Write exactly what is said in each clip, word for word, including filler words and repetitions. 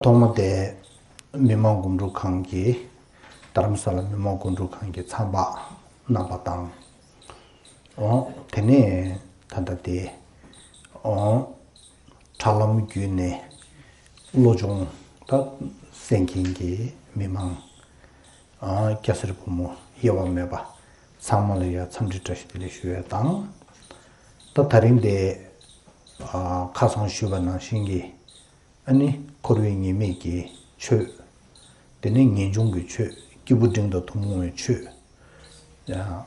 ཐོག་མ་དེ་མི་དམངས་སྒོམ་སྒྲུབ་ཁང་གི། རྡ་རམ་ས་ལ་མི་དམངས་སྒོམ་སྒྲུབ་ཁང་གི་ཚབ་པ་རྣམ་པ་དང་། འོ། དེ་ནས་ད་ལྟ་དེ། འོ། དྲ་ལམ་བརྒྱུད་ནས་བློ་སྦྱོང་ད་གསན་མཁན་གྱི་མི་མང་། ཨ། སྐྱ་སེར་ཕོ་མོ་དབྱེ་བ་མེད་པ་ཚང་མ་ལ་ཡང་འཚམས་འདྲི་བཀྲ་ཤིས་བདེ་ལེགས་ཞུ་ཡས་དང་། ད་ད་རིང་དེ། ཨ། ཁ་སང་ཞུས་པ་ནང་བཞིན་གྱི། ཨ་ནི་འཁོར་བའི་ཉེས་དམིགས་ཀྱི་ཆོས། དེ་ནས་ངེས་འབྱུང་གི་ཆོས། སྐྱེས་བུ་འབྲིང་དང་ཐུན་མོང་བའི་ཆོས། ཡང་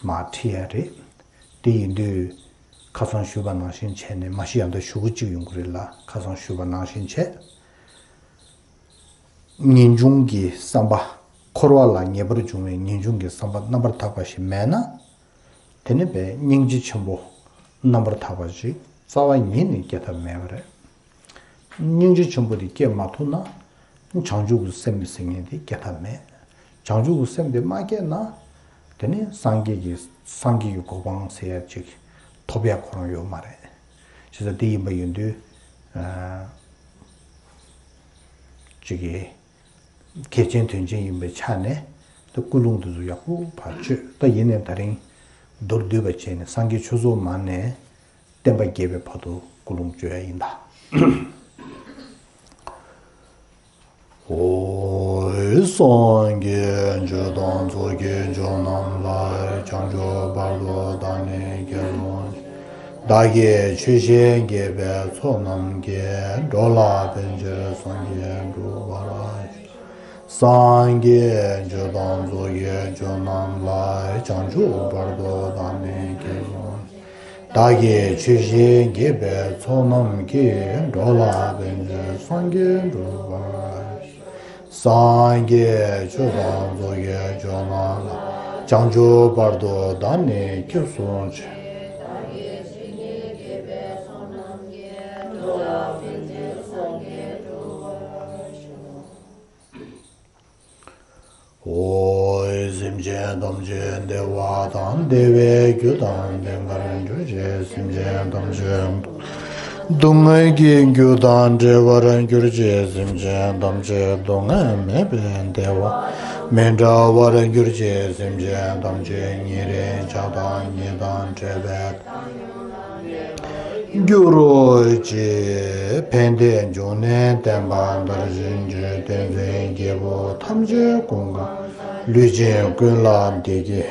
མར་ཁྲིད་ཡ་རེད། དེ་ཡིན་དུས་ཁ་སང་ཞུས་པ་ནང་བཞིན་བྱས་ནས། མ་གཞི་ཡང་ད་ཞུ་གི་གཅིག་ཡོང་གི་རེད་ལ། ཁ་སང་ཞུས་པ་ནང་བཞིན་བྱས། ངེས་འབྱུང་གི་བསམ་པ། འཁོར་བ་ལ་ངེས་པར་འབྱུང་བའི་ངེས་འབྱུང་གི་བསམ་པ་རྣམ་པར་དག་པ་ཞིག་མེད་ན། དེ་ནི་བས་སྙིང་རྗེ་ཆེན་པོ་རྣམ་པར་དག་པ་ཞིག་རྩ་བ་ཉིད་ནས་སྐྱེ་ཐབས་མེད་པ་རེད། སྙིང་རྗེ་ཆེན་པོ་དེ་སྐྱེ་མ་ཐུབ་ན། བྱང་ཆུབ་ཀྱི་སེམས་ཟེར་མཁན་དེ་སྐྱེ་ཐབས་མེད། བྱང་ཆུབ་ཀྱི་སེམས་དེ་མ་སྐྱེས་ན། དེ་ནི་སངས་རྒྱས་ཀྱི་སངས་རྒྱས་ཀྱི་གོ་འཕང་ཟེར་ཡ་ཅིག་ཐོབ་ཡ་ཁོ་རང་ཡོད་མ་རེད། བྱས་ཙང་དེ་ཡིན་པ་ཡིན་དུས། ཨ། ཅིག་གི་གལ་ཆེན་དོན་ཆེན་ཡིན་པའི་ཆ་ནས། ད་ཀུན་སློང་དེ་ཚོ་ཡག་པོ་ཕར་བཅོས། ད་ཡིན་ནའི་ད་རིང་མདོར་བསྡུས་པ་བྱས་ནས་སངས་རྒྱས་ཆོས་ཚོགས་མ་ནས་བསྟན་པ་རྒྱས་པའི་བར་དུ་ཀུན་སློང་བཅོས་ཡ་ཡིན་ད། ཨོ། སངས་རྒྱས་ཆོས་དང་ཚོགས་ཀྱི་མཆོག་རྣམས་ལ། བྱང་ཆུབ་བར་དུ་བདག་ནི་སྐྱབས་སུ་མཆི། བདག་གིས་ཆོས་བཞིན་བགྱིས་པའི་ཚོགས་རྣམས་ཀྱིས། འགྲོ་ལ་ཕན་ཕྱིར་སངས་རྒྱས་འགྲུབ་པར་ཤོག། སངས་རྒྱས་ཆོས་དང་ཚོགས་ཀྱི་མཆོག་རྣམས་ལ། བྱང་ཆུབ་བར་དུ་བདག་ནི་སྐྱབས་སུ། བདག་གིས་ཆོས་བཞིན་བགྱིས་པའི་ཚོགས་རྣམས་ཀྱིས། འགྲོ་ལ་ཕན་ཕྱིར་སངས་རྒྱས་འགྲུབ་པར། སངས་རྒྱས་ཆོས་དང་ཚོགས་ཀྱི་མཆོག་རྣམས་ལ། བྱང་ཆུབ་བར་དུ་བདག་ནི་སྐྱབས་སུ་མཆི། ཨོ། སེམས་ཅན་ཐམས་ཅད་བདེ་བ་དང་བདེ་བའི་རྒྱུ་དང་ལྡན་པར་གྱུར་ཅིག། སེམས་ཅན་ཐམས་ཅད་སྡུག་བསྔལ་གྱི་རྒྱུ་དང་བྲལ་བར་གྱུར་ཅིག། སེམས་ཅན་ཐམས་ཅད་སྡུག་བསྔལ་མེད་པའི་བདེ་བ་མི་འབྲལ་བར་གྱུར་ཅིག། སེམས་ཅན་ཐམས་ཅད་ཉེ་རིང་ཆགས་སྡང་གཉིས་དང་བྲལ་བའི་འགྱུར་རོ་ཅིག། ཕན་བདེའི་འབྱུང་གནས་བསྟན་པ་མཐར་ཕྱིན་ཅིང་། བསྟན་འཛིན་བརྒྱད་པོ་ཐམས་ཅད་ཀུན་དགའ། ལུས་ཅན་ཀུན་ལ་བདེ་སྐྱིད་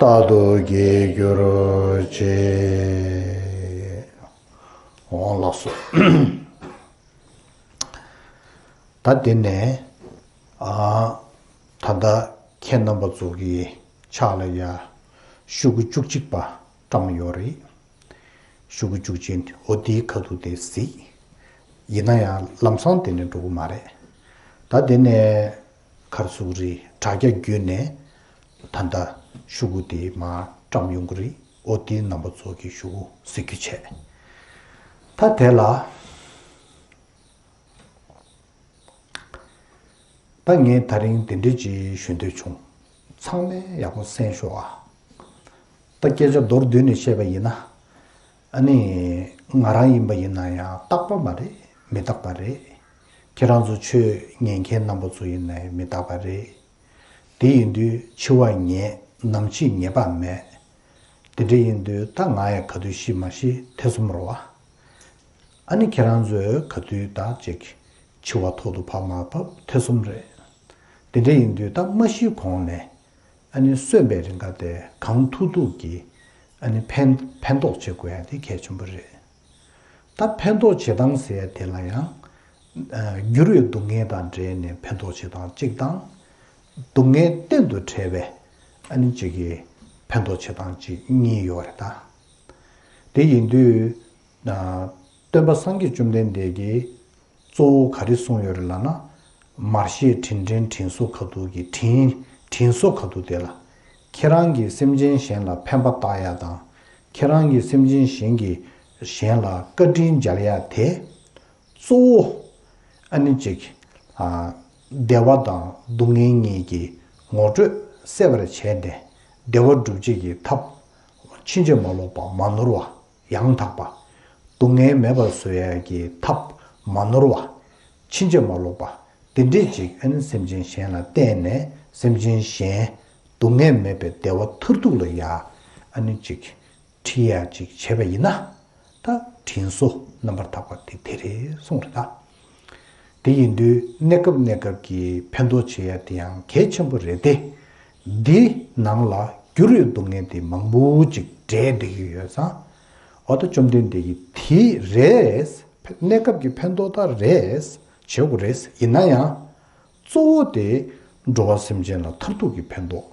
རྟག་ཏུ་སྐྱེ་གྱུར་ཅིག། འོང་ལགས་སོ། ད་དེ་ནས། ཨ། ད་ལྟ་ཁྱེད་རྣམ་པ་ཚོ་གི་ཕྱག་ལ་ཡ་ཤོག་གུ་བཅུ་གཅིག་པ་བཀྲམ་ཡོད་རེད། ཤོག་གུ་བཅུ་གཅིག་འོ་དེའི་ཁ་ཐུག་དེ་གཟིགས། ཡིན་ན་ཡང་ལམ་སང་དེ་ནས་འགྲོ་གི་མ་རེད། ད་དེ་ནས་ག་རེ་ཟེར་གི་རེད། དྲ་རྒྱ་བརྒྱུད་ནས་ད་ལྟ་ཤོག་གུ་དེ་མར་བཀྲམ་ཡོང་གི་རེད། འོ་དེའི་རྣམ་པ་ཚོ་གི་ཤོག་གུ་གཟིགས་རྒྱུ་བྱས། ད་དེ་ལ། ད་ངས་ད་རིང་དེ་འདྲ་ཅིག་ཞུ་འདོད་བྱུང་། ཚང་མས་ཡག་པོ་གསན་ཤོག་ཨ། ད་སྐད་ཆ་མདོར་བསྡུས་ནས་བཤད་པ་ཡིན་ན། ཨ་ནི། ང་རང་ཡིན་པ་ཡིན་ན་ཡང་རྟག་པ་མ་རེད། མི་རྟག་པ་རེད། ཁྱེད་རང་ཚོ་ཆོས་ཉན་མཁན་རྣམ་པ་ཚོ་ཡིན་ན་ཡང་མི་རྟག་པ་རེད། དེ་ཡིན་དུས་འཆི་བ་ངེས། ནམ་འཆི་ངེས་པ་མེད། དེ་འདྲ་ཡིན་དུས་ད་ང་ཡང་ག་དུས་ཤི་མ་ཤི་ཐེ་ཚོམ་རེད་བ། ཨ་ནི་ཁྱེད་རང་ཚོས་ག་དུས་ད་ཅིག་འཆི་བ་ཐོག་ཏུ་བབས་མ་བབས་ཐེ་ཚོམ་རེད། དེ་འདྲ་ཡིན་དུས་ད་མ་ཤི་གོང་ནས་ཨ་ནི་གསོན་པའི་རིང་ག་དེ་གང་ཐུབ་ཐུབ་ཀྱིས་ཨ་ནི་ཕན་ཕན་ཐོགས་བྱེད་དགོས་ཡ་དེ་གལ་ཆེན་པོ་རེད། ད་ཕན་ཐོགས་བྱེད་སྟངས་ཟེར་ཡ་དེ་ལ་ཡང་། ཨ། འགྱུར་བའི་སྡུག་བསྔལ་དང་འབྲེལ་ནས་ཕན་ཐོགས་བྱེད་སྟངས་གཅིག་དང་། སྡུག་བསྔལ་གཏན་དུ་བྲལ་བའི་ཨ་ནི་གཅིག་གི་ཕན་ཐོགས་བྱེད་སྟངས་གཅིག་གཉིས་ཡོད་རེད་ད། དེ་ཡིན་དུས། ཨ། སྟོན་པ་སངས་རྒྱས་བཅོམ་ལྡན་འདས་ཀྱིས་གཙོ་བོ་ག་རེ་གསུངས་ཡོད་རེད་ལབ་ན། མར་ཤེས་དྲིན་དྲན་དྲིན་གཟོ་ཁ་ཐུག་གི་དྲིན་དྲིན་གཟོ་ཁ་ཐུག་དེ་ལ། ཁྱེད་རང་གིས་སེམས་ཅན་གཞན་ལ་ཕན་པ་བཏགས་ཡ་དང་། ཁྱེད་རང་གིས་སེམས་ཅན་གཞན་གྱི་གཞན་ལ་བཀའ་དྲིན་འཇལ་ཡ་དེ། གཙོ་བོ། ཨ་ནི་གཅིག་ཨ། བདེ་བ་དང་སྡུག་བསྔལ་གཉིས་ཀྱི་ངོ་སྤྲོད་གསལ་བར་བྱས་ཏེ། བདེ་བ་སྒྲུབ་བྱེད་ཀྱི་ཐབས། ཕྱིན་ཅི་མ་ལོག་པ་མ་ནོར་བ། ཡང་དག་པ། སྡུག་བསྔལ་མེད་པར་བཟོ་ཡ་གི་ཐབས་མ་ནོར་བ། ཕྱིན་ཅི་མ་ལོག་པ། དེ་འདྲས་ཅིག་ཨ་ནི་སེམས་ཅན་གཞན་ལ་བསྟན་ནས་སེམས་ཅན་གཞན་སྡུག་བསྔལ་མེད་པའི་བདེ་བ་མཐར་ཐུག་ལ་ཡ་ཨ་ནི་ཅིག་ཁྲིད་ཡ་ཅིག་བྱས་པ་ཡིན་ན། ད་དྲིན་གཟོ་རྣམ་པར་དག་པ་དེ་དེ་རེད་གསུངས་རེད་ད། དེ་ཡིན་དུས་གནས་སྐབས་གནས་སྐབས་ཀྱི་ཕན་ཐོགས་བྱེད་ཡ་དེ་ཡང་གལ་ཆེན་པོ་རེད་དེ། འདི་ནང་ལ་འགྱུར་བའི་སྡུག་བསྔལ་དེ་མང་པོ་ཅིག་འདྲེས་བསྡད་ཀྱི་ཡོད་ཙང་། འོ་ད་བཅོམ་ལྡན་འདས་ཀྱིས་དེ་རེད། གནས་སྐབས་ཀྱི་ཕན་ཐོགས་ད་རེད། བྱེད་དགོས་རེད། ཡིན་ན་ཡང་། གཙོ་བོ་དེ་འགྲོ་བ་སེམས་ཅན་ལ་མཐར་ཐུག་གི་ཕན་ཐོགས།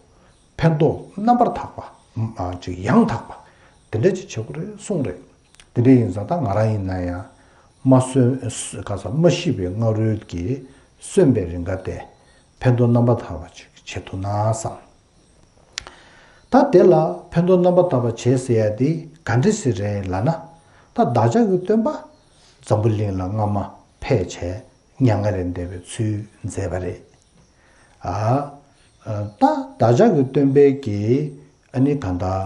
ཕན་ཐོགས་རྣམ་པར་དག་པ། ཨ་ཅིག་ཡང་དག་པ། དེ་འདྲ་ཅིག་བྱེད་དགོས་རེད་གསུངས་རེད། དེ་འདྲ་ཡིན་ཙང་ད་ང་རང་ཡིན་ན་ཡང་། མ་གསོན་ག་ས་མ་ཤི་བའི་སྔ་རོལ་གྱི་གསོན་པའི་རིང་ག་དེ་ཕན་ཐོགས་རྣམ་པར་དག་པ་ཅིག་བྱེད་ཐུབ་ན་བསམ། ད་དེ་ལ་ཕན་ཐོགས་རྣམ་པར་དག་པ་བྱེད་ཟེར་ཡ་དེ་ག་འདྲ་ཞིག་རེད་ལབ་ན། ད་བདག་ཅག་གི་སྟོན་པ་འཛམ་བུ་གླིང་ལ་སྔ་མ་ཕེབས་བྱས་མྱ་ངན་ལས་འདས་པའི་ཚུལ་མཛད་པ་རེད། ཨ། ད་བདག་ཅག་གི་སྟོན་པའི་གི་ཨ་ནི་གང་ལྟར་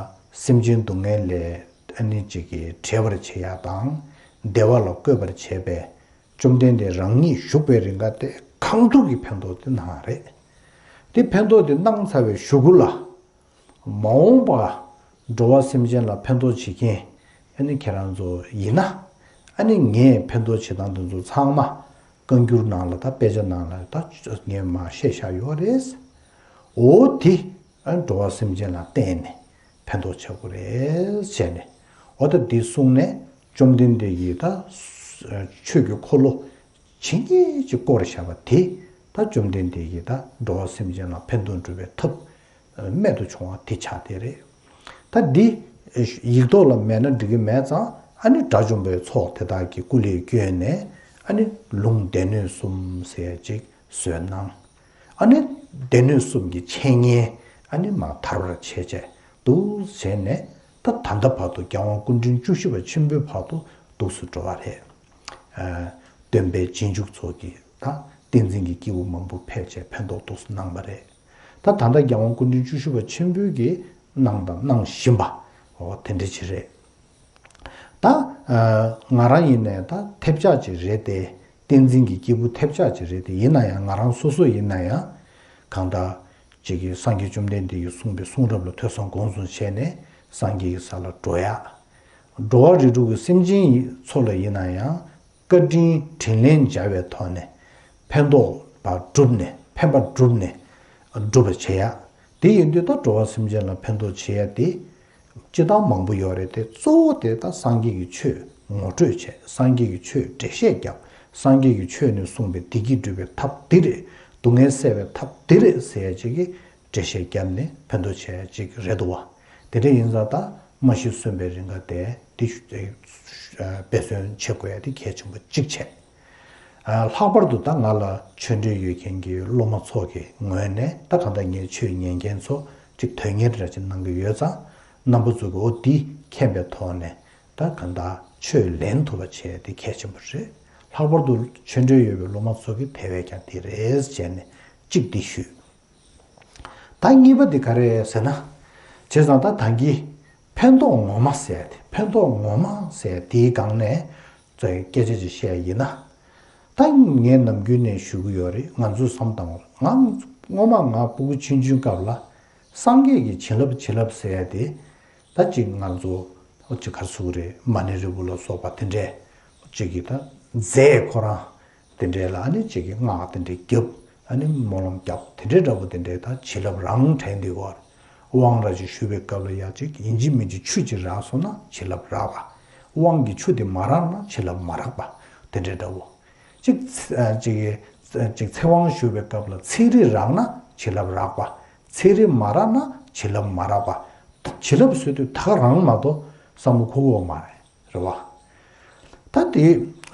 སེམས་ཅན་སྡུག་བསྔལ་ལས་ཨ་ནི་ཅིག་གི་བྲལ་བར་བྱེད་ཡ་དང་བདེ་བ་ལ་བཀོད་པར་བྱེད་པའི་བཅོམ་ལྡན་འདས་རང་ཉིད་བཞུགས་པའི་རིང་ག་དེ་གང་ཐུབ་ཀྱི་ཕན་ཐོགས་དེ་གནང་རེད། དེ་ཕན་ཐོགས་དེ་གནང་ཚར་བའི་གཞུག་གུ་ལ། མ་འོངས་པ་འགྲོ་བ་སེམས་ཅན་ལ་ཕན་ཐོགས་བྱེད་མཁན་ཨ་ནི་ཁྱེད་རང་ཚོ་ཡིན་ན། ཨ་ནི་ངས་ཕན་ཐོགས་བྱེད་སྟངས་དེ་ཚོ་ཚང་མ་བཀའ་འགྱུར་ནང་ལ་ད་དཔེ་ཆ་ནང་ལ་ད་ངས་མར་བཤད་བཞག་ཡོད་རེད། འོ་དེ་ཨ་འགྲོ་བ་སེམས་ཅན་ལ་བརྟེན་ནས་ཕན་ཐོགས་བྱ་དགོས་རེད་བྱས་ནས། འོ་ད་འདི་གསུངས་ནས་བཅོམ་ལྡན་འདས་ཀྱིས་ད་ཆོས་ཀྱི་འཁོར་ལོ་ཇི་སྙེད་ཅིག་བསྐོར་བཞག་པ་དེ་ད་བཅོམ་ལྡན་འདས་ཀྱིས་ད་འགྲོ་བ་སེམས་ཅན་ལ་ཕན་ཐོགས་སྒྲུབ་པའི་ཐབས་རྨད་དུ་བྱུང་བ་དེ་ཆགས་བསྡད་རེད། ད་འདི་ཡིག་ཐོག་ལ་མེད་ན་འགྲིག་གི་མེད་ཙང་ཨ་ནི་དགྲ་བཅོམ་པའི་ཚོགས་དེ་དག་གི་སྐུ་ལས་བསྐྱོན་ནས་ཨ་ནི་ལུང་སྡེ་སྣོད་གསུམ་ཟེར་ཅིག་བཟོས་གནང་། ཨ་ནི་སྡེ་སྣོད་གསུམ་གྱི་འཆད་ཉན་ཨ་ནི་མར་དར་བར་བྱས་བྱས་འདུག་བྱས་ནས་ད་ད་ལྟ་བར་དུ་རྒྱལ་དབང་སྐུ་ཕྲེང་བཅུ་བཞི་པ་ཆེན་པོའི་བར་དུ་འདུག་སུ་འགྲོ་བ་རེད། སྟོན་པའི་རྗེས་འཇུག་ཚོ་གིས་ད་བསྟན་འཛིན་གྱི་སྐྱེས་བུ་མང་པོ་ཕེབས་བྱས་ཕན་ཐོགས་ཏོག་ཙམ་གནང་བ་རེད། ད་ད་ལྟ་རྒྱལ་དབང་སྐུ་ཕྲེང་བཅུ་བཞི་པ་ཆེན་པོས་ཀྱིས་གནང་དང་གནང་བཞིན་པ་འོ་དེ་འདྲ་ཅིག་རེད། ད་ང་རང་ཡིན་ནའི་ད་ཐེབས་ཆག་ཅིག་རེད་དེ། བསྟན་འཛིན་གྱི་སྐྱེས་བུ་ཐེབས་ཆག་ཅིག་རེད་དེ། ཡིན་ན་ཡང་ང་རང་སོ་སོ་ཡིན་ན་ཡང་གང་ལྟར་ཅིག་གིས་སངས་རྒྱས་བཅོམ་ལྡན་འདས་ཀྱིས་གསུངས་པའི་གསུང་རབ་ལ་ཐོས་བསམ་སྒོམ་གསུམ་བྱས་ནས་སངས་རྒྱས་ཀྱི་ས་ལ་འགྲོ་ཡ། འགྲོ་བ་རིགས་དྲུག་གི་སེམས་ཅན་ཚོ་ལ་ཡིན་ན་ཡང་བཀའ་དྲིན་དྲིན་ལན་འཇལ་བའི་ཐོག་ནས་ཕན་ཐོགས་པ་བསྒྲུབས་ནས་ཕན་པ་བསྒྲུབས་ནས་སྒྲུབ་པ་བྱེད་ཡ། དེ་ཡིན་དུས་ད་འགྲོ་བ་སེམས་ཅན་ལ་ཕན་ཐོགས་བྱེད་ཡ་དེ་སྤྱིར་བཏང་མང་པོ་ཡོད་རེད་དེ། གཙོ་བོ་དེ་ད་སངས་རྒྱས་ཀྱི་ཆོས་ངོ་སྤྲོད་བྱས། སངས་རྒྱས་ཀྱི་ཆོས་འགྲེལ་བཤད་བརྒྱབ། སངས་རྒྱས་ཀྱི་ཆོས་ནས་གསུངས་པའི་བདེ་སྐྱིད་སྒྲུབ་པའི་ཐབས་འདི་རེད། སྡུག་བསྔལ་སེལ་བའི་ཐབས་འདི་རེད་ཟེར་ཡ་ཅིག་གི་འགྲེལ་བཤད་བརྒྱབ་ནས་ཕན་ཐོགས་བྱས་ཡ་ཅིག་རེད་འདུག་བ། དེ་འདྲ་ཡིན་ཙང་ད་མ་ཤི་གསོན་པའི་རིང་ག་དེ་འདི་འབད་བརྩོན་བྱེད་དགོས་ཡ་དེ་གལ་ཆེན་པོ་གཅིག་བྱས། ལྷག་པར་དུ་ད་ང་ལ་ཆོས་འབྲེལ་ཡོད་མཁན་གྱི་སློབ་མ་ཚོ་གི་ངོས་ནས་ད་གང་ལྟར་ངས་ཆོས་ཉན་མཁན་ཚོ་ཅིག་དོན་གཉེར་འདྲ་ཅིག་གནང་གི་ཡོད་ཙང་། རྣམ་པ་ཚོ་གི་འོ་འདི་མཁྱེན་པའི་ཐོག་ནས་ད་གང་ལྟར་ཆོས་ལེན་ཐུབ་པ་བྱས་དེ་གལ་ཆེན་པོ་རེད། ལྷག་པར་དུ་ཆོས་འབྲེལ་ཡོད་པའི་སློབ་མ་ཚོ་གི་དེ་བས་ཀྱང་དེ་རེད་བྱས་ནས་གཅིག་འདི་ཞུས། ད་གཉིས་པ་འདི་ག་རེ་ཟེར་ན། བྱས་ཙང་ད་ད་གིན་ཕན་ཐོགས་ངོ་མ་ཟེར་ཏེ། ཕན་ཐོགས་ངོ་མ་ཟེར་དེའི་སྒང་ནས་ཙང་སྐད་ཆ་ཅིག་བཤད་ཡིན་ན། ད་ངས་ནམ་རྒྱུན་ནས་ཞུ་གི་ཡོད་རེད། ང་ཚོས་བསམ་བཏང་བ་ང་སྔོན་མ་ང་ཕྲུ་གུ་ཆུང་ཆུང་སྐབས་ལ་སངས་རྒྱས་ཀྱི་བྱིན་རླབས་བྱིན་རླབས་ཟེར་ཏེ། ད་ཅིག་ང་ཚོ་ཅིག་ག་རེ་ཟེར་དགོས་རེད། མ་ཎི་རིལ་བུ་ལ་སོགས་པ་དེ་འདྲས་ཅིག་གིས་ད་རྫས་ཁོ་རང་དེ་འདྲས་ལ་ཨ་ནི་ཅིག་གིས་སྔགས་དེ་འདྲས་བརྒྱབ། ཨ་ནི་སྨོན་ལམ་བརྒྱབ། དེ་འདྲས་འདྲ་པོ་དེ་འདྲས་ད་བྱིན་རླབས་རང་དྲན་དེ་གོ། དབང་ར་ཅིག་ཞུ་བའི་སྐབས་ལ་ཡ་ཅིག་ཡིན་གཅིག་མིན་གཅིག་ཆུ་ཅིག་རག་སོང་ན་བྱིན་རླབས་རག་པ། དབང་གི་ཆུ་དེ་མ་རག་ན་བྱིན་རླབས་མ་རག་པ། དེ་འདྲས་འདྲ་པོ། ཅིག་ཚེ་ཨ་ཅིག་ཅིག་ཚེ་དབང་ཞུ་བའི་སྐབས་ལ་ཚེ་རིལ་རག་ན་བྱིན་རླབས་རག་པ། ཚེ་རིལ་མ་རག་ན་བྱིན་རླབས་མ་རག་པ། བྱིན་རླབས་ཟེར་དུས་ད་ག་རང་མ་གཏོགས་བསམ་བློ་འཁོར་གྱི་ཡོད་མ་རེད། རེད་བ། ད་དེ་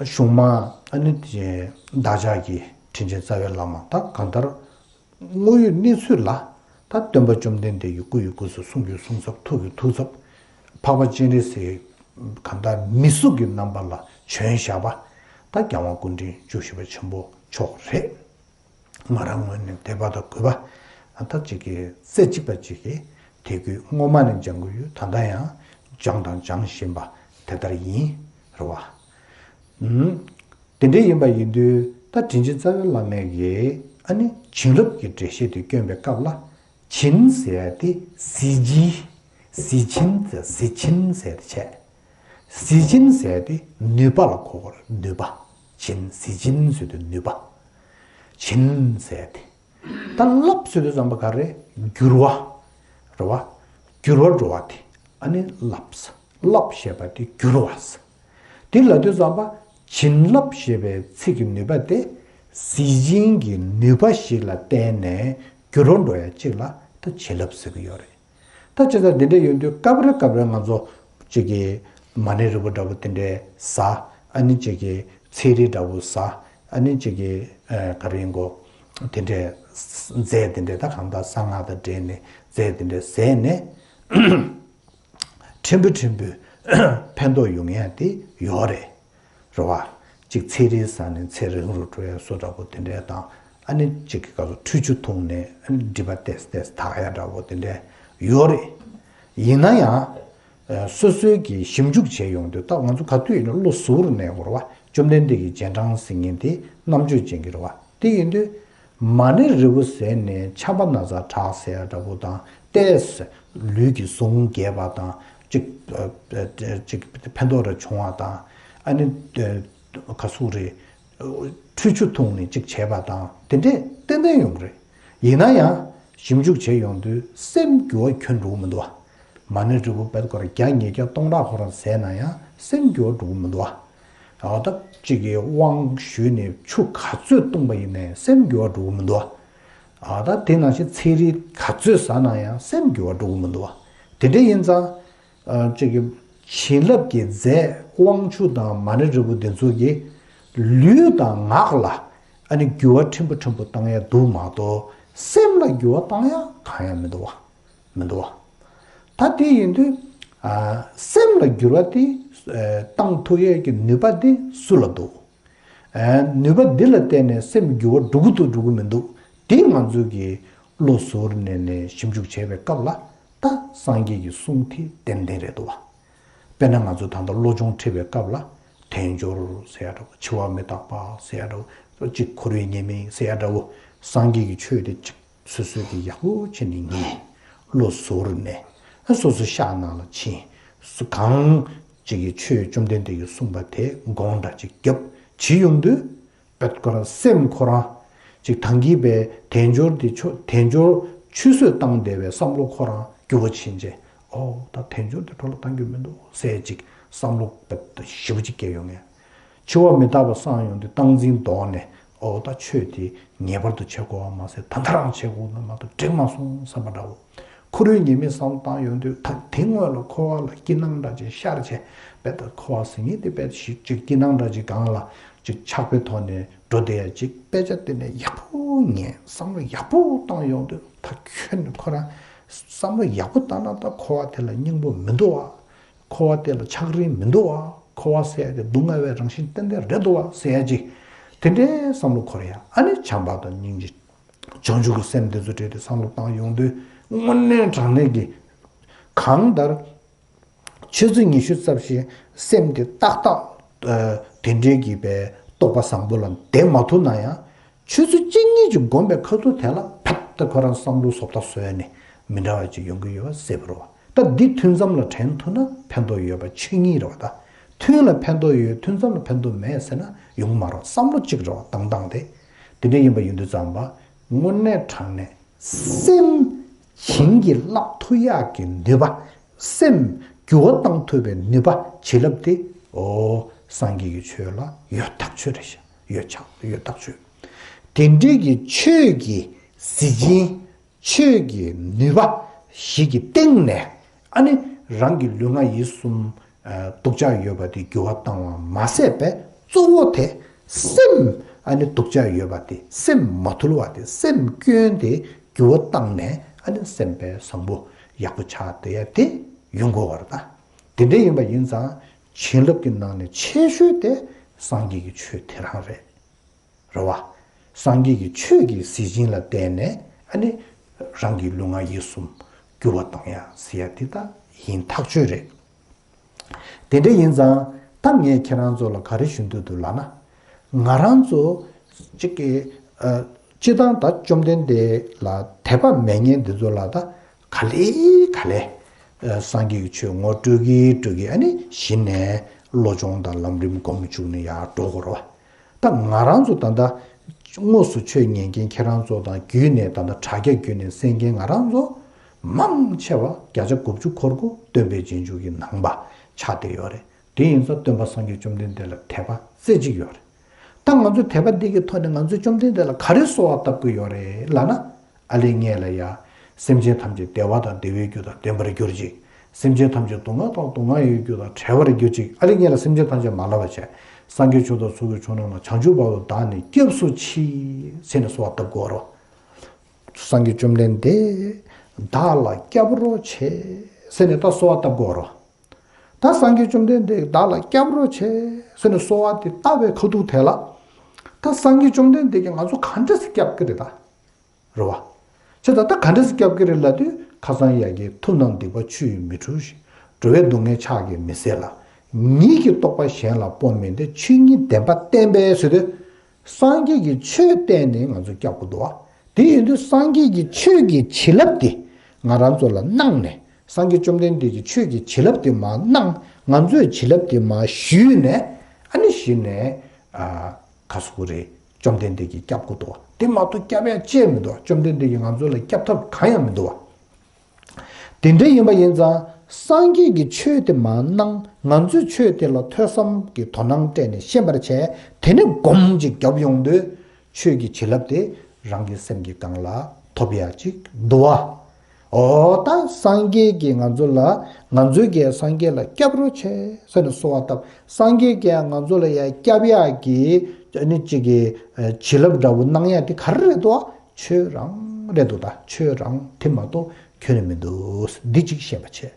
གཞུང་མ་ཨ་ནི་དེ་བདག་ཅག་གི་དྲིན་ཅན་རྩ་བའི་བླ་མ་ད་གང་ལྟར་དངོས་ཡོད་གནས་ཚུལ་ལ་ད་སྟོན་པ་བཅོམ་ལྡན་འདས་ཀྱི་སྐུ་ཡི་སྐུ་ཚབ། གསུང་གི་གསུང་ཚབ། ཐུགས་ཀྱི་ཐུགས་ཚབ། འཕགས་པ་སྤྱན་རས་གཟིགས་གང་ལྟར་མི་གཟུགས་ཀྱི་རྣམ་པ་ལ་བྱོན་བཞག་པ་ད་རྒྱལ་དབང་སྐུ་ཕྲེང་བཅུ་བཞི་པ་ཆེན་པོ་མཆོག་རེད། ང་རང་ངོས་ནས་དད་པ་དང་གུས་པ་ད་ཅིག་གི་རྩེ་གཅིག་པ་ཅིག་གིས་དད་གུས་སྔོན་མ་ནས་སྦྱང་གི་ཡོད། ད་ལྟ་ཡང་སྦྱངས་དང་སྦྱང་བཞིན་པ་དེ་ལྟར་ཡིན། རེད་བ། ཨུམ། དེ་འདྲ་ཡིན་པ་ཡིན་དུས་ད་དྲིན་ཅན་རྩ་བའི་བླ་མ་གིས་ཨ་ནི་བྱིན་རླབས་ཀྱི་འགྲེལ་བཤད་དེ་བསྐྱོན་པའི་སྐབས་ལ། བྱིན་ཟེར་ཡ་དེ་གཟི་བྱིན། གཟི་བྱིན་ཟེར་གཟི་བྱིན་ཟེར་ཏེ་བྱས། གཟི་བྱིན་ཟེར་ཡ་དེ་ནུས་པ་ལ་གོ་དགོས་རེད། ནུས་པ། བྱིན། གཟི་བྱིན་ཟེར་དུས་ནུས་པ། བྱིན་ཟེར་ཡ་དེ། ད་བརླབས་ཟེར་དུས་ཙམ་པ་ག་རེ། བསྒྱུར་བ། རེད་བ། བསྒྱུར་བ་འགྲོ་བ་དེ་ཨ་ནི་བརླབས། བརླབས་ཞེས་པ་དེ་བསྒྱུར་བ། དེ་ལབ་དུས་ཙམ་པ་བྱིན་རླབས་ཞེས་པའི་ཚིག་གི་ནུས་པ་དེ་གཟི་བྱིན་གྱི་ནུས་པ་ཞིག་ལ་བརྟེན་ནས་བསྒྱུར་བ་འགྲོ་ཡ་གཅིག་ལ་ད་བྱིན་རླབས་ཟེར་གྱི་ཡོད་རེད། ད་བྱས་ཙང་འདི་འདྲ་ཡོང་དུས་སྐབས་རེ་སྐབས་རེ་ང་ཚོ་གཅིག་གིས་མ་ཎི་རིལ་བུ་འདྲ་པོ་དེ་འདྲའི་ཟ། ཨ་ནི་གཅིག་གིས་ཚེ་རིལ་འདྲ་པོ་ཟ། ཨ་ནི་གཅིག་གིས་ཨ་ག་རེ་ཡིན་གོ། དེ་འདྲའི་རྫས་དེ་འདྲའི་ད་གང་ལྟར་གསང་སྔགས་དང་འབྲེལ་ནས་རྫས་དེ་འདྲའི་ཟས་ནས་ཕྲན་བུ་ཕྲན་བུ་ཕན་ཐོགས་ཡོང་ཡ་དེ་ཡོད་རེད། རེད་བ། གཅིག་ཚེ་རིལ་ཟ་ནས་ཚེ་རིང་རུ་འགྲོ་ཡ་བཟོ་འདྲ་པོ་དེ་འདྲའི་དང་། ཨ་ནི་གཅིག་གི་སྐབས་སུ་ཁྲུས་ཆུ་འཐུང་ནས་ཨ་ནི་སྒྲིབ་པ་ཏོག་ཙམ་ཏོག་ཙམ་དག་ཡ་འདྲ་པོ་དེ་འདྲའི་ཡོད་རེད། ཡིན་ན་ཡང་། ཨ། སོ་སོའི་གི་ཞིབ་འཇུག་བྱས་ཡོང་དུས་ད་ང་ཚོ་ག་དུས་ཡིན་ན་བློ་གཟུ་བོར་གནས་དགོས་རེད་བ། བཅོམ་ལྡན་འདས་ཀྱི་རྗེས་འབྲང་ཟེར་མཁན་དེ་རྣམ་དཔྱོད་ཅན་གྱི་རེད་བ། དེ་ཡིན་དུས། མ་ཎི་རིལ་བུ་ཟས་ནས་ཆམ་པ་ན་ཚ་དྲག་ཟེར་ཡ་འདྲ་པོ་དང་། ཏོག་ཙམ་ལུས་ཀྱི་ཟུངས་རྒྱས་པ་དང་། གཅིག་ཨ། གཅིག་ཕན་ཐོགས་རེ་བྱུང་བ་དང་། ཨ་ནི་ག་ཟུག་རེད། ཁྲུས་ཆུ་འཐུང་ནས་གཅིག་བྱས་པ་དང་དེ་འདྲས་ཏན་ཏན་ཡོང་གི་རེད། ཡིན་ན་ཡང་ཞིབ་འཇུག་བྱས་ཡོང་དུས་སེམས་འགྱུར་བ་ཁྱོན་འགྲོ་གི་མི་འདུག་བ། མ་ཎི་རིལ་བུ་བེད་ཀོ་ར་བརྒྱ་ཉིས་བརྒྱ་སྟོང་ཕྲག་ཁོ་རང་ཟས་ན་ཡང་སེམས་འགྱུར་བ་འགྲོ་གི་མི་འདུག་བ། ཨ། ད་གཅིག་གིས་དབང་ཞུས་ནས་ཆུ་ག་ཚོད་བཏུང་པ་ཡིན་ནའི་སེམས་འགྱུར་བ་འགྲོ་གི་མི་འདུག་བ། ཨ། ད་དེ་ནང་བཞིན་ཚེ་རིལ་ག་ཚོད་ཟ་ན་ཡང་སེམས་འགྱུར་བ་འགྲོ་གི་མི་འདུག་བ། དེ་འདྲ་ཡིན་ཙང་། ཨ། གཅིག་གི་བྱིན་རླབས་ཀྱི་རྫས་དབང་ཕྱུག་དང་མ་ཎི་རིལ་བུ་འདི་ཚོ་གིས་ལུས་དང་ངག་ལ་ཨ་ནི་འགྱུར་བ་ཕྲན་བུ་ཕྲན་བུ་བཏང་ཡ་འདུག་མ་གཏོགས་སེམས་ལ་འགྱུར་བ་བཏང་ཡ་གང་ཡང་མི་འདུག་བ། མི་འདུག་བ། ད་དེ་ཡིན་དུས། ཨ། སེམས་ལ་འགྱུར་བ་དེ་ཨ། བཏང་ཐུབ་ཡས་ཀྱི་ནུས་པ་དེ་སུ་ལ་འདུག་ཨ། ནུས་པ་འདི་ལ་བརྟེན་ནས་སེམས་འགྱུར་བ་འགྲོ་གི་འདུག་འགྲོ་གི་མི་འདུག་དེ་ང་ཚོ་གིས་བློ་གཟུ་བོར་གནས་ནས་ཞིབ་འཇུག་བྱས་པའི་སྐབས་ལ། ད་སངས་རྒྱས་ཀྱི་གསུང་དེ་ཏན་ཏན་རེད་འདུག་བ། དཔེར་ན་ང་ཚོ་ད་ལྟ་བློ་སྦྱོང་ཁྲིད་པའི་སྐབས་ལ། དལ་འབྱོར་ཟེར་ཡ་འདྲ་བོ། འཆི་བ་མི་རྟག་པ་ཟེར་ཡ་འདྲ་བོ། གཅིག་འཁོར་བའི་ཉེས་དམིགས་ཟེར་ཡ་འདྲ་བོ། སངས་རྒྱས་ཀྱི་ཆོས་དེ་གཅིག་སོ་སོས་ཀྱི་ཡག་པོ་བྱས་ནས་ཉན། བློ་གཟུ་བོར་གནས། སོ་སོ་ཤག་ནང་ལ་ཕྱིན། སུ་གང་གཅིག་གིས་ཆོས་བཅོམ་ལྡན་འདས་ཀྱིས་གསུངས་པ་དེ་དགོངས་འདྲ་གཅིག་བརྒྱབ་བྱེད་ཡོང་དུས། དཔེ་ཁོ་རང་སེམས་ཁོ་རང་། ཅིག་ཐང་གི་པའི་དལ་འབྱོར་དེ་ཆོ་དལ་འབྱོར་ཆུད་ཟོས་བཏང་བསྡད་པའི་བསམ་བློ་ཁོ་རང་འགྱུར་བ་ཕྱིན་རྗེས། ཨོ། ད་དལ་འབྱོར་དེ་འཕྲོ་བརླག་བཏང་རྒྱུ་མི་འདུག་ཟེར་ཅིག་བསམ་བློ་དཔེ་ཞིབ་པོ་ཅིག་སྐྱེ་ཡོང་ངས། འཆི་བ་མི་རྟག་པ་སངས་ཡོང་དུས་སྟངས་འཛིན་ལྡོག་ནས། ཨོ། ད་ཆོས་དེ་ངེས་པར་དུ་བྱེད་དགོས་པ་མ་ཟད་ད་ལྟ་རང་བྱེད་དགོས་ན་མ་གཏོགས་འགྲིག་མ་སོང་བསམ་པ་འདྲ་བོ། འཁོར་བའི་ཉེས་དམིགས་བསམ་བློ་བཏང་ཡོང་དུས། ད་དེ་སྔོན་ལ་འཁོར་བ་ལ་སྐྱིད་སྣང་འདྲ་ཅིག་ཤར་བྱས། དཔེ་ད་འཁོར་བ་ཟེར་མཁན་དེ་དཔེ་ཞིག་ཅིག་སྐྱིད་སྣང་འདྲ་ཅིག་སྒང་ལ་ཅིག་ཆགས་པའི་ཐོག་ནས་འགྲོ་བསྡད་ཡ་ཅིག་དཔེ་ཆ་དེ་ནས་ཡག་པོ་ཉན། བསམ་བློ་ཡག་པོ་བཏང་ཡོང་དུས། ད་ཁྱོན་ནས་ཁོ་རང་བསམ་བློ་ཡག་པོ་བཏང་ན་ད་འཁོར་བ་དེ་ལ་སྙིང་པོ་མི་འདུག་བ། འཁོར་བ་དེ་ལ་ཆགས་རིན་མི་འདུག་བ། འཁོར་བ་ཟེར་ཡ་དེ་སྡུག་བསྔལ་བའི་རང་བཞིན་ཏན་ཏན་རེད་འདུག་བ་ཟེར་ཡ་ཅིག་དེ་འདྲའི་བསམ་བློ་འཁོར་ཡ། ཨ་ནི་བྱམས་པ་དང་སྙིང་རྗེ། བྱང་ཆུབ་ཀྱི་སེམས་དེ་ཚོ་བྲལ་ཏེ་བསམ་བློ་བཏང་ཡོང་དུས། དངོས་གནས་དྲང་གནས་ཀྱི་གང་ལྟར་ཆུ་ཚོད་ཉི་ཤུ་རྩ་བཞི་སེམས་དེ་ཏག་ཏག་ཨ། དེ་འདྲའི་གི་པའི་རྟོགས་པ་བཟང་པོ་ལ་བསྡད་མ་ཐུབ་ན་ཡང་། ཆུ་ཚོད་གཅིག་གཉིས་ཀྱི་སྒོམ་པའི་ཁ་ཐུག་དེ་ལ་ཕེབས་ཏེ་ཁོ་རང་བསམ་བློ་བཟོ་ལྟ་བཟོས་ནས་མི་འདྲ་བ་ཅིག་ཡོང་གི་ཡོད་པ་གསལ་པོ་རེད་བ། ད་འདི་ཐུན་མཚམས་ལ་དྲན་ཐུབ་ན་ཕན་ཐོགས་ཡོད་པ་ཆོས་ཉིད་རེད་བ། ད་ཐུན་ལ་ཕན་ཐོགས་ཡོད། ཐུན་མཚམས་ལ་ཕན་ཐོགས་མེད་ཟེར་ན་ཡོང་གི་མ་རེད། བསམ་བློ་གཅིག་རེད་བ། བཏང་སྟངས་དེ། དེ་འདྲ་ཡིན་པ་ཡིན་དུས་ཙམ་པ། དངོས་གནས་དྲང་གནས་སེམས་བྱིན་གྱིས་བརླབ་ཐུབ་ཡག་གི་ནུས་པ། སེམས་འགྱུར་བ་བཏང་ཐུབ་པའི་ནུས་པ་བྱིན་རླབས་དེ། ཨོ། སངས་རྒྱས་ཀྱི་ཆོས་ལ་ཡོད་ཐག་ཆོད་རེད་ཤག་ཡོད་ཆགས་ཡོད་ཐག་ཆོད། དེ་འདྲའི་གི་ཆོས་ཀྱི་གཟི་བྱིན། ཆོས་ཀྱི་ནུས་པ་ཞིག་གི་སྟེང་ནས། ཨ་ནི་རང་གི་ལུས་ངག་ཡིད་གསུམ། ཨ། སྡུག་ཅག་ཡོད་པ་དེ་འགྱུར་བ་བཏང་བ་མ་ཟད་པའི་གཙོ་བོ་དེ་སེམས། ཨ་ནི་སྡུག་ཅག་ཡོད་པ་དེ་སེམས་མ་ཐུལ་བ་དེ་སེམས་སྐྱོན་དེ་འགྱུར་བ་བཏང་ནས། ཨ་ནི་སེམས་དཔའི་བཟང་པོ་ཡག་པོ་ཆགས་བསྡད་ཡ་དེ་ཡོང་དགོས་པ་རེད་ད། དེ་འདྲ་ཡིན་པ་ཡིན་ཙང་བྱིན་རླབས་ཀྱི་ནང་ནས་ཆེ་ཤོས་དེ་སངས་རྒྱས་ཀྱི་ཆོས་དེ་རང་རེད། རེད་བ། སངས་རྒྱས་ཀྱི་ཆོས་ཀྱི་གཟི་བྱིན་ལ་བརྟེན་ནས། ཨ་ནི་རང་གི་ལུས་ངག་ཡིད་གསུམ་འགྱུར་བ་གཏོང་ཡ་ཟེར་ཡ་དེ་ད་ཡིན་ཐག་ཆོད་རེད། དེ་འདྲ་ཡིན་ཙང་ ད་ངས་ཁྱེད་རང་ཚོ་ལ་ག་རེ་ཞུ་འདོད་འདུག་ལབ་ན། ང་རང་ཚོ་གཅིག་གི་ཨ། སྤྱིར་བཏང་ད་བཅོམ་ལྡན་འདས་ལ་དད་པ་མེད་མཁན་འདི་ཚོ་ལ་ད་ག་ལེ་ག་ལེ་ཨ། སངས་རྒྱས་ཀྱི་ཆོས་ངོ་སྤྲོད་ཀྱི་སྤྲོད་ཀྱི། ཨ་ནི་གཞི་ནས་བློ་སྦྱོང་དང་ལམ་རིམ་སྒོམ་བཅུག་ནས་ཡར་འགྲོ་དགོས་རེད་བ། ད་ང་རང་ཚོ་ད་ལྟ་དངོས་སུ་ཆོས་ཉན་མཁན་ཁྱེད་རང་ཚོ་དང་བརྒྱུད་ནས་ད་ལྟ་དྲ་རྒྱ་བརྒྱུད་ནས་གསན་མཁན་ང་རང་ཚོ་མང་ཆེ་བ་བརྒྱ་ཆ་དགུ་བཅུ་འཁོར་དགུ་སྟོན་པའི་རྗེས་འཇུག་གི་ནང་པ་ཆགས་བསྡད་ཡོད་རེད། དེ་ཡིན་ཙང་སྟོན་པ་སངས་རྒྱས་བཅོམ་ལྡན་འདས་ལ་དད་པ་རྩེ་གཅིག་ཡོད་རེད། ད་ང་ཚོས་དད་པ་འདི་གི་ཐོག་ནས་ང་ཚོས་བཅོམ་ལྡན་འདས་ལ་ག་རེ་གསོལ་བ་བཏབ་དགོས་ཡོད་རེད་ལབ་ན། ཨ་ལས་ངེས་ལ་ཡ། སེམས་ཅན་ཐམས་ཅད་བདེ་བ་དང་བདེ་བའི་རྒྱུ་དང་ལྡན་པར་གྱུར་ཅིག། སེམས་ཅན་ཐམས་ཅད་སྡུག་བསྔལ་དང་སྡུག་བསྔལ་ཡོད་རྒྱུ་དང་བྲལ་བར་གྱུར་ཅིག། ཨ་ལས་ངེས་ལ་སེམས་ཅན་ཐམས་ཅད་མ་ལབ་པ་བྱས། སངས་རྒྱས་ཆོས་དང་ཚོགས་ཀྱི་མཆོག་རྣམས་ལ། བྱང་ཆུབ་བར་དུ་བདག་ནི་སྐྱབས་སུ་མཆི། ཟེར་ནས་གསོལ་བ་བཏབ་དགོས་རེད། སངས་རྒྱས་བཅོམ་ལྡན་འདས་བདག་ལ་སྐྱབས་རོགས་བྱེད། ཟེར་ནས་ད་གསོལ་བ་བཏབ་དགོས་རེད། ད་སངས་རྒྱས་བཅོམ་ལྡན་འདས་བདག་ལ་སྐྱབས་རོགས་བྱེད་ཟེར་ནས་གསོལ་བ་དེ་བཏབ་པའི་ཁ་ཐུག་དེ་ལ། ད་སངས་རྒྱས་བཅོམ་ལྡན་འདས་ཀྱིས་ང་ཚོ་ག་འདྲ་སེ་སྐྱབས་ཀྱི་རེད་ད། རེད་བ། བྱས་ཙང་ད་ག་འདྲ་སེ་སྐྱབས་ཀྱི་རེད་ལབ་དུས། ཁ་སང་ཡ་གི་ཐུབ་རྣམས་སྡིག་པ་ཆུ་ཡིས་མི་འཁྲུ་ཞིང་། འགྲོ་བའི་སྡུག་བསྔལ་ཕྱག་གིས་མི་སེལ་ལ། ཉིད་ཀྱི་རྟོགས་པ་གཞན་ལ་སྤོ་མིན་ཏེ། ཆོས་ཉིད་བདེན་པ་བསྟན་པས་ཟེར་དུས། སངས་རྒྱས་ཀྱི་ཆོས་བསྟན་ནས་ང་ཚོ་སྐྱབས་དགོས་འདུག་བ། དེ་ཡིན་དུས་སངས་རྒྱས་ཀྱི་ཆོས་ཀྱི་བྱིན་རླབས་དེ་ང་རང་ཚོ་ལ་གནང་ནས། སངས་རྒྱས་བཅོམ་ལྡན་འདས་ཀྱི་ཆོས་ཀྱི་བྱིན་རླབས་དེ་མར་གནང་། ང་ཚོས་བྱིན་རླབས་དེ་མར་ཞུས་ནས། ཨ་ནི་གཞི་ནས་ཨ། ག་ཟེར་དགོས་རེད། བཅོམ་ལྡན་འདས་ཀྱིས་སྐྱབས་དགོས་འདུག་བ། དེ་མ་གཏོགས་སྐྱབས་ཡ་ཅི་ཡང་མི་འདུག་བ། བཅོམ་ལྡན་འདས་ཀྱིས་ང་ཚོ་ལ་སྐྱབས་ཐབས་གང་ཡང་མི་འདུག་བ། དེ་འདྲ་ཡིན་པ་ཡིན་ཙང་སངས་རྒྱས་ཀྱི་ཆོས་དེ་མར་གནང་། ང་ཚོས་ཆོས་དེ་ལ་ཐོས་བསམ་གྱི་དོ་སྣང་སྤྲད་ནས་ཤེས་པར་བྱས། དེ་ནས་སྒོམ་ཅིག་བརྒྱབ་ཡོང་དུས། ཆོས་ཀྱི་བྱིན་རླབས་དེ་རང་གི་སེམས་ཀྱི་སྒང་ལ་ཐོབ་ཡ་ཅིག་འདུག་བ། འོ་ད་སངས་རྒྱས་ཀྱིས་ང་ཚོ་ལ། ང་ཚོས་ཀྱང་སངས་རྒྱས་ལ་སྐྱབས་རོགས་བྱེད་ཟེར་ནས་གསོལ་བ་བཏབ། སངས་རྒྱས་ཀྱིས་ང་ཚོ་ལ་ཡ་སྐྱབས་ཡག་གི་ཨ་ནི་གཅིག་གི་ཨ། བྱིན་རླབས་འདྲ་བོ་གནང་ཡག་དེ་ག་རེ་རེད་འདུག་བ། ཆོས་རང་རེད་འདུག་ད་ཆོས་རང་དེ་མ་གཏོགས་ཁྱོན་ནས་མི་འདུག་འདི་གཅིག་ཤེས་པ་བྱས།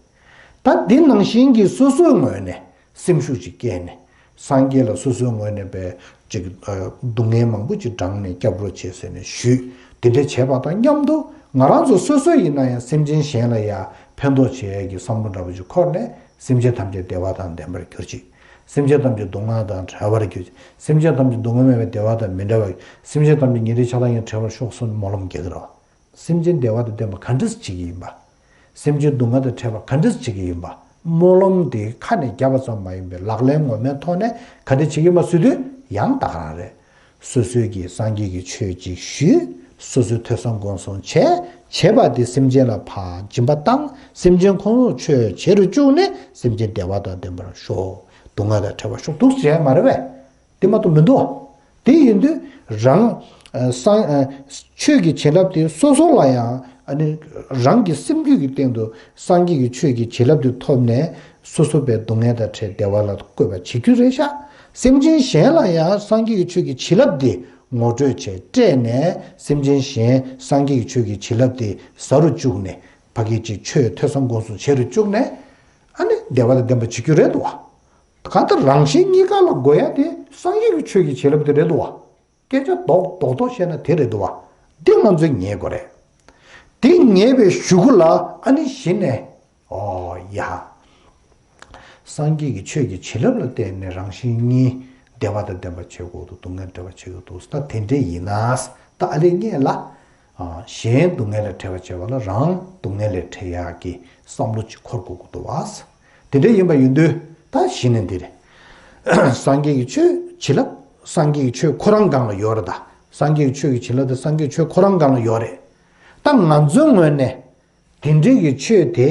ད་འདི་ནང་བཞིན་གྱི་སོ་སོའི་ངོས་ནས་སེམས་ཤུགས་ཅིག་བསྐྱེད་ནས། སངས་རྒྱས་ལ་སོ་སོའི་ངོས་ནས་པའི་ཅིག་ཨ། སྡུག་བསྔལ་མང་པོ་ཅིག་དྲངས་ནས་སྐྱབས་རོགས་བྱེད་ཟེར་ནས་ཞུས། དེ་འདྲ་བྱས་པ་དང་མཉམ་དུ་ང་རང་ཚོ་སོ་སོ་ཡིན་ན་ཡང་སེམས་ཅན་གཞན་ལ་ཡང་ཕན་ཐོགས་བྱེད་ཡས་ཀྱི་བསམ་བློ་འདྲ་པོ་ཅིག་འཁོར་ནས། སེམས་ཅན་ཐམས་ཅད་བདེ་བ་དང་ལྡན་པར་གྱུར་ཅིག། སེམས་ཅན་ཐམས་ཅད་སྡུག་བསྔལ་དང་བྲལ་བར་གྱུར་ཅིག། སེམས་ཅན་ཐམས་ཅད་སྡུག་བསྔལ་མེད་པའི་བདེ་བ་དང་མི་འབྲལ་བར། སེམས་ཅན་ཐམས་ཅད་ཉེ་རིང་ཆགས་སྡང་གཉིས་བྲལ་བར་ཤོག་གསུངས་ནས་སྨོན་ལམ་རྒྱག་གི་རེད་བ། སེམས་ཅན་བདེ་བ་དང་ལྡན་པ་ག་འདྲས་བྱེད་ཀྱི་ཡིན་པ། སེམས་ཅན་སྡུག་བསྔལ་དང་བྲལ་བ་ག་འདྲས་བྱེད་ཀྱི་ཡིན་པ། སྨོན་ལམ་དེ་ཁ་ནས་བརྒྱབ་པ་ཙམ་མ་ཡིན་པའི་ལག་ལེན་ངོ་མའི་ཐོག་ནས་ག་འདྲས་བྱེད་ཀྱི་ཡིན་པ་ཟེར་དུས་ཡང་ད་ག་རང་རེད། སོ་སོའི་གི་སངས་རྒྱས་ཀྱི་ཆོས་ཅིག་ཞུས། སོ་སོའི་ཐོས་བསམ་སྒོམ་གསུམ་བྱས། བྱས་པ་དེ་སེམས་ཅན་ལ་ཕར་སྦྱིན་པ་བཏང་། སེམས་ཅན་ཁོང་ཚོ་ཆོས་བྱེད་རུ་བཅུག་ནས་སེམས་ཅན་བདེ་བ་དང་ལྡན་པར་ཤོག། སྡུག་བསྔལ་དང་བྲལ་བར་ཤོག་འདུག་བྱས་མ་རེད་པས། དེ་མ་གཏོགས་མི་འདུག་དེ་ཡིན་དུས་རང་། ཨ། སངས། ཨ། ཆོས་ཀྱི་བྱིན་རླབས་དེ་སོ་སོ་ལ་ཡང་། ཨ་ནི་རང་གི་སེམས་རྒྱུད་ཀྱི་སྟེང་དུ་སངས་རྒྱས་ཀྱི་ཆོས་ཀྱི་བྱིན་རླབས་དེ་ཐོབ་ནས། སོ་སོ་པའི་སྡུག་བསྔལ་དང་བྲལ་བདེ་བ་ལ་བཀོད་པ་བྱེད་རྒྱུ་རེད་ཤག་སེམས་ཅན་གཞན་ལ་ཡང་སངས་རྒྱས་ཀྱི་ཆོས་ཀྱི་བྱིན་རླབས་དེ་ངོ་སྤྲོད་བྱས་སྤྲད་ནས། སེམས་ཅན་གཞན་སངས་རྒྱས་ཀྱི་ཆོས་ཀྱི་བྱིན་རླབས་དེ་ཟ་རུ་བཅུག་ནས། ཕ་གི་ཅིག་ཆོས་ཐོས་བསམ་སྒོམ་གསུམ་བྱེད་རུ་བཅུག་ནས། ཨ་ནི་བདེ་བ་དང་ལྡན་པ་བྱེད་རྒྱུ་རེད་འདུག་བ། གང་ལྟར་རང་གཞན་གཉིས་ཀ་ལ་དགོས་ཡ་དེ་སངས་རྒྱས་ཀྱི་ཆོས་ཀྱི་བྱིན་རླབས་དེ་རེད་འདུག་བ། སྐད་ཆ་རྡོག་རྡོག་རྡོག་བཤད་ན་དེ་རེད་འདུག་བ། འདི་ང་ཚོས་ངེས་དགོས་རེད། འདི་ངེས་པའི་གཞུག་གུ་ལ་ཨ་ནི་གཞི་ནས། ཨོ་ཡ། སངས་རྒྱས་ཀྱི་ཆོས་ཀྱི་བྱིན་རླབས་ལ་བརྟེན་ནས་རང་གཞན་གཉིས་བདེ་བ་དང་ལྡན་པ་བྱེད་དགོས་འདུག་སྡུག་བསྔལ་བྲལ་བ་བྱེད་དགོས་འདུག་ད་དེ་འདྲས་ཡིན་ན། ད་ཨ་ལས་ངེས་ལ། ཨ། གཞན་སྡུག་བསྔལ་ལས་བྲལ་བ་བྱེད་པ་ལ་རང་སྡུག་བསྔལ་ལས་བྲལ་ཡག་གི་བསམ་བློ་ཅིག་འཁོར་དགོས་ཀྱི་འདུག་བ། དེ་འདྲ་ཡིན་པ་ཡིན་དུས་ད་གཞི་ནས་འདི་རེད། སངས་རྒྱས་ཀྱི་ཆོས་བྱིན་རླབས། སངས་རྒྱས་ཀྱི་ཆོས་ཁོ་རང་སྒང་ལ་ཡོད་རེད་ད། སངས་རྒྱས་ཀྱི་ཆོས་ཀྱི་བྱིན་རླབས་དེ་སངས་རྒྱས་ཆོས་ཁོ་རང་སྒང་ལ་ཡོད་རེད། ད་ང་ཚོའི་ངོས་ནས་དེ་འདྲའི་གི་ཆོས་དེ་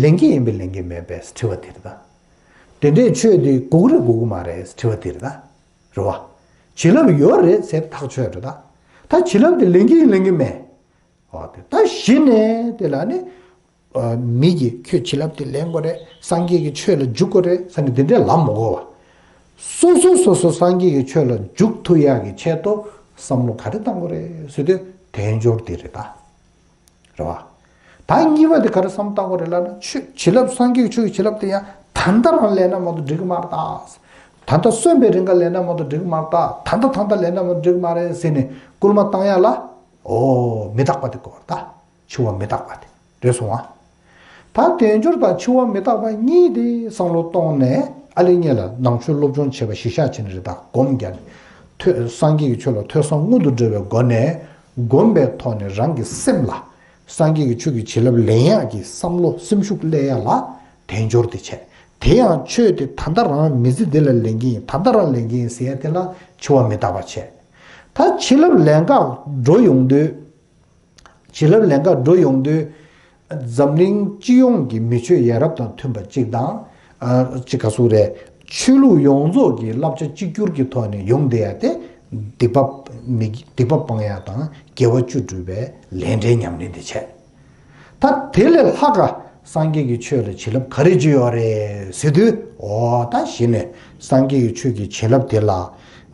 ལེན་གྱི་ཡིན་པས་ལེན་གྱི་མེད་པས་དྲི་བ་དེ་རེད་ད། དེ་འདྲའི་ཆོས་དེ་དགོས་ཀྱི་རེད་དགོས་ཀྱི་མ་རེད་དྲི་བ་དེ་རེད་ད། རེད་བ། བྱིན་རླབས་ཡོད་རེད་ཟེར་ཐག་ཆོད་རེད་ད། ད་བྱིན་རླབས་དེ་ལེན་གྱི་ཡིན་ལེན་གྱི་མེད། འོ་དེ་ད་གཞི་ནས་དེ་ལ་ནི། ཨ། མི་གིས་ཁྱོད་བྱིན་རླབས་དེ་ལེན་དགོས་རེད། སངས་རྒྱས་ཀྱི་ཆོས་ལ་འཇུག་དགོས་རེད་ཟེར་ནས་དེ་འདྲའི་ལབ་མི་དགོས་བ། སོ་སོ་སོ་སོ་སངས་རྒྱས་ཀྱི་ཆོས་ལ་འཇུག་ཐུབ་ཡག་གི་ཆེད་དུ་བསམ་བློ་ག་རེ་བཏང་དགོས་རེད་ཟེར་དུས་དལ་འབྱོར་དེ་རེད་ད། རེད་བ། ད་གཉིས་པ་དེ་ག་རེ་བསམ་བཏང་དགོས་རེད་ལབ་ན། ཆོས་བྱིན་རླབས་སངས་རྒྱས་ཀྱི་ཆོས་ཀྱི་བྱིན་རླབས་དེ་ཡང་ད་ལྟ་རང་ལེན་ན་མ་གཏོགས་འགྲིག་གི་མ་རེད་ད། ད་ལྟ་གསོན་པའི་རིང་ག་ལེན་ན་མ་གཏོགས་འགྲིག་གི་མ་རེད་ད། ད་ལྟ་ད་ལྟ་ལེན་ན་མ་གཏོགས་འགྲིག་གི་མ་རེད་ཟེར་ནས་སྐུལ་མ་བཏང་ཡ་ལ། ཨོ་མི་རྟག་པ་དེ་དགོས་རེད་ད། འཆི་བ་མི་རྟག་པ་དེ་རེད་སོང་ཨ། ད་དལ་འབྱོར་དང་འཆི་བ་མི་རྟག་པ་གཉིས་དེ་བསམ་བློ་གཏོང་ནས་ ཨ་ལེ་ངེད་ལ་ནང་ཆོས་སློབ་སྦྱོང་བྱེད་པ་གཞི་བཞག་བྱས་ནས་རེད། ད་སྒོམ་རྒྱག་ནས་ཐོས། སངས་རྒྱས་ཀྱི་ཆོས་ལ་ཐོས་བསམ་སྔོན་དུ་འགྲོ་བའི་སྒོ་ནས་སྒོམ་པའི་ཐོག་ནས་རང་གི་སེམས་ལ་སངས་རྒྱས་ཀྱི་ཆོས་ཀྱི་བྱིན་རླབས་ལེན་ཡག་གི་བསམ་བློ་སེམས་ཤུགས་སླེབས་ཡག་ལ་དལ་འབྱོར་དེ་བྱས། དེ་ཡང་ཆོས་དེ་ད་ལྟ་རང་མི་ཚེ་འདི་ལ་ལེན་གྱི་ཡིན། ད་ལྟ་རང་ལེན་གྱི་ཡིན་ཟེར་ཡག་དེ་ལ་འཆི་བ་མི་རྟག་པ་བྱས། ད་བྱིན་རླབས་ལེན་ག་འགྲོ་ཡོང་དུས། བྱིན་རླབས་ལེན་ག་འགྲོ་ཡོང་དུས། འཛམ་གླིང་སྤྱི་ཡོངས་ཀྱི་མི་ཆོས་ཡ་རབས་དང་མཐུན་པ་གཅིག་དང་། ཨ། གཅིག་ག་ཟེར་རེད། ཆོས་ལུགས་ཡོངས་རྫོགས་ཀྱི་བསླབ་བྱ་གཅིག་གྱུར་གྱི་ཐོག་ནས་ཡོང་བསྡད་ཡ་དེ། སྡིག་པ་མི། སྡིག་པ་སྤང་ཡ་དང་དགེ་བ་བཅུ་སྒྲུབ་པའི་ལས་འབྲས་ཉམས་ལེན་དེ་བྱས། ད་དེ་ལས་ལྷག་ག་སངས་རྒྱས་ཀྱི་ཆོས་ལ་བྱིན་རླབས་ག་རེ་ཅིག་ཡོད་རེད་ཟེར་དུས། འོ་ད་གཞི་ནས་སངས་རྒྱས་ཀྱི་ཆོས་ཀྱི་བྱིན་རླབས་དེ་ལ།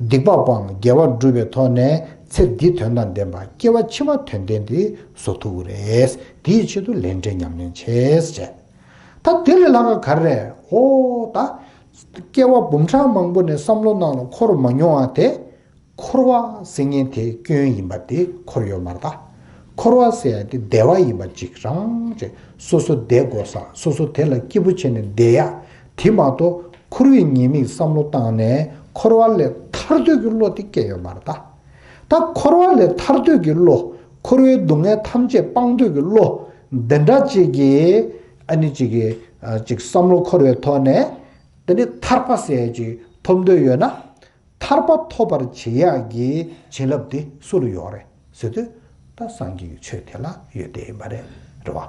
སྡིག་པ་སྤང་དགེ་བ་སྒྲུབ་པའི་ཐོག་ནས་ཚེ་འདིའི་དོན་དང་ལྡན་པ་སྐྱེ་བ་ཕྱི་མ་དོན་ལྡན་དེ་བཟོ་ཐུབ་ཀྱི་རེད། དེའི་ཆེད་དུ་ལས་འབྲས་ཉམས་ལེན་བྱས་བྱས། ད་དེ་ལས་ལྷག་ག་ག་རེ་རེད། འོ་ད་སྐྱེ་བ་འབུམ་ཕྲག་མང་པོ་ནས་བསམ་བློ་ནང་ལ་འཁོར་མ་མྱོང་བ་དེ། འཁོར་བ་ཟེར་མཁན་དེ་སྐྱོན་ཡིན་པ་དེ་འཁོར་ཡོད་མ་རེད་ད། འཁོར་བ་ཟེར་ཡ་དེ་བདེ་བ་ཡིན་པ་གཅིག་རང་བྱས། སོ་སོ་བདེ་དགོས་ས། སོ་སོ་དེ་ལ་སྐྱིད་པོ་བྱས་ནས་བསྡད་ཡ། དེ་མ་གཏོགས་འཁོར་བའི་ཉེས་དམིགས་བསམ་བློ་བཏང་ནས་འཁོར་བ་ལས་ཐར་འདོད་ཀྱི་བློ་དེ་སྐྱེ་ཡོད་མ་རེད་ད། ད་འཁོར་བ་ལས་ཐར་འདོད་ཀྱི་བློ། འཁོར་བའི་སྡུག་བསྔལ་ཐམས་ཅད་སྤང་འདོད་ཀྱི་བློ། འདི་འདྲ་ཅིག་གིས་ཨ་ནི་ཅིག་གིས་ཨ་ཅིག་བསམ་བློ་འཁོར་བའི་ཐོག་ནས། དེ་ནི་ཐར་པ་ཟེར་ཡ་ཅིག་ཐོབ་འདོད་ཡོད་ན། ཐར་པ་ཐོབ་པར་བྱེད་ཡག་གི་བྱིན་རླབས་དེ་སུ་ལ་ཡོད་རེད་ཟེར་དུས། ད་སངས་རྒྱས་ཀྱི་ཆོས་དེ་ལ་ཡོད་བསྡད་ཡིན་པ་རེད། རེད་བ།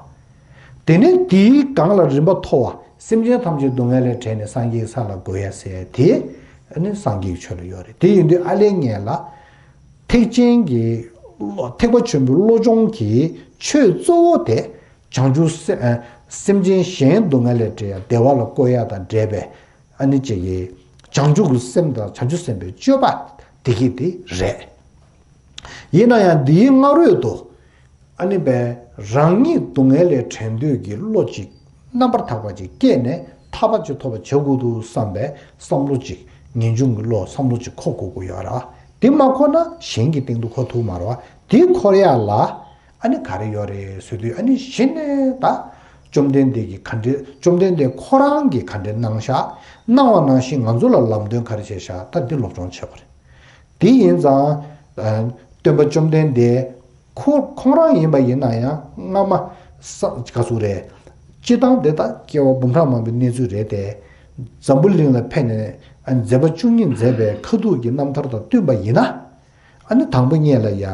དེ་ནས་དེའི་སྒང་ལ་རིམ་པ་མཐོ་བ། སེམས་ཅན་ཐམས་ཅད་སྡུག་བསྔལ་ལས་བསྒྲལ་ནས་སངས་རྒྱས་ཀྱི་ས་ལ་འགོད་ཡ་ཟེར་དེ། ཨ་ནི་སངས་རྒྱས་ཀྱི་ཆོས་ལ་ཡོད་རེད། དེ་ཡིན་དུས་ཨ་ལེ་ངེད་ལ། ཐེག་ཆེན་གྱི་བློ། ཐེག་པ་ཆེན་པོའི་བློ་སྦྱོང་གི་ཆོས་གཙོ་བོ་དེ། བྱང་ཆུབ་སེམས། ཨ། སེམས་ཅན་གཞན་སྡུག་བསྔལ་ལས་བསྒྲལ་ཡ། བདེ་བ་ལ་བཀོད་ཡ་དང་འབྲེལ་བའི། ཨ་ནི་ཅིག་གི་བྱང་ཆུབ་ཀྱི་སེམས་དང་བྱང་ཆུབ་སེམས་དཔའི་སྤྱོད་པ་དེ་གི་དེ་རེད། ཡིན་ན་ཡང་འདིའི་སྔ་རོལ་དུ། ཨ་ནི་བས་རང་ཉིད་སྡུག་བསྔལ་ལས་བྲལ་འདོད་ཀྱི་བློ་གཅིག་རྣམ་པར་དག་པ་ཅིག་སྐྱེས་ནས་ཐར་པ་ཅིག་ཐོབ་པ་བྱེད་དགོས་འདུག་བསམ་པའི་བསམ་བློ་ཅིག་ངེས་འབྱུང་གི་བློ་བསམ་བློ་ཅིག་འཁོར་དགོས་ཀྱི་ཡོད་རེད་བ། དེ་མ་འཁོར་ན་གཞན་གྱི་སྟེང་དུ་འཁོར་ཐུབ་མ་རེད་བ། དེ་འཁོར་ཡ་ལ། ཨ་ནི་ག་རེ་ཡོད་རེད་ཟེར་དུས། ཨ་ནི་གཞི་ནས་ད་བཅོམ་ལྡན་འདས་ཀྱིས་ག་འདྲའི། བཅོམ་ལྡན་འདས་ཁོ་རང་གིས་ག་འདྲའི་གནང་ཤག་གནང་བ་ནང་བཞིན་ང་ཚོ་ལ་ལམ་སྟོན་ག་རེ་བྱས་ཤག་ད་འདི་སློབ་སྦྱོང་བྱེད་དགོས་རེད། དེ་ཡིན་ཙང་། ཨ། སྟོན་པ་བཅོམ་ལྡན་འདས་ཁོ་ཁོང་རང་ཡིན་པ་ཡིན་ན་ཡང་སྔ་མ་ས་ག་ཟུག་རེད། སྤྱི་བཏང་དེ་ད་སྐྱེ་བ་འབུམ་ཕྲག་མང་པོའི་གནས་ཚུལ་རེད་དེ། འཛམ་བུ་གླིང་ལ་ཕེབས་ནས། ཨ། མཛད་པ་བཅུ་གཉིས་མཛད་པའི་ཁ་ཐུག་གི་རྣམ་ཐར་དང་བསྟུན་པ་ཡིན་ན། ཨ་ནི་དང་པོ་ཉིད་ལ་ཡ་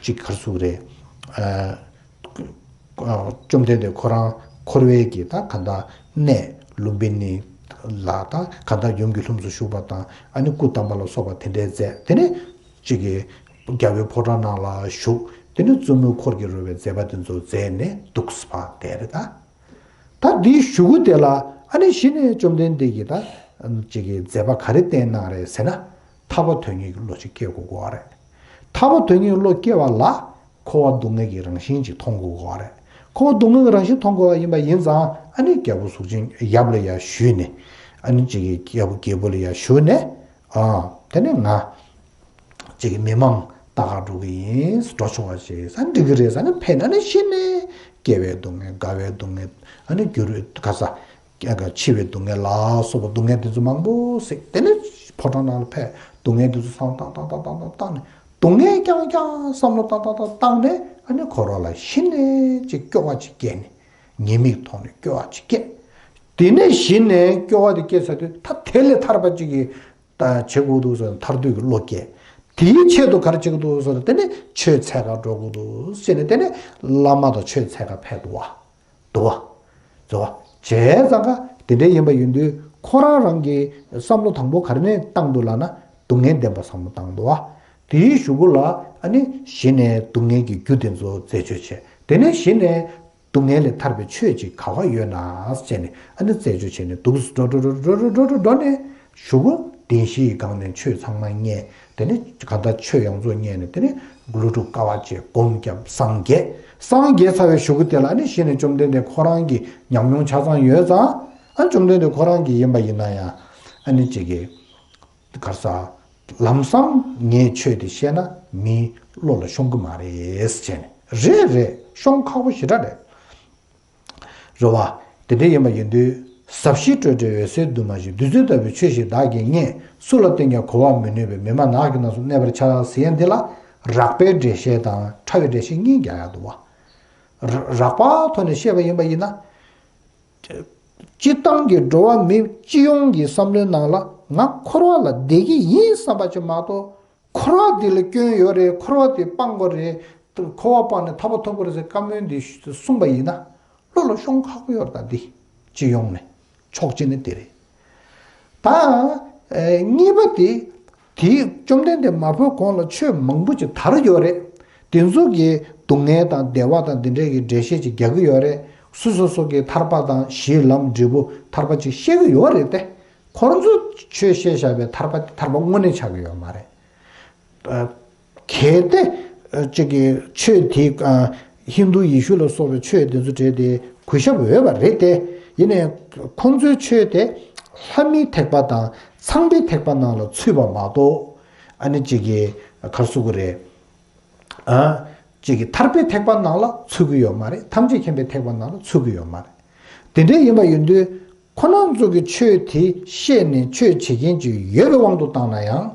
ཅིག་ག་རེ་ཟེར་དགོས་རེད། ཨ། བཅོམ་ལྡན་འདས་ཁོ་རང་འཁོར་བའི་གི་ད་ག་ད་གནས་ལུམྦི་ནི་ལ་ད་ག་ད་ཡུམ་གྱི་ལྷུམས་སུ་ཞུགས་པ་དང་། ཨ་ནི་སྐུ་བལྟམས་པ་ལ་སོགས་པ་དེ་འདྲའི་མཛད། དེ་ནས་ཅིག་གི་རྒྱལ་བའི་ཕོ་བྲང་ནང་ལ་བཞུགས། དེ་ནས་བཙུན་མོའི་འཁོར་གྱིས་རོལ་བའི་མཛད་པ་དེ་ཚོ་མཛད་ནས་འདུག་སེ་བ་དེ་རེད་ད། ད་འདིའི་གཞུག་གུ་དེ་ལ་ཨ་ནི་གཞི་ནས་བཅོམ་ལྡན་འདས་ཀྱིས་ད་ཅིག་གི་མཛད་པ་ག་རེ་བསྟན་གནང་རེད་ཟེར་ན། ཐར་པ་དོན་གཉེར་གྱི་བློ་ཅིག་སྐྱེ་དགོས་ཀྱི་ཡོད་རེད། ཐར་པ་དོན་གཉེར་གྱི་བློ་སྐྱེ་བ་ལ་འཁོར་བ་སྡུག་བསྔལ་གྱི་རང་བཞིན་ཅིག་མཐོང་དགོས་ཀྱི་ཡོད་རེད། འཁོར་བ་སྡུག་བསྔལ་གྱི་རང་བཞིན་མཐོང་དགོས་པ་ཡིན་པ་ཡིན་ཙང་། ཨ་ནི་རྒྱལ་པོ་གཟུགས་ཅན་ཡབ་ལ་ཡ་ཞུས་ནས། ཨ་ནི་ཅིག་གི་རྒྱལ་པོ་རྒྱལ་པོ་ལ་ཡ་ཞུས་ནས། ཨ། དེ་ནས་ང་ཅིག་གི་མི་མང་ལྟ་ག་འགྲོ་གི་ཡིན། འགྲོ་ཆོག་པ་ཞིག་ས་འགྲིག་གི་རེད་ཟེར་ནས་ཕེབས་ན་ནི། གཞི་ནས་སྐྱེ་བའི་སྡུག་བསྔལ། རྒ་བའི་སྡུག་བསྔལ། ཨ་ནི་འགྱུར་བའི་ག་ས། འཆི་བའི་སྡུག་བསྔལ་ལ་སོགས་པ་སྡུག་བསྔལ་དེ་ཚོ་མང་པོ་ཞིག་དེ་ནས་ཕོ་བྲང་ནང་ལ་ཕེབས། སྡུག་བསྔལ་དེ་ཚོ་བསམ་བློ་བཏང་བཏང་བཏང་བཏང་བཏང་ནས། སྡུག་བསྔལ་རྐྱང་རྐྱང་བསམ་བློ་བཏང་བཏང་བཏང་བཏང་ནས། ཨ་ནི་འཁོར་བ་ལ་གཞི་ནས་ཅིག་སྐྱོ་བ་ཅིག་སྐྱེས་ནས། ཉེས་དམིགས་ཐོག་ནས་སྐྱོ་བ་ཅིག་སྐྱེས། དེ་ནས་གཞི་ནས་སྐྱོ་བ་དེ་སྐྱེས་ཚར་དུས། ད་དེ་ལས་ཐར་པ་ཅིག་གི་ད་བྱེད་དགོས་འདུག་ཟེར་ནས་ཐར་འདོད་ཀྱི་བློ་སྐྱེས། དེའི་ཆེད་དུ་ག་རེ་བྱེད་དགོས་འདུག་ཟེར་ན། དེ་ནས་ཆོས་འཚོལ་ག་འགྲོ་དགོས་འདུག་ཟེར་ནས། དེ་ནས་བླ་མ་དང་ཆོས་འཚོལ་ག་ཕེབས་འདུག་བ། འདུག་བ། འདུག་བ། བྱས་ཙང་ཀ་དེ་འདྲ་ཡིན་པ་ཡིན་དུས། ཁོ་རང་རང་གི་བསམ་བློ་དང་པོ་ག་རེ་ནས་བཏང་འདུག་ལབ་ན། སྡུག་བསྔལ་བདེན་པ་བསམ་བློ་བཏང་འདུག་བ། དེའི་གཞུག་གུ་ལ་ཨ་ནི་གཞི་ནས་སྡུག་བསྔལ་གྱི་རྒྱུ་དེ་ཚོ་རྩད་གཅོད་བྱས། དེ་ནས་གཞི་ནས་སྡུག་བསྔལ་ལས་ཐར་པའི་ཆོས་ཅིག་ག་བ་ཡོད་ན་བྱས་ནས། ཨ་ནི་རྩད་གཅོད་བྱས་ནས་འདུག་སེ་འགྲོ་འགྲོ་འགྲོ་འགྲོ་འགྲོ་འགྲོ་འགྲོ་ནས། གཞུག་གུ་བདེན་བཞིའི་སྒང་ནས་ཆོས་ཚང་མ་རྙེད། དེ་ནས་གང་ལྟར་ཆོས་ཡོངས་རྫོགས་རྙེད་ནས། དེ་ནས་ཀླུ་སྒྲུབ་དཀའ་བ་སྤྱད། སྒོམ་བརྒྱབ། སངས་རྒྱས། སངས་རྒྱས་ཚར་བའི་གཞུག་གུ་དེ་ལ་ནི་གཞི་ནས་བཅོམ་ལྡན་འདས་ཁོ་རང་གི་ཉམས་མྱོང་ཆ་ཚང་ཡོད་ཙང་། ཨ། བཅོམ་ལྡན་འདས་ཁོ་རང་གི་ཡིན་པ་ཡིན་ན་ཡང་། ཨ་ནི་ཅིག་གི་ག་རེ་ཟ། ལམ་སང་ངས་ཆོས་དེ་བཤད་ན་མིའི་བློ་ལ་ཤོང་གི་མ་རེད་ཟེར་ནས། རེད་རེད། ཤོང་ཁག་པོ་ཞེ་དྲག་རེད། རེད་བ། དེ་འདྲ་ཡིན་པ་ཡིན་དུས། ཟབ་ཞི་སྤྲོས་བྲལ་འོད་གསལ་འདུས་མ་བཞི། བདུད་རྩི་ལྟ་བུའི་ཆོས་ཤིག་བདག་གིས་རྙེད། སུ་ལ་བསྟན་ཀྱང་གོ་བར་མི་ནུས་པས། མི་སྨྲ་ནགས་ཀྱི་གནས་སུ་གནས་པར་བྱ། ཟེར་ཡ་འདི་ལ་རགས་པའི་འགྲེལ་བཤད་དང་ཕྲ་བའི་འགྲེལ་བཤད་གཉིས་རྒྱག་ཡག་འདུག་བ། ར་རགས་པ་ཐོག་ནས་བཤད་པ་ཡིན་པ་ཡིན་ན། སྤྱིར་བཏང་གི་འགྲོ་བ་མི་སྤྱི་ཡོངས་ཀྱི་བསམ་བློའི་ནང་ལ་ང་འཁོར་བ་ལ་བསྡད་ཀྱི་ཡིན་བསམ་པ་ཅིག་མ་གཏོགས། འཁོར་བ་འདི་ལ་སྐྱོན་ཡོད་རེད། འཁོར་བ་འདི་སྤང་དགོས་རེད། འཁོར་བ་སྤངས་ནས་ཐར་པ་ཐོབ་དགོས་རེད་ཟེར་བཀའ་མོལ་འདི་གསུངས་པ་ཡིན་ན། བློ་ལ་ཤོང་ཁག་པོ་ཡོད་རེད། ད་འདི་སྤྱི་ཡོངས་ནས་ཕྱོགས་གཅིག་ནས་འདི་རེད། ད་ཨེ་གཉིས་པ་དེ། དེའི་བཅོམ་ལྡན་འདས་མ་འཕོས་གོང་ལ་ཆོས་མང་པོ་ཅིག་དར་ཡོད་རེད། དེ་ཚོ་གི་སྡུག་བསྔལ་དང་བདེ་བ་དང་འདི་འདྲའི་གི་འགྲེལ་བཤད་ཅིག་རྒྱག་གི་ཡོད་རེད། སོ་སོ་སོ་གི་ཐར་པ་དང་གཞི་ལམ་འབྲས་བུ་ཐར་པ་ཅིག་བཤད་གི་ཡོད་རེད་དེ། ཁོ་རང་ཚོས་ཆོས་བཤད་བཞག་པའི་ཐར་པ་དེ་ཐར་པ་དངོས་གནས་ཆགས་ཀྱི་ཡོད་མ་རེད། ཨ་གལ་ཏེ་ཨ་གཅིག་གིས་ཆོས་དེ་ཨ་ཧིན་རྡུ་ཡེ་ཤུ་ལ་སོགས་པའི་ཆོས་དེ་ཚོ་བྲལ་ཏེ་གུས་ཞབས་འོས་པ་རེད་དེ། ཡིན་ནའི་ཁོང་ཚོའི་ཆོས་དེ་ལྷ་མིའི་ཐེག་པ་དང་ཚངས་པའི་ཐེག་པ་ནང་ལ་ཚུད་པ་མ་གཏོགས། ཨ་ནི་གཅིག་གིས་ག་རེ་ཟེར་དགོས་རེད། ཨ་གཅིག་གིས་ཐར་པའི་ཐེག་པ་ནང་ལ་ཚུད་ཀྱི་ཡོད་མ་རེད། ཐམས་ཅད་མཁྱེན་པའི་ཐེག་པ་ནང་ལ་ཚུད་ཀྱི་ཡོད་མ་རེད། དེ་འདྲ་ཡིན་པ་ཡིན་དུས། ཁོ་རང་ཚོ་གི་ཆོས་དེ་བཤད་ནས་ཆོས་བྱེད་མཁན་ཅིག་ཡོད་པའི་དབང་དུ་བཏང་ན་ཡང་།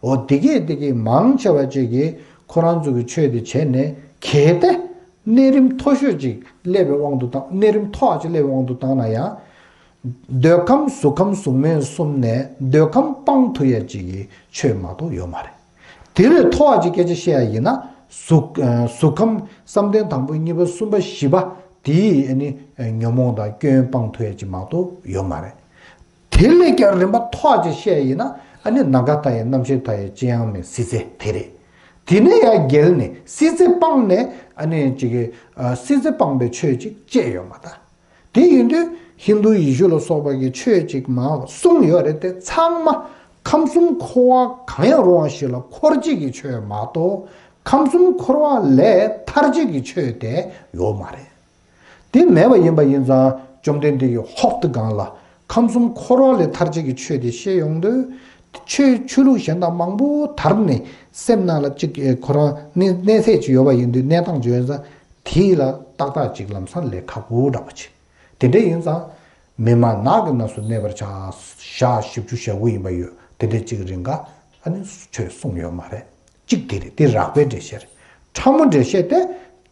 འོ་དེ་གས་དེ་གས་མང་ཆེ་བ་ཅིག་གིས་ཁོ་རང་ཚོ་གི་ཆོས་དེ་བྱས་ནས། གལ་ཏེ་གནས་རིམ་མཐོ་ཤོས་ཅིག་སླེབས་པའི་དབང་དུ་བཏང་། གནས་རིམ་མཐོ་བ་ཅིག་སླེབས་པའི་དབང་དུ་བཏང་ན་ཡང་། འདོད་ཁམས་གཟུགས་ཁམས་གཟུགས་མེད་གསུམ་ནས་འདོད་ཁམས་སྤང་ཐུབ་ཡ་ཅིག་གི་ཆོས་མ་གཏོགས་ཡོད་མ་རེད། དེ་ལས་མཐོ་བ་ཅིག་སྐད་ཆ་བཤད་ཡ་ཡིན་ན། གཟུགས་གཟུགས་ཁམས་བསམ་གཏན་དང་པོ་གཉིས་པ་གསུམ་པ་བཞི་པ་དེའི་ཨ་ནི་ཉོན་མོངས་དང་སྐྱོན་སྤང་ཐུབ་ཡ་ཅིག་མ་གཏོགས་ཡོད་མ་རེད། དེ་ལས་ཀྱང་རིམ་པ་མཐོ་བ་ཅིག་བཤད་ཡ་ཡིན་ན། ཨ་ནི་ནམ་མཁའ་ལྟ་ཡ་རྣམ་ཤེས་ལྟ་ཡ་ཅི་ཡང་མེད་སྲིད་རྩེ་དེ་རེད། དེ་ནས་ཡང་བརྒལ་ནས་སྲིད་རྩེ་སྤངས་ནས། ཨ་ནི་ཅིག་གི་ཨ་སྲིད་རྩེ་སྤངས་པའི་ཆོས་ཅིག་བཅས་ཡོད་མ་ད། དེ་ཡིན་དུས་ཧིན་རྡུ་ཡེ་ཤུ་ལ་སོགས་པ་གི་ཆོས་ཅིག་མང་གསུངས་ཡོད་རེད་དེ། ཚང་མ་ཁམས་གསུམ་འཁོར་བ་གང་ཡང་རུང་བ་ཞིག་ལ་འཁོར་བྱེད་ཀྱི་ཆོས་མ་གཏོགས། ཁམས་གསུམ་འཁོར་བ་ལས་ཐར་བྱེད་ཀྱི་ཆོས་དེ་ཡོད་མ་རེད། དེ་མེད་པ་ཡིན་པ་ཡིན་ཙང་། བཅོམ་ལྡན་འདས་ཀྱིས་ཧོབ་ཏེ་སྒང་ལ་ཁམས་གསུམ་འཁོར་བ་ལས་ཐར་བྱེད་ཀྱི་ཆོས་དེ་བཤད་ཡོང་དུས། ཆོས་ཆོས་ལུགས་གཞན་དག་མང་པོ་དར་ནས་སེམས་ནང་ལ་གཅིག་ཁོ་རང་གནས་གནས་ཚད་ཅིག་ཡོད་པ་ཡིན་དུས། གནས་སྟངས་ཅིག་ཡོད་ཙང་། དེ་ལ་ཏག་ཏག་ཅིག་ལམ་སང་ལས་ཁག་པོ་འདྲ་པོ་ཅིག་དེ་འདྲ་ཡིན་ཙང་། མི་སྨྲ་ནགས་ཀྱི་གནས་སུ་གནས་པར་བྱ། ཞག་བཞི་བཅུ་ཞེ་དགུ་ཡིན་པ་ཡོད། དེ་འདྲ་གཅིག་རིང་ག་ཨ་ནི་ཆོས་གསུངས་ཡོད་མ་རེད། གཅིག་དེ་རེད། དེ་རགས་པའི་འགྲེལ་བཤད་རེད། ཕྲ་མོ་འགྲེལ་བཤད་དེ།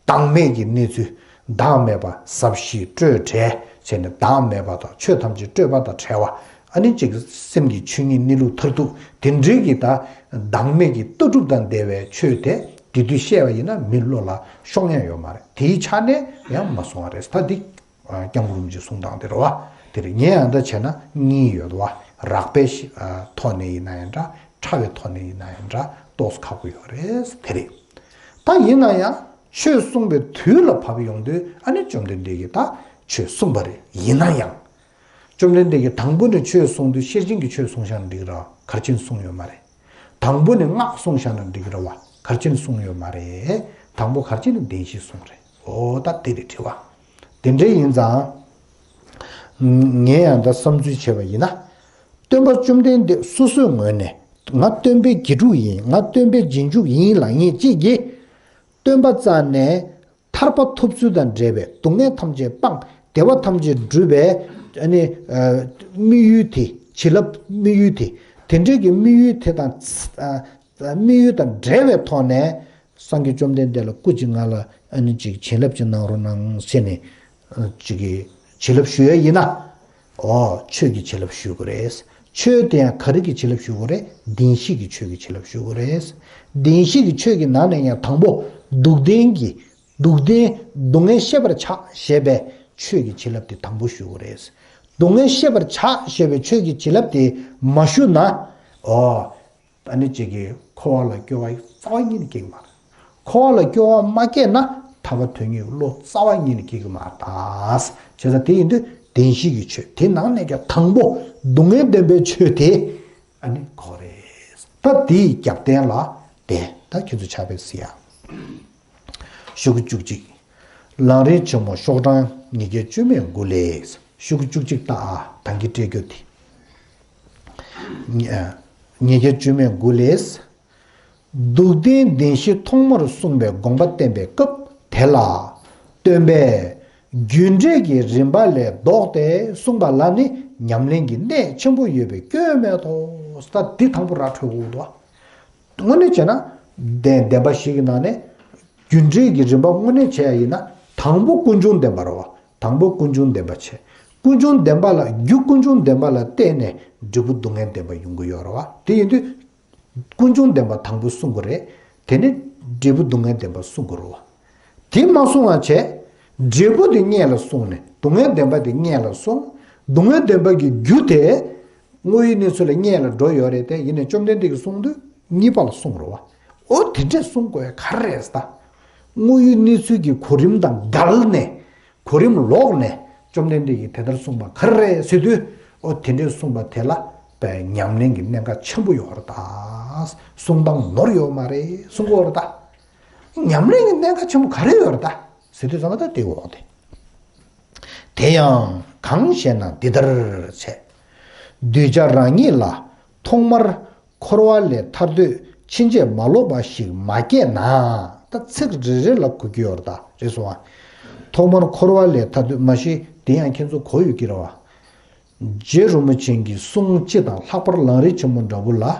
བདག་མེད་ཀྱི་གནས་ཚུལ། བདག་མེད་པ་ཟབ་ཞི་སྤྲོས་བྲལ་བྱས་ནས། བདག་མེད་པ་དང་ཆོས་ཐམས་ཅད་སྤྲོས་པ་དང་བྲལ་བ། ཨ་ནི་གཅིག་སེམས་ཀྱི་ཆོས་ཉིད་གནས་ལུགས་མཐར་ཐུག་དེ་འདྲའི་གི། ད་བདག་མེད་ཀྱི་ལྟ་གྲུབ་དང་འདས་པའི་ཆོས་དེ་དེ་དུས་བཤད་པ་ཡིན་ན་མི་བློ་ལ་ཤོང་ཡ་ཡོད་མ་རེད། དེའི་ཆ་ནས་ཡང་མ་གསུང་བ་རེད། ད་འདི་སྐྱབས་མགོན་རིན་པོ་ཆེའི་གསུང་སྟངས་དེ་རེད་བ། དེ་རེད། ངས་ཡང་ད་བྱས་ན་གཉིས་ཡོད་བ། རགས་པའི་ཐོག་ནས་ཡིན་ན་ཡང་འདྲ། ཕྲ་བའི་ཐོག་ནས་ཡིན་ན་ཡང་འདྲ། ཏོག་ཙམ་ཁག་པོ་ཡོད་རེད། དེ་རེད། ད་ཡིན་ན་ཡང་ཆོས་གསུངས་པའི་དུས་ལ་བབས་ཡོང་དུས། ཨ་ནི་བཅོམ་ལྡན་འདས་ཀྱིས་ད་ཆོས་གསུངས་པ་རེད། ཡིན་ན་ཡང་། བཅོམ་ལྡན་འདས་ཀྱིས་དང་པོ་ནས་ཆོས་གསུངས་དུས་ཤེར་ཕྱིན་གྱི་ཆོས་གསུངས་བཞག་ན་འགྲིག་ར། གར་ཆེན་གསུངས་ཡོད་མ་རེད། དང་པོ་ནས་སྔགས་གསུངས་བཞག་ན་འགྲིག་ར་བ། གར་ཆེན་གསུངས་ཡོད་མ་རེད། དང་པོ་གར་ཆེན་ནི་བདེན་བཞི་གསུངས་རེད། འོ་ད་དེ་རེད་དྲི་བ། དེ་འདྲ་ཡིན་ཙང་། ངས་ཡང་ད་བསམ་ཚུལ་བྱས་པ་ཡིན་ན། སྟོན་པ་བཅོམ་ལྡན་འདས་སོ་སོའི་ངོས་ནས། ང་སྟོན་པའི་དགེ་ཕྲུག་ཡིན། ང་སྟོན་པའི་རྗེས་འཇུག་ཡིན་ལབ་མཁན་གཅིག་གིས། སྟོན་པ་རྩ་ནས་ཐར་པ་ཐོབ་ཚུལ་དང་འབྲེལ་བའི་སྡུག་བསྔལ་ཐམས་ཅད་སྤངས། བདེ་བ་ཐམས་ཅད་སྒྲུབ་པའི་ཨ་ནི་ཨ་དམིགས་ཡུལ་དེ། བྱིན་རླབས་དམིགས་ཡུལ་དེ། དེ་འདྲའི་གི་དམིགས་ཡུལ་དེ་དང་། ཨ་དམིགས་ཡུལ་དང་འབྲེལ་བའི་ཐོག་ནས། སངས་རྒྱས་བཅོམ་ལྡན་འདས་ལ་སྐུ་གཅིག་ང་ལ་ཨ་ནི་གཅིག་བྱིན་རླབས་ཅིག་གནང་རོགས་གནང་ཟེར་ནས། ཨ་གཅིག་གི་བྱིན་རླབས་ཞུ་ཡ་ཡིན་ན། ཨོ་ཆོས་ཀྱི་བྱིན་རླབས་ཞུ་དགོས་རེད། ཆོས་དེ་ཡང་ག་རེ་གི་བྱིན་རླབས་ཞུ་དགོས་རེད། བདེན་བཞི་གི་ཆོས་ཀྱི་བྱིན་རླབས་ཞུ་དགོས་རེད། བདེན་བཞི་གི་ཆོས་ཀྱི་ནང་ནས་ཡང་དང་པོ་སྡུག་བདེན་གྱི། སྡུག་བདེན། སྡུག་བསྔལ་ཤེས་པར་བྱ་ཞེས་པའི་ཆོས་ཀྱི་བྱིན་རླབས་དེ་དང་པོ་ཞུ་དགོས་རེད། སྡུག་བསྔལ་ཤེས་པར་བྱ་ཞེས་པའི་ཆོས་ཀྱི་བྱིན་རླབས་དེ་མ་ཞུ་ན། ཨོ། ཨ་ནི་གཅིག་གིས་འཁོར་བ་ལ་སྐྱོ་བ་རྩ་བ་ཉིད་ནས་སྐྱེ་གི་མ་རེད། འཁོར་བ་ལ་སྐྱོ་བ་མ་སྐྱེས་ན་ཐར་པ་དོན་གཉེར་བློ་རྩ་བ་ཉིད་ནས་སྐྱེ་གི་མ་རེད། བྱས་ཙང་དེ་ཡིན་དུས་བདེན་བཞི་གི་ཆོས་དེ་ནང་ནས་ཀྱང་དང་པོ་སྡུག་བསྔལ་བདེན་པའི་ཆོས་དེ་ཨ་ནི་གོ་རེད། ད་དེའི་རྒྱབ་རྟེན་ལ་བསྟན། ད་ཁྱེད་ཚོ་ཕྱག་དཔེ་གཟིགས་ཡ། ཤོག་གུ་བཅུ་གཅིག་ལམ་རིམ་ཆེན་མོ་ཤོག་གྲངས་ཉིས་བརྒྱ་བཅུ་མེད་དགུ་ལས། ཤོག་གུ་བཅུ་གཅིག་ལྟ་ཨ། ད་གིན་སྤྲད་རྒྱུ་དེ། ཉི་ཉིས་བརྒྱ་བཅུ་མེད་དགུ་ལས། སྡུག་བདེན་བདེན་བཞི་ཐོག་མར་གསུངས་པའི་དགོངས་པ་བསྟན་པའི་སྐབས་དེ་ལ། སྟོན་པས་ རྒྱུ་འབྲས་ཀྱི་རིམ་པ་ལས་ལྡོག་སྟེ་གསུངས་པ་ལ་ནི་ཉམས་ལེན་གྱི་གནད་ཆེན་པོ་ཡོད་པའི་སྐྱོན་མེད་དོ། ད་འདི་དང་པོ་ར་འཕྲོད་དགོས་འདུག་དངོས་གནས་བྱས་ན་བདེན་བདེན་པ་ཞིག་གི་ནང་ནས་རྒྱུ་འབྲས་ཀྱི་རིམ་པ་དངོས་གནས་བྱས་ཡ་ཡིན་ན་དང་པོ་ཀུན་འབྱུང་བདེན་པ་རེད་བ། དང་པོ་ཀུན་འབྱུང་བདེན་པ་བྱས། ཀུན་འབྱུང་བདེན་པ་ལ་རྒྱུ་ཀུན་འབྱུང་བདེན་པ་ལ་བརྟེན་ནས་འབྲས་བུ་སྡུག་བསྔལ་བདེན་པ་ཡོང་གི་ཡོད་རེད་བ། དེ་ཡིན་དུས། ཀུན་འབྱུང་བདེན་པ་དང་པོ་གསུང་གི་རེད། དེ་ནས་འབྲས་བུ་སྡུག་བསྔལ་བདེན་པ་གསུང་གི་རེད་བ། དེ་མ་གསུང་བ་བྱས། འབྲས་བུ་དེ་སྔོན་ལ་གསུངས་ནས་སྡུག་བསྔལ་བདེན་པ་དེ་སྔོན་ལ་གསུངས། སྡུག་བསྔལ་བདེན་པ་གི་རྒྱུ་དེ་དངོས་ཡུལ་གནས་ཚུལ་ལ་སྔོན་ལ་འགྲོ་ཡོད་རེད་དེ། ཡིན་ནའི་བཅོམ་ལྡན་འདས་ཀྱིས་གསུངས་དུས་གཉིས་པ་ལ་གསུངས་རེད་བ། ཨོ་དེ་འདྲས་གསུང་དགོས་ག་རེ་རེད་ཟེར་ད། དངོས་ཡུལ་གནས་ཚུལ་གྱི་གོ་རིམ་དང་འགལ་ནས། གོ་རིམ་ལོག་ནས་བཅོམ་ལྡན་འདས་ཀྱིས་དེ་ལྟར་གསུངས་པ་ག་རེ་རེད་ཟེར་དུས། ཨོ་དེ་འདྲས་གསུངས་པ་དེ་ལ་པའི་ཉམས་ལེན་གྱི་གནད་འགག་ཆེན་པོ་ཡོད་རེད་ད། གསུང་སྟངས་ནོར་ཡོད་མ་རེད་གསུང་གི་ཡོད་རེད་ད། ཉམས་ལེན་གྱི་གནད་འགག་ཆེན་པོ་ག་རེ་ཡོད་རེད་ད་ཟེར་དུས་ཙམ་པ་ད་དེ་འོག་དེ། དེ་ཡང་གང་ཞེ་ན་འདི་ལྟར་བྱས། གདུལ་བྱ་རང་ཉིད་ལ་ཐོག་མར་འཁོར་བ་ལས་ཐར་འདོད་ཕྱིན་ཆད་མ་ལོག་པ་ཞིག་མ་སྐྱེས་ན། ད་ཚིག་རེ་རེ་ལ་གོ་གི་ཡོད་རེད་ད། རེད་སོང་ཨ། ཐོག་མར་འཁོར་བ་ལས་ཐར་འདོད་མ་གཞི་དེ་ཡང་ཁྱེད་ཚོ་གོ་ཡོད་ཀྱི་རེད་བ། རྗེ་རིན་པོ་ཆེ་གི་གསུང་སྤྱི་དང་ལྷག་པར་ལམ་རིམ་ཆེན་མོ་འདྲ་བོ་ལ། ཨ།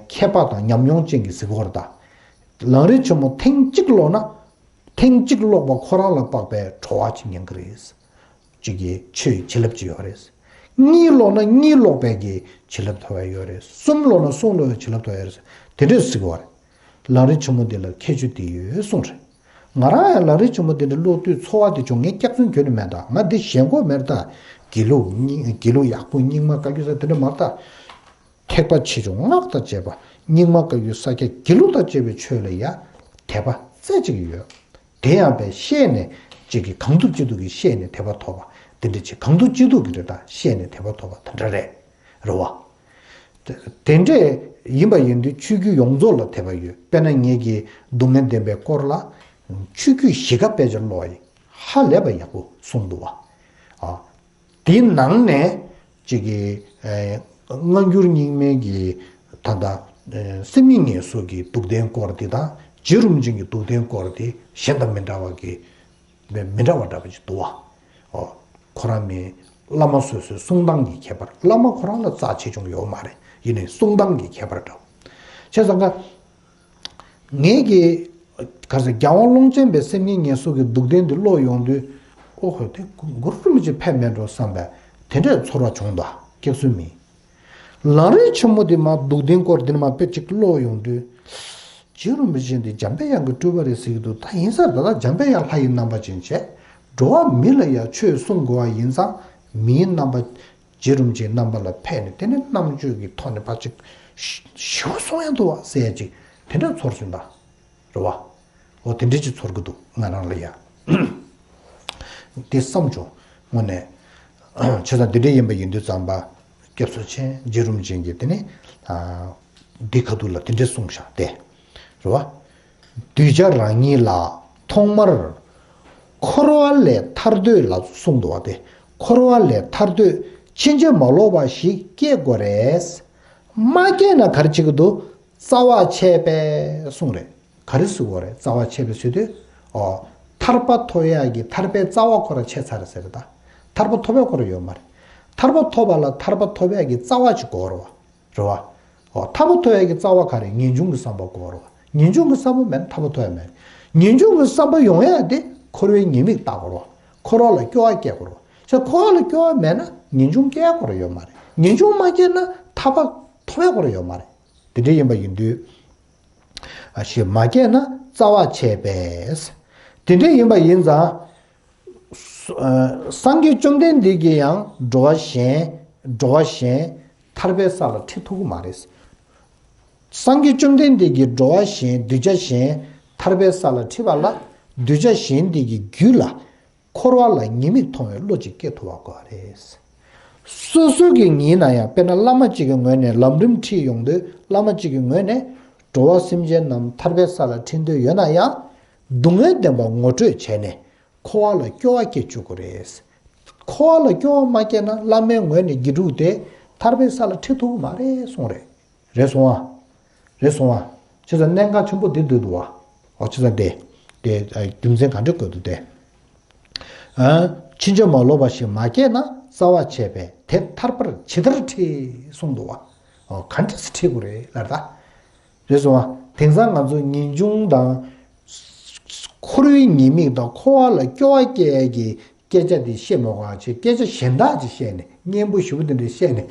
མཁས་པ་དང་ཉམས་མྱོང་ཅན་གྱིས་ཟེར་གི་ཡོད་རེད་ད། ལམ་རིམ་ཆེན་མོ་ཐེངས་གཅིག་ཀློག་ན། ཐེངས་གཅིག་ཀློག་པ་ཁོ་རང་ལ་དཔག་པའི་གྲོལ་བ་ཅིག་ཉན་གི་རེད། གཅིག་གི་ཆོས་ཀྱི་བྱིན་རླབས་ཅིག་ཡོད་རེད། གཉིས་ཀློག་ན་གཉིས་ཀློག་པའི་གི་བྱིན་རླབས་ཐོབ་ཡ་ཡོད་རེད། གསུམ་ཀློག་ན་གསུམ་ཀློག་པའི་བྱིན་རླབས་ཐོབ་ཡ་ཡོད་རེད། དེ་འདྲས་ཟེར་གི་ཡོད་རེད། ལམ་རིམ་ཆེན་མོ་འདི་ལ་ཁྱད་ཆོས་དེ་ཡོད་གསུངས་རེད། ང་རང་ཡང་ལམ་རིམ་ཆེན་མོ་འདི་འདྲ་ཀློག་དུས་ཚོར་བ་དེ་བྱུང་། ངས་སྐྱག་རྫུན་ཁྱོན་ནས་མེད་ད། ང་འདི་ཞེན་ཁོག་མེད་ད། དགེ་ལུགས་སྙིང་དགེ་ལུགས་ཡག་པོ་རྙིང་མ་བཀའ་བརྒྱུད་ས་དེ་འདྲ་མ་རེད་ད། ཐེག་པ་ཆེ་ཆུང་སྔགས་དང་བཅས་པ། རྙིང་མ་བཀའ་བརྒྱུད་ས་སྐྱ་དགེ་ལུགས་དང་བཅས་པའི་ཆོས་ལ་ཡ་དད་པ་རྩེ་གཅིག་ཡོད། དེ་ཡང་བས་ཤེས་ནས་གཅིག་གིས་གང་ཐུབ་ཅི་ཐུབ་ཀྱིས་ཤེས་ནས་དད་པ་ཐོབ་པ་དེ་འདྲ་ཅིག་གང་ཐུབ་ཅི་ཐུབ་ཀྱིས་རེད་ད། ཤེས་ནས་དད་པ་ཐོབ་པ་དེ་འདྲ་རེད། རེད་བ། དེ་འདྲས་ཡིན་པ་ཡིན་དུས་ཆོས་བརྒྱུད་ཡོངས་རྫོགས་ལ་དད་པ་ཡོད། དཔེར་ན་ངེད་ཀྱིས་སྡུག་བསྔལ་བདེན་པའི་སྐོར་ལ་ཆོས་བརྒྱུད་བཞི་ཀ་དཔེ་ཆ་ཀློག་ཡིན། ཧ་ལས་པ་ཡག་པོ་གསུངས་འདུག་བ། ཨ། དེའི་ནང་ནས་ཅིག་གི་ཨེ་སྔ་འགྱུར་རྙིང་མའི་གི་ད་ལྟ་ཨེ་སེམས་ཉིད་ངལ་གསོ་གི་སྡུག་བདེན་སྐོར་དེ་དང་རྗེ་རིན་པོ་ཆེ་གི་སྡུག་བདེན་སྐོར་དེ་གཞན་དང་མི་འདྲ་བ་གི་མི་མི་འདྲ་བ་འདྲ་བ་ཅིག་འདུག་བ། ཨོ། ཁོ་རང་མི་བླ་མ་སོ་སོའི་གསུང་སྟངས་ཀྱི་ཁྱད་པར། བླ་མ་ཁོ་རང་ལ་རྩ་ཆེ་ཆུང་ཡོད་མ་རེད། ཡིན་ནའི་གསུང་སྟངས་ཀྱི་ཁྱད་པར་འདྲ་བ། བྱས་ཙང་ཀ་ངེད་ཀྱིས་ག་ཟེར་རྒྱལ་དབང་ཀློང་ཆེན་པའི་སེམས་ཉིད་ངལ་གསོ་གི་སྡུག་བདེན་འདི་ཀློག་ཡོང་དུས། ཨོ་ཧོ། དེ་གུ་རུ་རིན་པོ་ཆེ་ཕེབས་མེད་འགྲོ་བསམ་པའི་དེ་འདྲའི་ཚོར་བ་བྱུང་འདུག་སྐྱག་རྫུན་མིན། ལམ་རིམ་ཆེན་མོ་འདི་མ་སྡུག་བདེན་སྐོར་འདི་མ་དཔེ་གཅིག་ཀློག་ཡོང་དུས། རྗེ་རིན་པོ་ཆེ་འདི་འཇམ་དཔལ་དབྱངས་ཀྱི་སྤྲུལ་པ་རེད་ཟེར་གྱི་འདུག་ད་ཡིན་ས་རེད། ད་ལྟ་འཇམ་དཔལ་དབྱངས་ལྷ་ཡི་རྣམ་པ་ཅན་བྱས། འགྲོ་བ་མི་ལ་ཡང་ཆོས་གསུང་དགོས་པ་ཡིན་ཙང་མིའི་རྣམ་པ། རྗེ་རིན་པོ་ཆེའི་རྣམ་པ་ལ་ཕེབས་ནས་དེ་ནས་རྣམ་དཔྱོད་ཀྱི་ཐོག་ནས་ཕར་ཅིག་ཞི་བོ་གསུང་ཡ་འདུག་བ་ཟེར་ཡ་ཅིག་དེ་འདྲ་ཚོར་སོང་ད། རེད་བ། འོ་དེ་འདྲ་ཅིག་ཚོར་གི་འདུག་ང་རང་ལ་ཡ། དེ་བསམ་བྱུང་། དངོས་གནས། བྱས་ཙང་དེ་འདྲ་ཡིན་པ་ཡིན་དུས་ཙམ་པ། སྐྱབས་སུ་མཆི། རྗེ་རིན་པོ་ཆེ་གིས་དེ་ནས། འདི་ཁ་ཐུག་ལ་དེ་འདྲ་གསུངས་བཞག་སྟེ། རེད་བ། གདུལ་བྱ་རང་ཉིད་ལ་ཐོག་མར་འཁོར་བ་ལས་ཐར་འདོད་ལ་གསུངས་འདུག་བ་དེ། འཁོར་བ་ལས་ཐར་འདོད་ཕྱིན་ཆད་མ་ལོག་པ་ཞིག་སྐྱེ་དགོས་རེད། མ་སྐྱེས་ན་ག་རེ་བྱེད་ཀྱི་འདུག་རྩ་བ་ཆད་པས་གསུངས་རེད། ག་རེ་ཟེར་དགོས་རེད། རྩ་བ་ཆད་པས་ཟེར་དུས། ཨོ། ཐར་པ་ཐོབ་ཡག་གི་ཐར་པའི་རྩ་བ་ཁོ་རང་ཆད་ཚར་རེད་ཟེར་རེད་ད། ཐར་པ་ཐོབ་ཡག་ཁོ་རང་ཡོད་མ་རེད། ཐར་པ་ཐོབ་པ་ལ་ཐར་པ་ཐོབ་ཡག་གི་རྩ་བ་ཅིག་དགོས་རེད་བ། རེད་བ། འོ། ཐར་པ་ཐོབ་ཡག་གི་རྩ་བ་ག་རེ། ངེས་འབྱུང་གི་བསམ་པ་དགོས་རེད་བ། ངེས་འབྱུང་གི་བསམ་པ་མེད་ན་ཐར་པ་ཐོབ་ཡག་མེད། ངེས་འབྱུང་གི་བསམ་པ་ཡོང་ཡག་དེ་འཁོར་བའི་ཉེས་དམིགས་བརྟག་དགོས་རེད་བ། འཁོར་བ་ལ་སྐྱོ་བ་སྐྱེ་དགོས་རེད་བ། ཁྱོད་འཁོར་བ་ལ་སྐྱོ་བ་མེད་ན་ངེས་འབྱུང་སྐྱེ་ཡག་ཁོ་རང་ཡོད་མ་རེད། ངེས་འབྱུང་མ་སྐྱེས་ན་ཐར་པ་ཐོབ་ཡག་ཁོ་རང་ཡོད་མ་རེད། དེ་འདྲ་ཡིན་པ་ཡིན་དུས། ཨ་ཞེས་མ་སྐྱེས་ན་རྩ་བ་ཆད་པས། དེ་འདྲ་ཡིན་པ་ཡིན་ཙང་། སངས་རྒྱས་བཅོམ་ལྡན་འདས་ཀྱིས་ཡང་འགྲོ་བ་གཞན། འགྲོ་བ་གཞན་ཐར་པའི་ས་ལ་ཁྲིད་ཐུབ་ཀྱི་མ་རེད། སངས་རྒྱས་བཅོམ་ལྡན་འདས་ཀྱིས་འགྲོ་བ་གཞན་གདུལ་བྱ་གཞན་ཐར་པའི་ས་ལ་ཁྲིད་པ་ལ་གདུལ་བྱ་གཞན་དེ་གི་རྒྱུད་ལ་འཁོར་བ་ལ་ཉེས་དམིགས་མཐོང་བའི་བློ་ཅིག་སྐྱེ་ཐུབ་པ་དགོས་པ་རེད། སོ་སོ་གི་ཉིད་ན་ཡང་དཔེར་ན་བླ་མ་གཅིག་གི་ངོས་ནས་ལམ་རིམ་ཁྲིད་ཡོང་དུས་བླ་མ་གཅིག་གི་ངོས་ནས་འགྲོ་བ་སེམས་ཅན་རྣམས་ཐར་པའི་ས་ལ་ཁྲིད་འདོད་ཡོད་ན་ཡང་སྡུག་བསྔལ་བདེན་པ་ངོ་སྤྲོད་བྱས་ནས་འཁོར་བ་ལ་སྐྱོ་བ་སྐྱེ་བཅུག་གི་རེད། འཁོར་བ་ལ་སྐྱོ་བ་མ་སྐྱེས་ན་བླ་མའི་ངོས་ནས་དགེ་ཕྲུག་དེ་ཐར་པའི་ས་ལ་ཁྲིད་ཐུབ་ཀྱི་མ་རེད་གསུངས་རེད། རེད་སོང་ཨ། རེད་སོང་ཨ། བྱས་ཙང་གནད་འགག་ཆེན་པོ་འདི་འདུག་འདུག་བ། འོ་བྱས་ཙང་དེ། དེ་རྒྱུ་མཚན་ག་འདྲ་བཀོད་འདུག་དེ། ཨ། ཕྱིན་ཅི་མ་ལོག་པ་ཞིག་མ་སྐྱེས་ན། རྩ་བ་ཆད་པས་དེ་ཐར་པར་ཇི་ལྟར་ཁྲིད། གསུངས་འདུག་བ། ཨོ། ག་འདྲ་སེ་ཁྲིད་དགོས་རེད་ལབ་ད། རེད་སོང་བ། དེང་སང་ང་ཚོ་ངེས་འབྱུང་དང་། འཁོར་བའི་ཉེས་དམིགས་དང་འཁོར་བ་ལ་སྐྱོ་བ་སྐྱེ་ཡས་ཀྱི་སྐད་ཆ་དེ་བཤད་མ་དགོས་པ་བྱས། སྐད་ཆ་གཞན་དག་ཅིག་བཤད་ནས། སྙན་པོ་ཞེ་པོ་དེ་འདྲ་བཤད་ནས།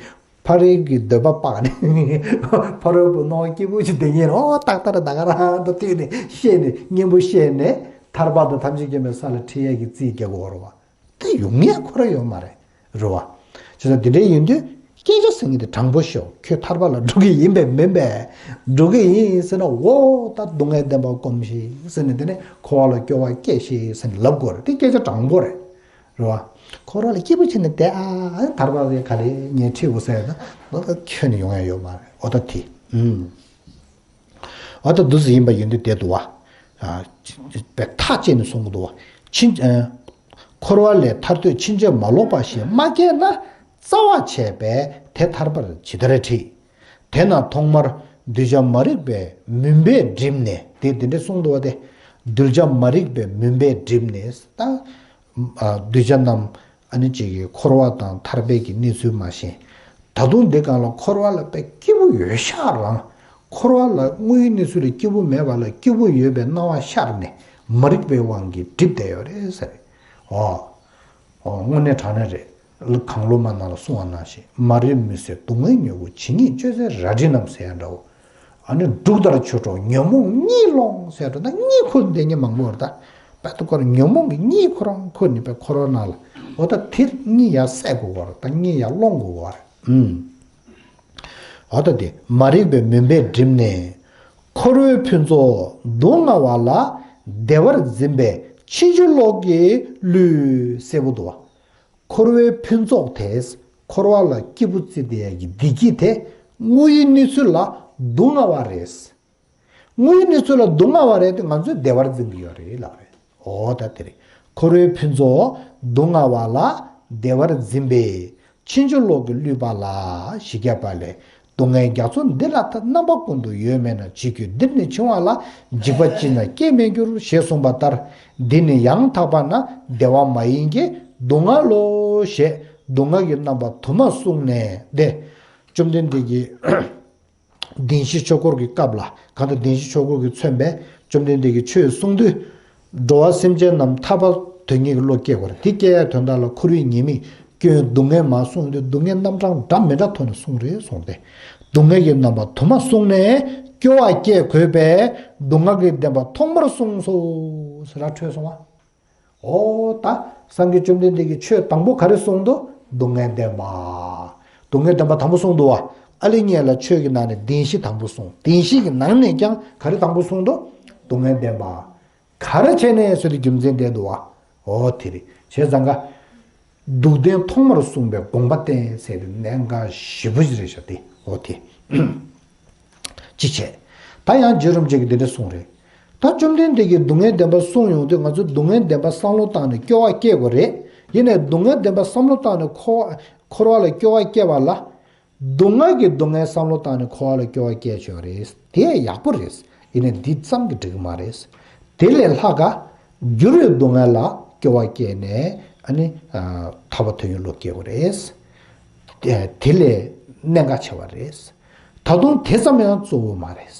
ཕ་རོལ་གྱི་འདོད་པ་སྤངས་ནས། ཕ་རོལ་པོ་སྣང་བ་སྐྱིད་པོ་ཞིག་དེ་ཉིད་རོ་ཏག་ཏག་ད་ག་རང་དུ་བཏུས་ནས་བཤད་ནས། སྙན་པོ་བཤད་ནས། ཐར་པ་དང་ཐམས་ཅད་མཁྱེན་པའི་ས་ལ་ཁྲིད་ཡས་ཀྱི་རྩིས་རྒྱག་དགོས་རེད་བ། དེ་ཡོང་ཡས་ཁོ་རང་ཡོད་མ་རེད། རེད་བ། བྱས་ཙང་དེ་འདྲ་ཡིན་དུས་སྐད་ཆ་ཟེར་མཁན་དེ་དྲང་པོ་ཤོད། ཁྱོད་ཐར་པ་ལ་འགྲོ་གི་ཡིན་པས་མིན་པས། འགྲོ་གི་ཡིན་ཟེར་ན། འོ་ད་སྡུག་བསྔལ་བདེན་པ་སྒོམས་ཤིག་ཟེར་ནས། དེ་ནས་འཁོར་བ་ལ་སྐྱོ་བ་སྐྱེས་ཤིག་ཟེར་ནས་ལབ་དགོས་རེད། དེ་སྐད་ཆ་དྲང་པོ་རེད། རེད་བ། འཁོར་བ་ལ་སྐྱིད་པོ་བྱས་ནས་བསྡད་ཨ། ཐར་པ་ལ་ག་ལེར་ངས་ཁྲིད་དགོས་ཟེར་ན། ཁྱོན་ནས་ཡོང་ཡ་ཡོད་མ་རེད། འོ་ད་དེ། ཨུམ། འོ་ད་འདུག་སེ་ཡིན་པ་ཡིན་དུས་བསྡད་འདུག་བ། ཨ། པའི་ཐག་བཅད་ནས་གསུང་གི་འདུག་བ། ཕྱིན། ཨ། འཁོར་བ་ལས་ཐར་འདོད་ཕྱིན་ཅི་མ་ལོག་པ་ཞིག་མ་སྐྱེས་ན། རྩ་བ་ཆད་པས་དེ་ཐར་པར་ཇི་ལྟར་ཁྲིད། དེས་ན་ཐོག་མར་གདུལ་བྱ་མ་རིག་པའི་མུན་པས་བསྒྲིབས་ནས། དེ་དེ་འདྲ་གསུངས་འདུག་བ། དེ་གདུལ་བྱ་མ་རིག་པའི་མུན་པས་བསྒྲིབས་ནས། ད། ཨ། གདུལ་བྱ་རྣམས་ཨ་ནི་ཅིག་གི་འཁོར་བ་དང་ཐར་པའི་གི་གནས་ཚུལ་མ་ཤེས། ད་དུང་འདི་སྒང་ལ་འཁོར་བ་ལ་དཔེ་སྐྱིད་པོ་ཡོད་ཤག་རང་། འཁོར་བ་ལ་དངོས་ཡོད་གནས་ཚུལ་ལ་སྐྱིད་པོ་མེད་པ་ལ་སྐྱིད་པོ་ཡོད་པའི་སྣང་བ་ཤར་ནས། མ་རིག་པའི་དབང་གིས་བསྒྲིབས་བསྡད་ཡོད་རེད་ཟེར། ཨོ། ཨོ། དངོས་གནས་དྲང་གནས་རེད། གང་བླ་མ་རྣམས་ལ་གསུངས་པ་ནང་བཞིན། མ་རིག་མུན་སེལ་སྡུག་བསྔལ་མྱུ་གུ། ཇི་སྙེད་གཅོད་ཚད་རལ་གྲི་རྣམས་ཟེར་ཡ་འདྲ་བོ། ཨ་ནི་འབྲུག་ལྟར་ཆོས་སྒྲོགས་ཉོན་མོངས་གཉིད་སློང་ཟེར་འགྲོ་ན། གཉིད་ཁུག་བསྡད་མཁན་མང་པོ་རེད་ད། དཔེ་ད་ཁོ་རང་ཉོན་མོངས་ཀྱི་གཉིད་ཁོ་རང་ཁུག་ནས་དཔེ་འཁོར་བ་ནང་ལ། འོ་ད་དེ་གཉིད་ཡར་སད་དགོས་པ་རེད། ད་གཉིད་ཡར་སློང་དགོས་པ་རེད། ཨུམ། འོ་ད་དེ་མ་རིག་པའི་མུན་པས་བསྒྲིབས་ནས། འཁོར་བའི་ཕུན་ཚོགས་སྡུག་བསྔལ་བ་ལ། བདེ་བར་འཛིན་པའི་ཕྱིན་ཅི་ལོག་གི་བློས་ཟེར་བ་འདུག་བ། འཁོར་བའི་ཕུན་ཚོགས་དེ། འཁོར་བ་ལ་སྐྱིད་པོ་བརྩི་བསྡད་ཡ་གི་བདེ་སྐྱིད་དེ། དངོས་ཡོད་གནས་ཚུལ་ལ་སྡུག་བསྔལ་བ་རེད། དངོས་ཡོད་གནས་ཚུལ་ལ་སྡུག་བསྔལ་བ་རེད་དེ། ང་ཚོས་བདེ་བར་འཛིན་གྱི་ཡོད་རེད་ལབ་རེད། འོ་ད་དེ་རེད། འཁོར་བའི་ཕུན་ཚོགས་སྡུག་བསྔལ་བ་ལ། བདེ་བར་འཛིན་པའི་ཕྱིན་ཅི་ལོག་གི་བསླུས་པ་ལ། བཞི་བརྒྱ་པ་ལས། སྡུག་བསྔལ་རྒྱ་མཚོ་འདི་ལ་ཐ། རྣམ་པ་ཀུན་ཏུ་ཡོད་མེད་ན། འཇིགས་སྐྱོབ་འདིར་ནི་འཆིང་བ་ལ། འཇིགས་པ་ཅི་ན་སྐྱེ་མི་འགྱུར། ཞེས་གསུངས་པ་ལྟར། འདི་ནི་ཡང་དག་པ་ན། བདེ་བ་མ་ཡིན་གྱི་སྡུག་བསྔལ་ལོ། ཞེས་སྡུག་བསྔལ་གྱི་རྣམ་པ་དུ་མ་གསུངས་ནས་ཏེ། བཅོམ་ལྡན་འདས་ཀྱིས་བདེན་བཞིའི་ཆོས་འཁོར་གྱི་སྐབས་ལ། གང་ལྟར་བདེན་བཞིའི་ཆོས་འཁོར་གྱིས་མཚོན་པའི་བཅོམ་ལྡན་འདས་ཀྱིས་ཆོས་གསུངས་དུས། འགྲོ་བ་སེམས་ཅན་རྣམས་ཐར་པ་དོན་གཉེར་གྱི་བློ་སྐྱེ་དགོས་རེད། དེ་སྐྱེ་ཡ་དོན་དག་ལ་འཁོར་བའི་ཉེས་དམིགས་སྐྱོན་སྡུག་བསྔལ་མ་གསུངས་དུས། སྡུག་བསྔལ་རྣམ་གྲངས་འདྲ་མི་འདྲ་ཐོག་ནས་གསུངས་རེད་གསུངས་ཏེ། སྡུག་བསྔལ་གྱི་རྣམ་པ་དུ་མ་གསུངས་ནས་སྐྱོ་བ་སྐྱེ་དགོས་པས། སྡུག་བསྔལ་གྱི་བདེན་པ་ཐོག་མར་གསུངས་སོ་ཟེར་ར་འཕྲོས་སོང་བ། འོ་ད་སངས་རྒྱས་བཅོམ་ལྡན་འདས་ཀྱིས་ཆོས་དང་པོ་ག་རེ་གསུངས་འདུག་སྡུག་བསྔལ་བདེན་པ། སྡུག་བསྔལ་བདེན་པ་དང་པོ་གསུངས་འདུག་བ། ཨ་ལེ་ཉེ་ལ་ཆོས་ཀྱི་ནང་ནས་བདེན་བཞི་དང་པོ་གསུངས། བདེན་བཞི་གི་ནང་ནས་ཀྱང་ག་རེ་དང་པོ་གསུངས་འདུག་སྡུག་བསྔལ་བདེན་པ། ག་རེ་བྱས་ནས་ཟེར་དུས་རྒྱུ་མཚན་བསྟན་འདུག་བ། འོ་དེ་རེད། བྱས་ཙང་ཀ་སྡུག་བདེན་ཐོག་མར་གསུངས་པའི་དགོངས་པ་བསྟན་ཟེར་དུས་གནད་འགག་ཞེ་པོ་ཞིག་རེད་ཤག་དེ། འོ་དེ། ཅི་བྱས། ད་ཡང་རྗེ་རིན་པོ་ཆེ་གིས་འདི་འདྲ་གསུངས་རེད། ད་བཅོམ་ལྡན་འདས་ཀྱིས་སྡུག་བསྔལ་བདེན་པ་གསུངས་ཡོང་དུས། ང་ཚོས་སྡུག་བསྔལ་བདེན་པ་བསམ་བློ་བཏང་ནས་སྐྱོ་བ་སྐྱེ་དགོས་རེད། ཡིན་ནའི་སྡུག་བསྔལ་བདེན་པ་བསམ་བློ་བཏང་ནས་འཁོར་བ་འཁོར་བ་ལ་སྐྱོ་བ་སྐྱེ་བ་ལ། སྡུག་བསྔལ་གྱི་སྡུག་བསྔལ་བསམ་བློ་བཏང་ནས་འཁོར་བ་ལ་སྐྱོ་བ་སྐྱེ་ཆོག་རེད། དེ་ཡག་པོ་རེད། ཡིན་ནའི་འདི་ཙམ་གྱིས་འགྲིག་གི་མ་རེད། དེ་ལས་ལྷག་ག་འགྱུར་བའི་སྡུག་བསྔལ་ལ་སྐྱོ་བ་སྐྱེས་ནས། ཨ་ནི། ཨ། ཐར་པ་དོན་གཉེར་བློ་སྐྱེ་དགོས་རེད། དེ་དེ་ལས་གནད་འགག་ཆེ་བ་རེད། ད་དུང་དེ་ཙམ་ཡང་གཙོ་བོ་མ་རེད།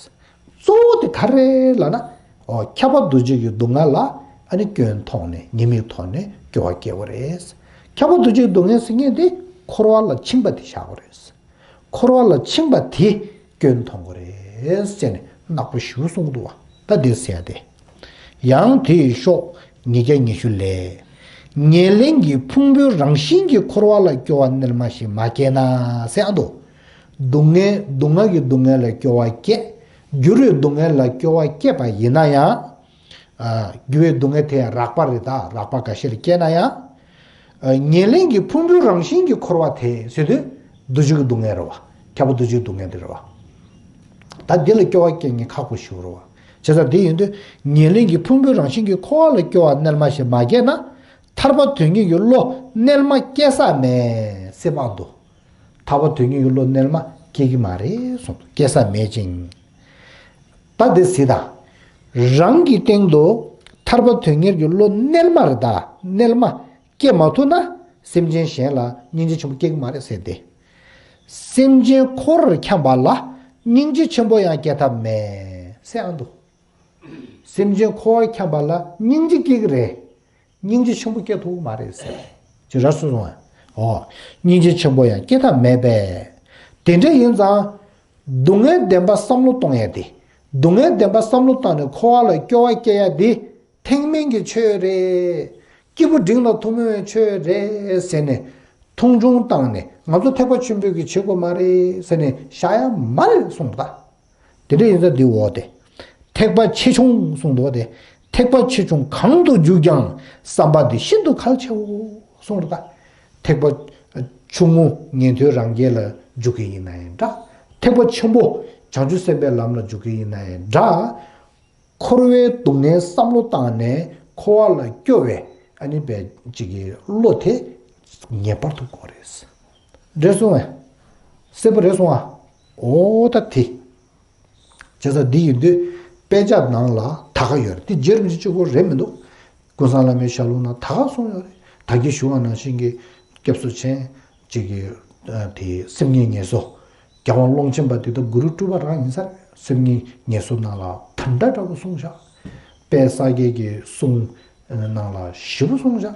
གཙོ་བོ་དེ་ག་རེ་ལབ་ན། ཨོ། ཁྱབ་པ་འདུ་བྱེད་ཀྱི་སྡུག་བསྔལ་ལ། ཨ་ནི་སྐྱོན་མཐོང་ནས་ཉེས་དམིགས་མཐོང་ནས་སྐྱོ་བ་སྐྱེ་དགོས་རེད། ཁྱབ་པ་འདུ་བྱེད་ཀྱི་སྡུག་བསྔལ་ཟེར་མཁན་དེ་འཁོར་བ་ལ་འཆིང་བ་དེ་བཞག་དགོས་རེད། འཁོར་བ་ལ་འཆིང་བ་དེ་སྐྱོན་མཐོང་དགོས་རེད་ཟེར་ནས་ནག་པོ་ཞེ་པོ་གསུངས་འདུག་བ། ད་འདིར་ཟེར་ཡ་དེ། ཡང་དེའི་ཤོག་ཉིས་བརྒྱ་ཉི་ཤུ་ལས། ཉེར་ལེན་གྱི་ཕུང་པོའི་རང་བཞིན་གྱིས་འཁོར་བ་ལ་སྐྱོ་བ་རྣལ་མ་ཞིག་མ་སྐྱེས་ན་ཟེར་ཡ་འདུག་སྡུག་བསྔལ་སྡུག་བསྔལ་གྱི་སྡུག་བསྔལ་ལ་སྐྱོ་བ་སྐྱེ། འགྱུར་བའི་སྡུག་བསྔལ་ལ་སྐྱོ་བ་སྐྱེས་པ་ཡིན་ན་ཡང་། ཨ། འགྱུར་བའི་སྡུག་བསྔལ་དེ་ཡང་རགས་པ་རེད་ད། རགས་པ་འགའ་ཤས་ལ་སྐྱེས་ན་ཡང་། ཨ། ཉེར་ལེན་གྱི་ཕུང་པོའི་རང་བཞིན་གྱིས་འཁོར་བ་དེ་ཟེར་དུས། འདུ་བྱེད་ཀྱི་སྡུག་བསྔལ་རེད་བ། ཁྱབ་པ་འདུ་བྱེད་ཀྱི་སྡུག་བསྔལ་དེ་རེད་བ། ད་འདི་ལ་སྐྱོ་བ་སྐྱེ་མཁན་ཁག་པོ་ཞེ་པོ་རེད་བ། བྱས་ཙང་དེ་ཡིན་དུས་ཉེར་ལེན་གྱི་ཕུང་པོའི་རང་བཞིན་གྱིས་འཁོར་བ་ལ་སྐྱོ་བ་རྣལ་མ་ཞིག་མ་སྐྱེས་ན། ཐར་པ་དོན་གཉེར་གྱི་བློ་རྣལ་མ་སྐྱེ་ས་མེད་ཟེར་བ་འདུག་ཐར་པ་དོན་གཉེར་གྱི་བློ་རྣལ་མ་སྐྱེ་གི་མ་རེད་གསུངས་འདུག་སྐྱེ་ས་མེད་ཅིང་། ད་འདི་གཟིགས་དང་། རང་གི་སྟེང་དུ་ཐར་པ་དོན་གཉེར་གྱི་བློ་རྣལ་མ་རེད་ད། རྣལ་མ་སྐྱེ་མ་ཐུབ་ན་སེམས་ཅན་གཞན་ལ་སྙིང་རྗེ་ཆེན་པོ་སྐྱེ་གི་མ་རེད་ཟེར་ཏེ། སེམས་ཅན་འཁོར་བར་འཁྱམས་པ་ལ་སྙིང་རྗེ་ཆེན་པོ་ཡང་སྐྱེ་ཐབས་མེད་ཟེར་ཨ་འདུག་སེམས་ཅན་འཁོར་བར་འཁྱམས་པ་ལ་སྙིང་རྗེ་སྐྱེ་གི་རེད། སྙིང་རྗེ་ཆེན་པོ་སྐྱེ་ཐུབ་ཀྱི་མ་རེད་ཟེར། ཅི་ར་སུ་སོང་ཨ། ཨོ། སྙིང་རྗེ་ཆེན་པོ་ཡང་སྐྱེ་ཐབས་མེད་པས། དེ་འདྲ་ཡིན་ཙང་། སྡུག་བསྔལ་བདེན་པ་བསམ་བློ་གཏོང་ཡ་དེ། སྡུག་བསྔལ་བདེན་པ་བསམ་བློ་བཏང་ནས་འཁོར་བ་ལ་སྐྱོ་བ་སྐྱེ་ཡ་དེ། ཐེག་དམན་གྱི་ཆོས་རེད། སྐྱེས་བུ་འབྲིང་ལ་ཐུན་མོང་བའི་ཆོས་རེད་ཟེར་ནས། མཐོང་ཆུང་བཏང་ནས་ང་ཚོ་ཐེག་པ་ཆེན་པོའི་གི་བྱེད་དགོས་མ་རེད་ཟེར་ནས་བཞག་ཡ་མ་རེད་གསུངས་པ། དེ་འདྲ་ཡིན་ཙང་འདི་འོ་དེ། ཐེག་པ་ཆེ་ཆུང་གསུངས་འདུག་སྟེ། ཐེག་པ་ཆེ་ཆུང་གང་དུ་འཇུག་ཀྱང་བསམ་པ་འདི་ཤིན་ཏུ་གལ་ཆེའོ་གསུངས་རེད་ད། ཐེག་པ་ཆུང་ངུ་ཉན་ཐོས་རང་རྒྱལ་ལ་འཇུག་གི་ཡིན་ན་ཡང་འདྲ། ཐེག་པ་ཆེན་པོ་བྱང་ཆུབ་སེམས་དཔའི་ལམ་ལ་འཇུག་གི་ཡིན་ན་ཡང་འདྲ། འཁོར་བའི་སྡུག་བསྔལ་བསམ་བློ་བཏང་ནས་འཁོར་བ་ལ་སྐྱོ་བའི་ཨ་ནི་བས་ཅིག་གི་བློ་དེ་ངེས་པར་དུ་དགོས་རེད། འགྲིག་སོང་ངས། གསལ་པོ་རེད་སོང་ཨ། འོ་ད་དེ། བྱས་ཙང་འདི་ཡིན་དུས་དཔེ་ཆ་ནང་ལ་ད་ག་ཡོད་རེད། འདི་རྗེ་རིན་པོ་ཆེ་གཅིག་པོ་རེད་མི་འདུག་ཀུན་བཟང་བླ་མའི་ཞལ་ལུང་ན་ད་ག་གསུངས་ཡོད་རེད། ད་གིན་ཞུ་བ་ནང་བཞིན་གྱི་སྐྱབས་སུ་མཆི་ཅིག་གི་དེ་སེམས་ཉིད་ངལ་གསོ། རྒྱལ་དབང་ཀློང་ཆེན་པ་དེ་ད་གུ་རུ་སྤྲུལ་པ་རང་ཡིན་ས་རེད། སེམས་ཉིད་ངལ་གསོ་ནང་ལ་ད་འདྲ་འདྲ་པོ་གསུངས་བཞག་དཔལ་ས་སྐྱའི་གི་གསུང་ནང་ལ་ཞེ་པོ་གསུངས་བཞག་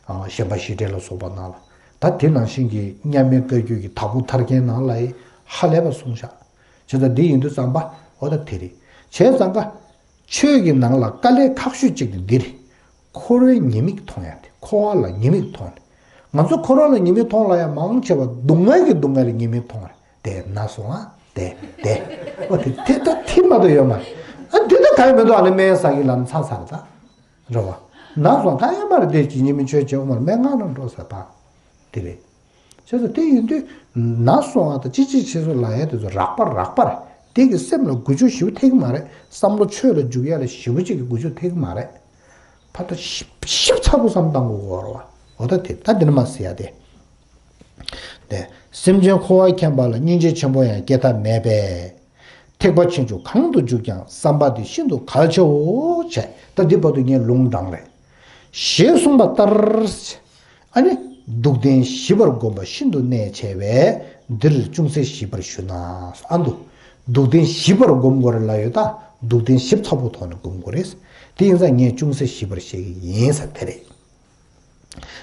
ཨ། ཞེན་པ་ཞེ་བྲལ་ལ་སོགས་པ་ནང་ལ། ད་དེ་ནང་བཞིན་གྱི་མཉམ་མེད་བཀའ་བརྒྱུད་ཀྱི་དྭགས་པོ་ཐར་རྒྱན་ནང་ལ་ཧ་ལས་པ་གསུངས་བཞག་བྱས་ཙང་འདི་ཡིན་དུས་ཙམ་པ་འོ་ད་དེ་རེད། བྱས་ཙང་ཀ་ཆོས་ཀྱི་ནང་ལ་དཀའ་ལས་ཁག་ཤོས་གཅིག་དེ་འདི་རེད། འཁོར་བའི་ཉེས་དམིགས་མཐོང་ཡ་དེ། འཁོར་བ་ལ་ཉེས་དམིགས་མཐོང་ནས། ང་ཚོ་འཁོར་བ་ལ་ཉེས་དམིགས་མཐོང་ལ་ཡ་མང་ཆེ་བ་སྡུག་བསྔལ་གྱི་སྡུག་བསྔལ་ལ་ཉེས་དམིགས་མཐོང་རེད། དེ་ན་སོང་ཨ། དེ་དེ། འོ་དེ་དེ་ད་ཐིམ་མ་གཏོགས་ཡོད་མ་རེད། ཨ་འདི་ད་ག་ཡོད་མི་འདུག་ཨ་ནི་སྨན་ཟ་གི་ལམ་ཚ་ཚ་རེད་ད། རེད་བ། ན་སོང་ག་ཡོད་མ་རེད། དེ་ཅི་ཉི་མི་ཆོས་བྱེད་འོང་མ་རེད། སྨན་ཁང་ནང་འགྲོ་ཟེར་ད། དེ་རེད། བྱས་ཙང་དེ་ཡིན་དུས་ན་སོང་ཨ་ད་ཅི་ཅི་བྱེད་སོང་ལ་ཡ་དེ་ཚོ་རགས་པ་རགས་པ་རེད། དེ་གི་སེམས་ལ་འགུལ་སྐྱོད་ཞེ་པོ་ཐེབས་ཀྱི་མ་རེད། བསམ་བློ་ཆོས་ལ་འཇུག་ཡ་ལ་ཞེ་པོ་ཅིག་གི་འགུལ་སྐྱོད་ཐེབས་ཀྱི་མ་རེད། ཕར་ད་ཞིབ་ཞིབ་ཚགས་པོ་བསམ་བཏང་དགོས་ཀྱི་ཡོད་རེད་བ། འོ་ད་དེ་ད་འདི་ནི་མ་ཟེར་ཡ་དེ། དེ་སེམས་ཅན་འཁོར་བར་འཁྱམས་པ་ལ་སྙིང་རྗེ་ཆེན་པོ་ཡང་སྐྱེ་ཐབས་མེད་པས། ཐེག་པ་ཆེ་ཆུང་གང་དུ་འཇུག་ཀྱང་བསམ་པ་འདི་ཤིན་ཏུ་གལ་ཆེའོ། བྱས་ད་འདི་བར་དུ་ངས་ལུང་དྲངས་རེད། ཞེས་གསུངས་པ་ལྟར། ཨ་ནི། སྡུག་བདེན་ཞི་བར་བསྒོམ་པ་ཤིན་ཏུ་གནད་ཆེ་བས་འདིར་ཅུང་ཟད་ཞིབ་པར་ཞུ་ན། ཨ་འདུག་སྡུག་བདེན་ཞི་བར་བསྒོམ་དགོས་རེད་ལ་ཡོད་ད། སྡུག་བདེན་ཞིབ་ཚགས་པོ་ཐོག་ནས་བསྒོམ་དགོས་རེད། དེ་ཡིན་ཙང་ངས་ཅུང་ཟད་ཞིབ་པར་བཤད་ཀྱི་ཡིན་ཟེར་དེ་རེད།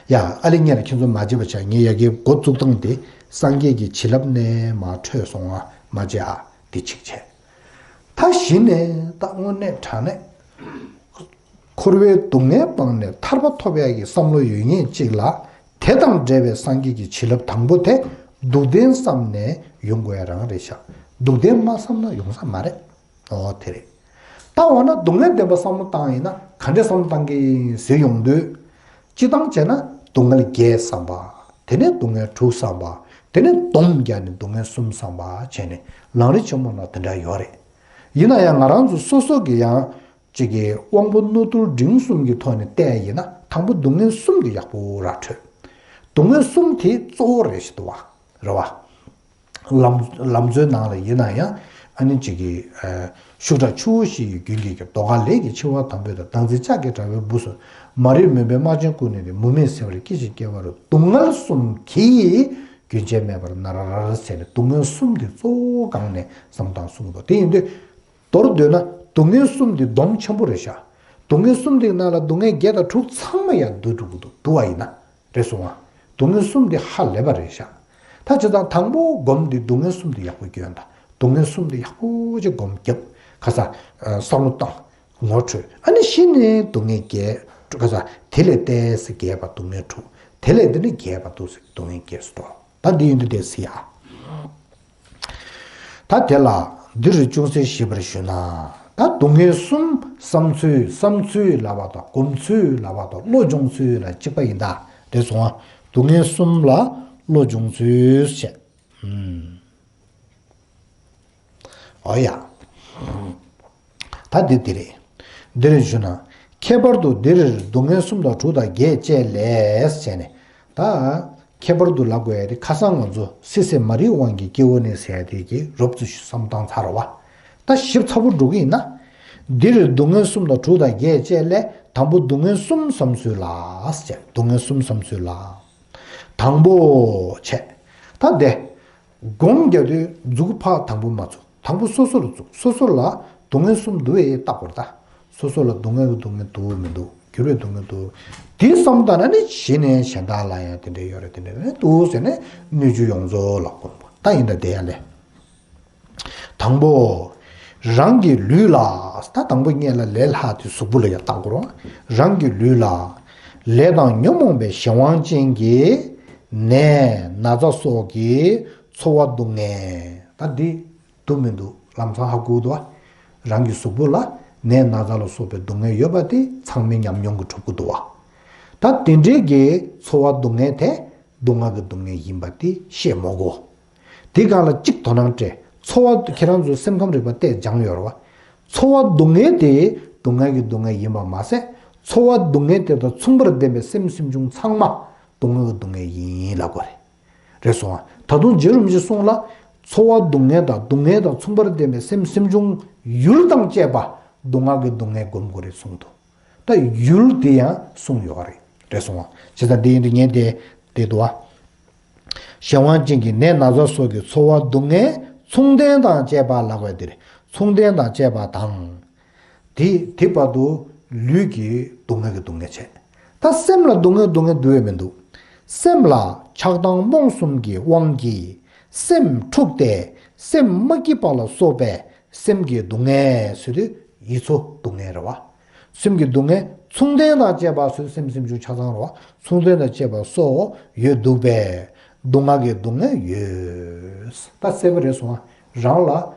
ཡ། ཨ་ལེ་ཉེ་ལ་ཁྱེད་ཚོ་མ་བརྗེད་པ་བྱ། ངས་ཡ་གིའི་འགོ་བཙུགས་སྟངས་དེ་སངས་རྒྱས་ཀྱི་བྱིན་རླབས་ནས་མར་འཕྲོས་སོང་ཨ། མ་བརྗེད་ཨ། འདི་གཅིག་བྱས། ད་གཞི་ནས་ད་དངོས་གནས་དྲང་གནས། འཁོར་བའི་སྡུག་བསྔལ་སྤངས་ནས་ཐར་པ་ཐོབ་ཡག་གི་བསམ་བློ་ཡོད་མཁན་གཅིག་ལ། དེ་དང་འབྲེལ་བའི་སངས་རྒྱས་ཀྱི་བྱིན་རླབས་དང་པོ་དེ་སྡུག་བདེན་བསམ་ནས་ཡོང་དགོས་ཡ་རང་རེད་ཤག་སྡུག་བདེན་མ་བསམ་ན་ཡོང་ས་མ་རེད། ཨོ་དེ་རེད། ད་འོ་ན་སྡུག་བསྔལ་བདེན་པ་བསམ་བློ་བཏང་ཡིན་ན་ག་འདྲས་བསམ་བློ་བཏང་གི་ཡིན་ཟེར་ཡོང་དུས། སྤྱི་བཏང་བྱས་ན་སྡུག་བསྔལ་བརྒྱད་བསམ་པ། དེ་ནས་སྡུག་བསྔལ་དྲུག་བསམ་པ། དེ་ནས་སྡོམ་བརྒྱབ་ནས་སྡུག་བསྔལ་གསུམ་བསམ་པ་བྱས་ནས་ལམ་རིམ་ཆེན་མོ་ནང་དེ་འདྲ་ཡོད་རེད། ཡིན་ན་ཡང་ང་རང་ཚོ་སོ་སོ་གི་ཡང་གཅིག་གི་དབང་པོ་རྣོ་རྟུལ་འབྲིང་གསུམ་གྱི་ཐོག་ནས་བལྟས་ཡིན་ན་དང་པོ་སྡུག་བསྔལ་གསུམ་དེ་ཡག་པོ་ར་འཕྲོད། སྡུག་བསྔལ་གསུམ་དེ་གཙོ་བོ་རེད་ཞེས་འདུག་བ། རེད་བ། ལམ་ལམ་གཙོའི་ནང་ལ་ཡིན་ན་ཡང་ཨ་ནི་གཅིག་གི་ཨ། ཤུགས་དྲག་ཆུ་བོ་བཞི་ཡི་རྒྱུན་གྱི་ཀྱི་ཟློས་གར་ལས་ཀྱི་འཆི་བ་དང་པོའི་དང་། བདག་འཛིན་ལྕགས་ཀྱི་དྲ་བའི་སྦུབས་སུ། མ་རིག་མུན་པའི་རྨ་ཆེན་ཀུན་ནས་ཏེ། མུ་མེད་སེལ་བར་སྐད་ཅིག་སྐྱེ་བ་རུ། སྡུག་བསྔལ་གསུམ་གྱིས་རྒྱུན་ཆད་མེད་པར་ན་ར་ར་ར་ཟེར་ནས་སྡུག་བསྔལ་གསུམ་དེ་གཙོ་བོ་སྒང་ནས་བསམ་སྟངས་གསུངས་འདུག་དེ་ཡིན་དུས། མདོར་བསྡུས་ན་སྡུག་བསྔལ་གསུམ་དེ་སྡོམ་ཆེན་པོ་རེད་ཤག་སྡུག་བསྔལ་གསུམ་དེའི་ནང་ལ་སྡུག་བསྔལ་བརྒྱད་དང་དྲུག་ཚང་མ་ཡང་འདུ་འགྲོ་གི་འདུག་འདུ་བ་ཡིན་ན། རེད་སོང་ང་། སྡུག་བསྔལ་གསུམ་དེ་ཧ་ལས་པ་རེད་ཤག་ད་བྱས་ཙང་དང་པོ་སྒོམ་དེ་སྡུག་བསྔལ་གསུམ་དེ་ཡག་པོ་སྐྱོན་དང་། སྡུག་བསྔལ་གསུམ་དེ་ཡག་པོ་ཅིག་སྒོམ་རྒྱབ། ཁ་ས། བསམ་བློ་བཏང་། ངོ་འཕྲོད། ཨ་ནི་གཞི་ནས་སྡུག་བསྔལ་བརྒྱད། ཁ་ས། དེ་ལས་ཏོག་ཙམ་རྒྱས་པ་སྡུག་བསྔལ་དྲུག་དེ་ལས་དེ་ནི་རྒྱས་པ་ཏོག་ཙམ་སྡུག་བསྔལ་བརྒྱད་སུ་འགྲོ། ད་འདི་ཡིན་དུས་དེ་སི་ཡ། ད་དེ་ལ་འདིར་ཅུང་ཟད་ཞིབ་པར་ཞུས་ན། ད་སྡུག་བསྔལ་གསུམ་བསམ་ཚུལ་བསམ་ཚུལ་ལབ་པ་དང་སྒོམ་ཚུལ་ལབ་པ་དང་བློ་སྦྱོང་ཚུལ་ལ་གཅིག་པ་ཡིན་ད། རེད་སོང་ང་། སྡུག་བསྔལ་གསུམ་ལ་བློ་སྦྱོང་ཚུལ་བཤད། ཨུམ། ཨོ་ཡ། ད་འདི་འདི་རེད། འདིར་ཞུ་ན། ཁྱད་པར་དུ་འདིར་སྡུག་བསྔལ་གསུམ་དང་དྲུག་དང་བརྒྱད་བཅས་ལས་བྱས་ནས། ད། ཁྱད་པར་དུ་ལབ་དགོས་ཡ་དེ་ཁ་སང་ང་ཚོ་སྲིད་རྩེ་མ་རིག་དབང་གི་སྐྱེ་བོ་ནས་ཟེར་ཡ་དེ་གི་རོབ་ཙམ་ཞིག་བསམ་བཏང་ཚར་བ། ད་ཞིབ་ཚགས་པོ་འགྲོ་གི་ཡིན་ན། འདིར་སྡུག་བསྔལ་གསུམ་དང་དྲུག་དང་བརྒྱད་བཅས་ལས། དང་པོ་སྡུག་བསྔལ་གསུམ་བསམ་ཚུལ་ལ། ཟེར། སྡུག་བསྔལ་གསུམ་བསམ་ཚུལ་ལ། དང་པོ་བྱས། ད་དེ། སྒོམ་རྒྱག་དུས་མཛུབ་གུ་ཕར་དང་པོ་མ་བཙུགས། དང་པོ་སོ་སོ་ལ་བཙུགས། སོ་སོ་ལ་སྡུག་བསྔལ་གསུམ་འདུག་ཨེ་བལྟ་དགོས་རེད་ད། སོ་སོ་ལ་སྡུག་བསྔལ་གྱི་སྡུག་བསྔལ་འདུག་མི་འདུག་འགྱུར་བའི་སྡུག་བསྔལ་འདུག་དེ་བསམ་ད་ན་ནི་གཞི་ནས་གཞན་དག་ལ་ཡང་དེ་འདྲ་ཡོད་རེད། དེ་འདྲ་རེད་འདུག་ཟེར་ནས་སྣོད་བཅུད་ཡོངས་རྫོགས་ལ་སྒོམ་དགོས། ད་ཡིན་ད་དེ་ཡང་ལས། དང་པོ། རང་གི་ལུས་ལ། ད་དང་པོ་སྔོན་ལ་ལས་ལྷག་དེ་གཟུགས་པོ་ལ་ཡང་བལྟ་དགོས་རེད། རང་གི་ལུས་ལ། ལས་དང་ཉོན་མོངས་པའི་གཞན་དབང་ཅན་གྱི་ནད་ན་ཚ་སོགས་ཀྱི་ཚོར་བ་སྡུག་བསྔལ། ད་འདི་འདུག་མི་འདུག་ལམ་སང་ཧ་གོ་གི་འདུག་བ། རང་གི་གཟུགས་པོ་ལ་ནད་ན་ཚ་ལ་སོགས་པའི་སྡུག་བསྔལ་ཡོད་པ་དེ་ཚང་མས་ཉམས་མྱོང་གི་གྲུབ་ཀྱི་འདུག་བ། ད་དེ་འདྲའི་གི་ཚོར་བ་སྡུག་བསྔལ་དེ་སྡུག་བསྔལ་གྱི་སྡུག་བསྔལ་ཡིན་པ་དེ་ཤེས་མི་དགོས། དེ་སྒང་ལ་གཅིག་དོ་སྣང་སྤྲད། ཚོར་བ། ཁྱེད་རང་ཚོ་སེམས་ཁམས་རིག་པ་བལྟས་སྦྱངས་ཡོད་རེད་བ། ཚོར་བ་སྡུག་བསྔལ་དེ་སྡུག་བསྔལ་གྱི་སྡུག་བསྔལ་ཡིན་པ་མ་ཟད། ཚོར་བ་སྡུག་བསྔལ་དེ་དང་མཚུངས་པར་ལྡན་པའི་སེམས་སེམས་བྱུང་ཚང་མ་སྡུག་བསྔལ་གྱི་སྡུག་བསྔལ་ཡིན་ལབ་དགོས་རེད། རེད་སོང་ཨ། ད་དུང་རྗེ་རིན་པོ་ཆེས་གསུངས་ལ། ཚོར་བ་སྡུག་བསྔལ་དང་སྡུག་བསྔལ་དང་མཚུངས་པར་ལྡན་པའི་སེམས་སེམས་བྱུང་ཡུལ་དང་བཅས་པ་སྡུག་བསྔལ་གྱི་སྡུག་བསྔལ་སྒོམ་དགོས་རེད་གསུངས་འདུག་ད་ཡུལ་དེ་ཡང་གསུངས་ཡོད་རེད། རེད་སོང་ཨ། བྱས་ཙང་འདི་ཡིན་དུས་ངས་དེ་དེ་འདུག་ཨ། གཞན་དབང་ཅན་གྱི་ནད་ན་ཚ་སོགས་ཀྱི་ཚོར་བ་སྡུག་བསྔལ་མཚུངས་ལྡན་དང་བཅས་པ་ལབ་པ་དེ་རེད། མཚུངས་ལྡན་དང་བཅས་པ་དང་། དེ་དེ་བར་དུ་ལུས་ཀྱི་སྡུག་བསྔལ་གྱི་སྡུག་བསྔལ་བྱས། ད་སེམས་ལ་སྡུག་བསྔལ་སྡུག་བསྔལ་འདུག་བས་མི་འདུག་སེམས་ལ་ཆགས་སྡང་རྨོངས་གསུམ་གྱི་དབང་གིས་སེམས་འཁྲུགས་ཏེ་སེམས་མ་སྐྱིད་པ་ལ་སོགས་པའི་སེམས་ཀྱི་སྡུག་བསྔལ་ཟེར་དུས་ཡིད་ཚོར་སྡུག་བསྔལ་རེད་བ། སེམས་ཀྱི་སྡུག་བསྔལ་མཚུངས་ལྡན་དང་བཅས་པ་ཟེར་དུས་སེམས་སེམས་བྱུང་ཆ་ཚང་རེད་བ། མཚུངས་ལྡན་དང་བཅས་པ་སོགས་ཡོད་འདུག་པས་སྡུག་བསྔལ་གྱི་སྡུག་བསྔལ་ཡོད། ད་གསལ་པོ་རེད་སོང་ཨ། རང་ལ་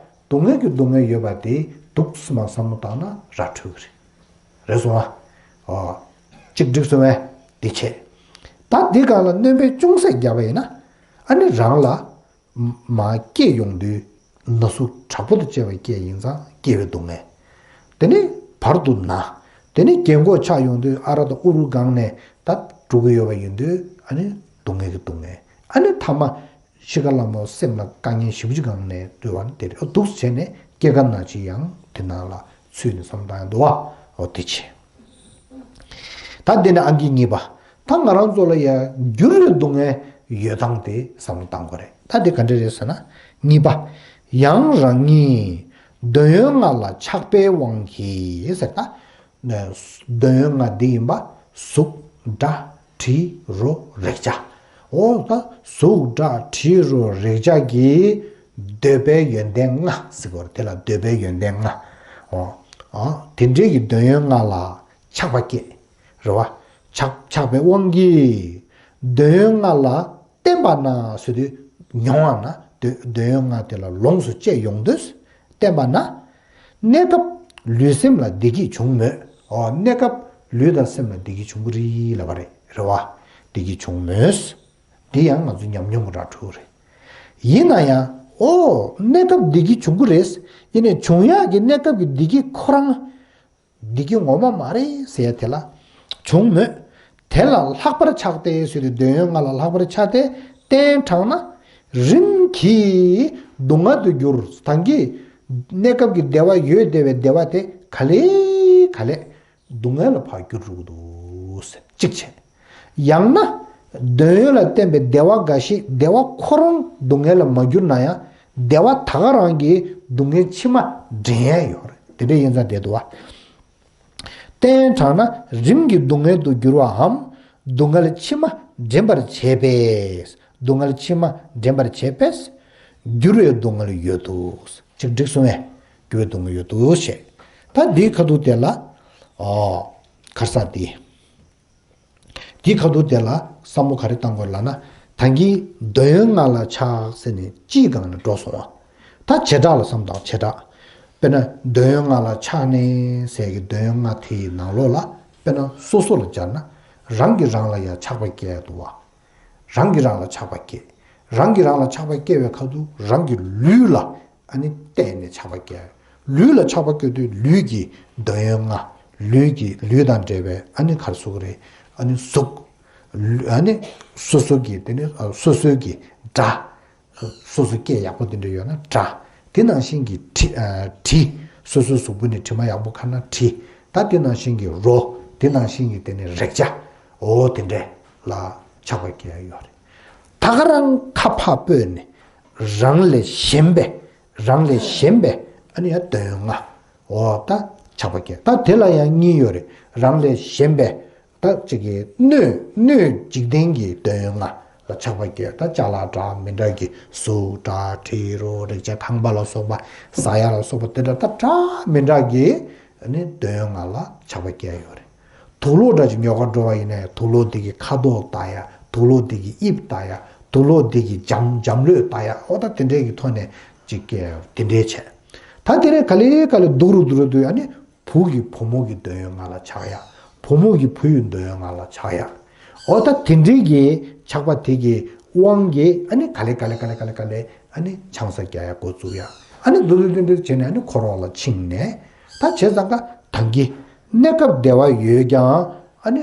སྡུག་བསྔལ་གྱི་སྡུག་བསྔལ་ཡོད་པ་དེ་འདུག་སེ་མར་བསམ་བློ་བཏང་ན་ར་འཕྲོད་ཀྱི་རེད། རེད་སོང་ཨ། ཨོ། གཅིག་འགྲིག་སོང་བས་དེ་བྱས། ད་འདི་སྒང་ལ་སྣོན་པ་ཅུང་ཟད་བརྒྱབ་པ་ཡིན་ན། ཨ་ནི་རང་ལ་མར་སྐྱེས་ཡོང་དུས་ན་ཟུག་དྲག་པོ་དང་བཅས་པ་སྐྱེས་ཡིན་ཙང་སྐྱེ་བའི་སྡུག་བསྔལ། དེ་ནས་བར་དུ་ན། དེ་ནས་རྒན་གོག་ཆགས་ཡོང་དུས་ཨ་ར་དང་ཨུ་རུ་སྒང་ནས་ད་འགྲོ་གི་ཡོད་པ་ཡིན་དུས་ཨ་ནི་སྡུག་བསྔལ་གྱི་སྡུག་བསྔལ། ཨ་ནི་ཐ་མ་ཤི་ཁ་ལ་མོ་སེམས་ལ་དཀའ་ངལ་ཞེ་པོ་ཅིག་སྒང་ནས་འདུལ་བ་ནི་དེ་རེད། འདུག་སེ་བྱས་ནས་སྐྱེ་རྒ་ན་འཆི་ཡང་དེ་ནང་ལ་ཚུད་ནས་བསམ་བཏང་ཡང་འདུག་བ། འོ་དེ་བྱས། ད་འདི་ནས་ཨང་ཀི་གཉིས་པ། ད་ང་རང་ཚོ་ལ་ཡང་འགྱུར་བའི་སྡུག་བསྔལ་ཡོད་སྟངས་དེ་བསམ་བློ་བཏང་དགོས་རེད། ད་འདི་ག་འདྲ་རེད་ཟེར་ན། གཉིས་པ། ཡང་རང་ཉིད་འདོད་ཡོན་ལྔ་ལ་ཆགས་པའི་དབང་གིས་ཟེར་ད། འདོད་ཡོན་ལྔ་འདི་ཡིན་པ། གཟུགས། སྒྲ། དྲི། རོ། རེག་བྱ། འོ་ད་གཟུགས། སྒྲ། དྲི། རོ། རེག་བྱ་གི་འདོད་པའི་ཡོན་ཏན་ལྔ་ཟེར་གོ་རེད། དེ་ལ་འདོད་པའི་ཡོན་ཏན་ལྔ། འོ། ཨ། དེ་འདྲའི་གི་འདོད་ཡོན་ལྔ་ལ་ཆགས་པ་སྐྱེ། རེད་བ། ཆགས་ཆགས་པའི་དབང་གིས་འདོད་ཡོན་ལྔ་ལ་བརྟེན་པ་ན་ཟེར་དུས་མྱོང་བ་ན་འདོད་འདོད་ཡོན་ལྔ་དེ་ལ་ལོངས་སུ་སྤྱད་ཡོང་དུས་བརྟེན་པ་ན། གནས་སྐབས་ལུས་སེམས་ལ་བདེ་སྐྱིད་བྱུང་མོད། འོ། གནས་སྐབས་ལུས་དང་སེམས་ལ་བདེ་སྐྱིད་བྱུང་གི་རེད་ལབ་པ་རེད། རེད་བ། བདེ་སྐྱིད་བྱུང་མོད། འདི་ཡང་ང་ཚོ་ཉམས་མྱོང་གི་ར་འཕྲོད་རེད། ཡིན་ན་ཡང་། འོ། གནས་སྐབས་བདེ་སྐྱིད་བྱུང་གི་རེད། ཡིན་ནའི་བྱུང་ཡག་གི་གནས་སྐབས་ཀྱི་བདེ་སྐྱིད་ཁོ་རང་བདེ་སྐྱིད་ངོ་མ་མ་རེད་ཟེར་ཡ་དེ་ལ་བྱུང་མོད། དེ་ལ་ལྷག་པར་ཆགས་ཏེ་ཟེར་དུས་འདོད་ཡོན་ལྔ་ལ་ལྷག་པར་ཆགས་ཏེ་གཏན་དྲངས་ན། རིམ་གྱིས་སྡུག་བསྔལ་དུ་འགྱུར། ད་གིན་གནས་སྐབས་ཀྱི་བདེ་བ་ཡོད་བསྡད་པའི་བདེ་བ་དེ་ག་ལེ་ག་ལེ་སྡུག་བསྔལ་ལ་ཕར་འགྱུར་འགྲོ་གི་འདུག་ཟེར་གཅིག་བྱས། ཡང་ན། འདོད་ཡོན་ལ་བརྟེན་པའི་བདེ་བ་འགའ་ཞིག་བདེ་བ་ཁོ་རང་སྡུག་བསྔལ་ལ་མ་གྱུར་ན་ཡང་། བདེ་བ་ད་ག་རང་གིས་སྡུག་བསྔལ་ཕྱི་མ་འདྲེན་ཡ་ཡོད་རེད། དེ་འདྲ་ཡིན་ཙང་བསྡད་འདུག་བ། གཏན་དྲངས་ན་རིམ་གྱིས་སྡུག་བསྔལ་དུ་འགྱུར་བའམ། སྡུག་བསྔལ་ཕྱི་མ་འདྲེན་པར་བྱེད་པས། སྡུག་བསྔལ་ཕྱི་མ་འདྲེན་པར་བྱེད་པས། འགྱུར་བའི་སྡུག་བསྔལ་ཡོད་དོ། གཅིག་འགྲིག་སོང་ངས། འགྱུར་བའི་སྡུག་བསྔལ་ཡོད་དོ་ཞེས། ད་འདིའི་ཁ་ཐུག་དེ་ལ། ཨོ། ཁར་ས་དེ། དེའི་ཁ་ཐུག་དེ་ལ་བསམ་བློ་ག་རེ་བཏང་དགོས་ལབ་ན། ད་གིན་འདོད་ཡོན་ལྔ་ལ་ཆགས་ཟེར་ནས་སྤྱིའི་སྒང་ནས་འགྲོ་སོང་བ། ད་བྱེ་བྲག་ལ་བསམ་དང་བྱེ་བྲག། དཔེར་ན་འདོད་ཡོན་ལྔ་ལ་ཆགས་ནས་ཟེར་གི་འདོད་ཡོན་ལྔ་དེའི་ནང་ལོགས་ལ། དཔེར་ན་སོ་སོ་ལ་སྦྱར་ན། རང་གིས་རང་ལ་ཡང་ཆགས་པ་སྐྱེ་ཡ་འདུག་བ། རང་གིས་རང་ལ་ཆགས་པ་སྐྱེ། རང་གིས་རང་ལ་ཆགས་པ་སྐྱེ་བའི་ཁ་ཐུག་རང་གི་ལུས་ལ་ཨ་ནི་བརྟེན་ནས་ཆགས་པ་སྐྱེ། ལུས་ལ་ཆགས་པ་སྐྱེ་དུས་ལུས་ཀྱི་འདོད་ཡོན་ལྔ། ལུས་ཀྱི་ལུས་དང་འབྲེལ་བའི་ཨ་ནི་ག་རེ་ཟེར་དགོས་རེད། ཨ་ནི་གཟུགས། ལུས་ཨ་ནི་སོ་སོ་གི་དེ་ནི་ཨ་སོ་སོའི་གི་སྒྲ། སོ་སོ་སྐད་ཡག་པོ་དེ་འདྲ་ཡོད་ན་སྒྲ། དེ་ནང་བཞིན་གྱི་དྲི། ཨ་དྲི། སོ་སོའི་གཟུགས་པོ་ནི་དྲི་མ་ཡག་པོ་ཁ་ན་བྲི། ད་དེ་ནང་བཞིན་གྱི་རོ། དེ་ནང་བཞིན་གྱི་དེ་ནི་རེག་བྱ། འོ་དེ་འདྲས་ལ་ཆགས་པ་སྐྱེ་ཡ་ཡོད་རེད། ད་ག་རང་ཁ་ཕར་སྤོས་ནས། རང་ལས་གཞན་པའི། རང་ལས་གཞན་པའི་ཨ་ནི་ཡང་འདོད་ཡོན་ལྔ། འོ་ད་ཆགས་པ་སྐྱེ། ད་དེ་ལ་ཡང་གཉིས་ཡོད་རེད། རང་ལས་གཞན་པའི། ད་ཅིག་གི་སྣོད་སྣོད་འཇིག་རྟེན་གྱི་འདོད་ཡོན་ལྔ་ལ་ཆགས་པ་སྐྱེ། ད་ཅ་ལག་འདྲ་མི་འདྲ་གི་གཟུགས་འདྲ་དྲི་རོ་རེག་བྱ་ཁང་པ་ལ་སོགས་པ་ཟ་ཡ་ལ་སོགས་པ་དེ་འདྲ་ད་འདྲ་མི་འདྲ་གི་ཨ་ནི་འདོད་ཡོན་ལྔ་ལ་ཆགས་པ་སྐྱེ་ཡོད་རེད། དུག་ལོག་འདྲ་ཅིག་ཉོ་ག་འགྲོ་བ་ཡིན་ན་ཡང་དུག་ལོག་དེ་གི་ཁ་དོག་ལྟ་ཡ། དུག་ལོག་དེ་གི་དབྱིབས་ལྟ་ཡ། དུག་ལོག་དེ་གི་འཇམ་འཇམ་ལྷོད་ལྟ་ཡ། འོ་ད་དེ་འདྲའི་གི་ཐོག་ནས་ཅིག་གི་དེ་འདྲའི་བྱས། ད་དེ་རིང་ག་ལེ་ག་ལེ་སྡུག་རུ་སྡུག་རུ་སྡུག་ཡ་ནི། བུ་གི་བུ་མོ་གི་འདོད་ཡོན་ལྔ་ལ་ཆགས་ཡ། བུ་མོ་གི་བུ་ཡི་འདོད་ཡོན་ལྔ་ལ་ཆགས་ཡ། འོ་ད་དེ་འདྲའི་གི་ཆགས་པ་དེ་གི་དབང་གིས་ཨ་ནི་ག་ལེ་ག་ལེ་ག་ལེ་ག་ལེ་ག་ལེ་ཨ་ནི་ཆང་ས་རྒྱག་ཡ་འགོ་བཙུགས་ཡ། ཨ་ནི་འདུག་འདུག་འདུག་འདུག་བྱས་ནས་ཨ་ནི་འཁོར་བ་ལ་ཕྱིན་ནས། ད་བྱས་ཙང་ཀ་ད་གིན་གནས་སྐབས་བདེ་བ་ཡོད་ཀྱང་ཨ་ནི་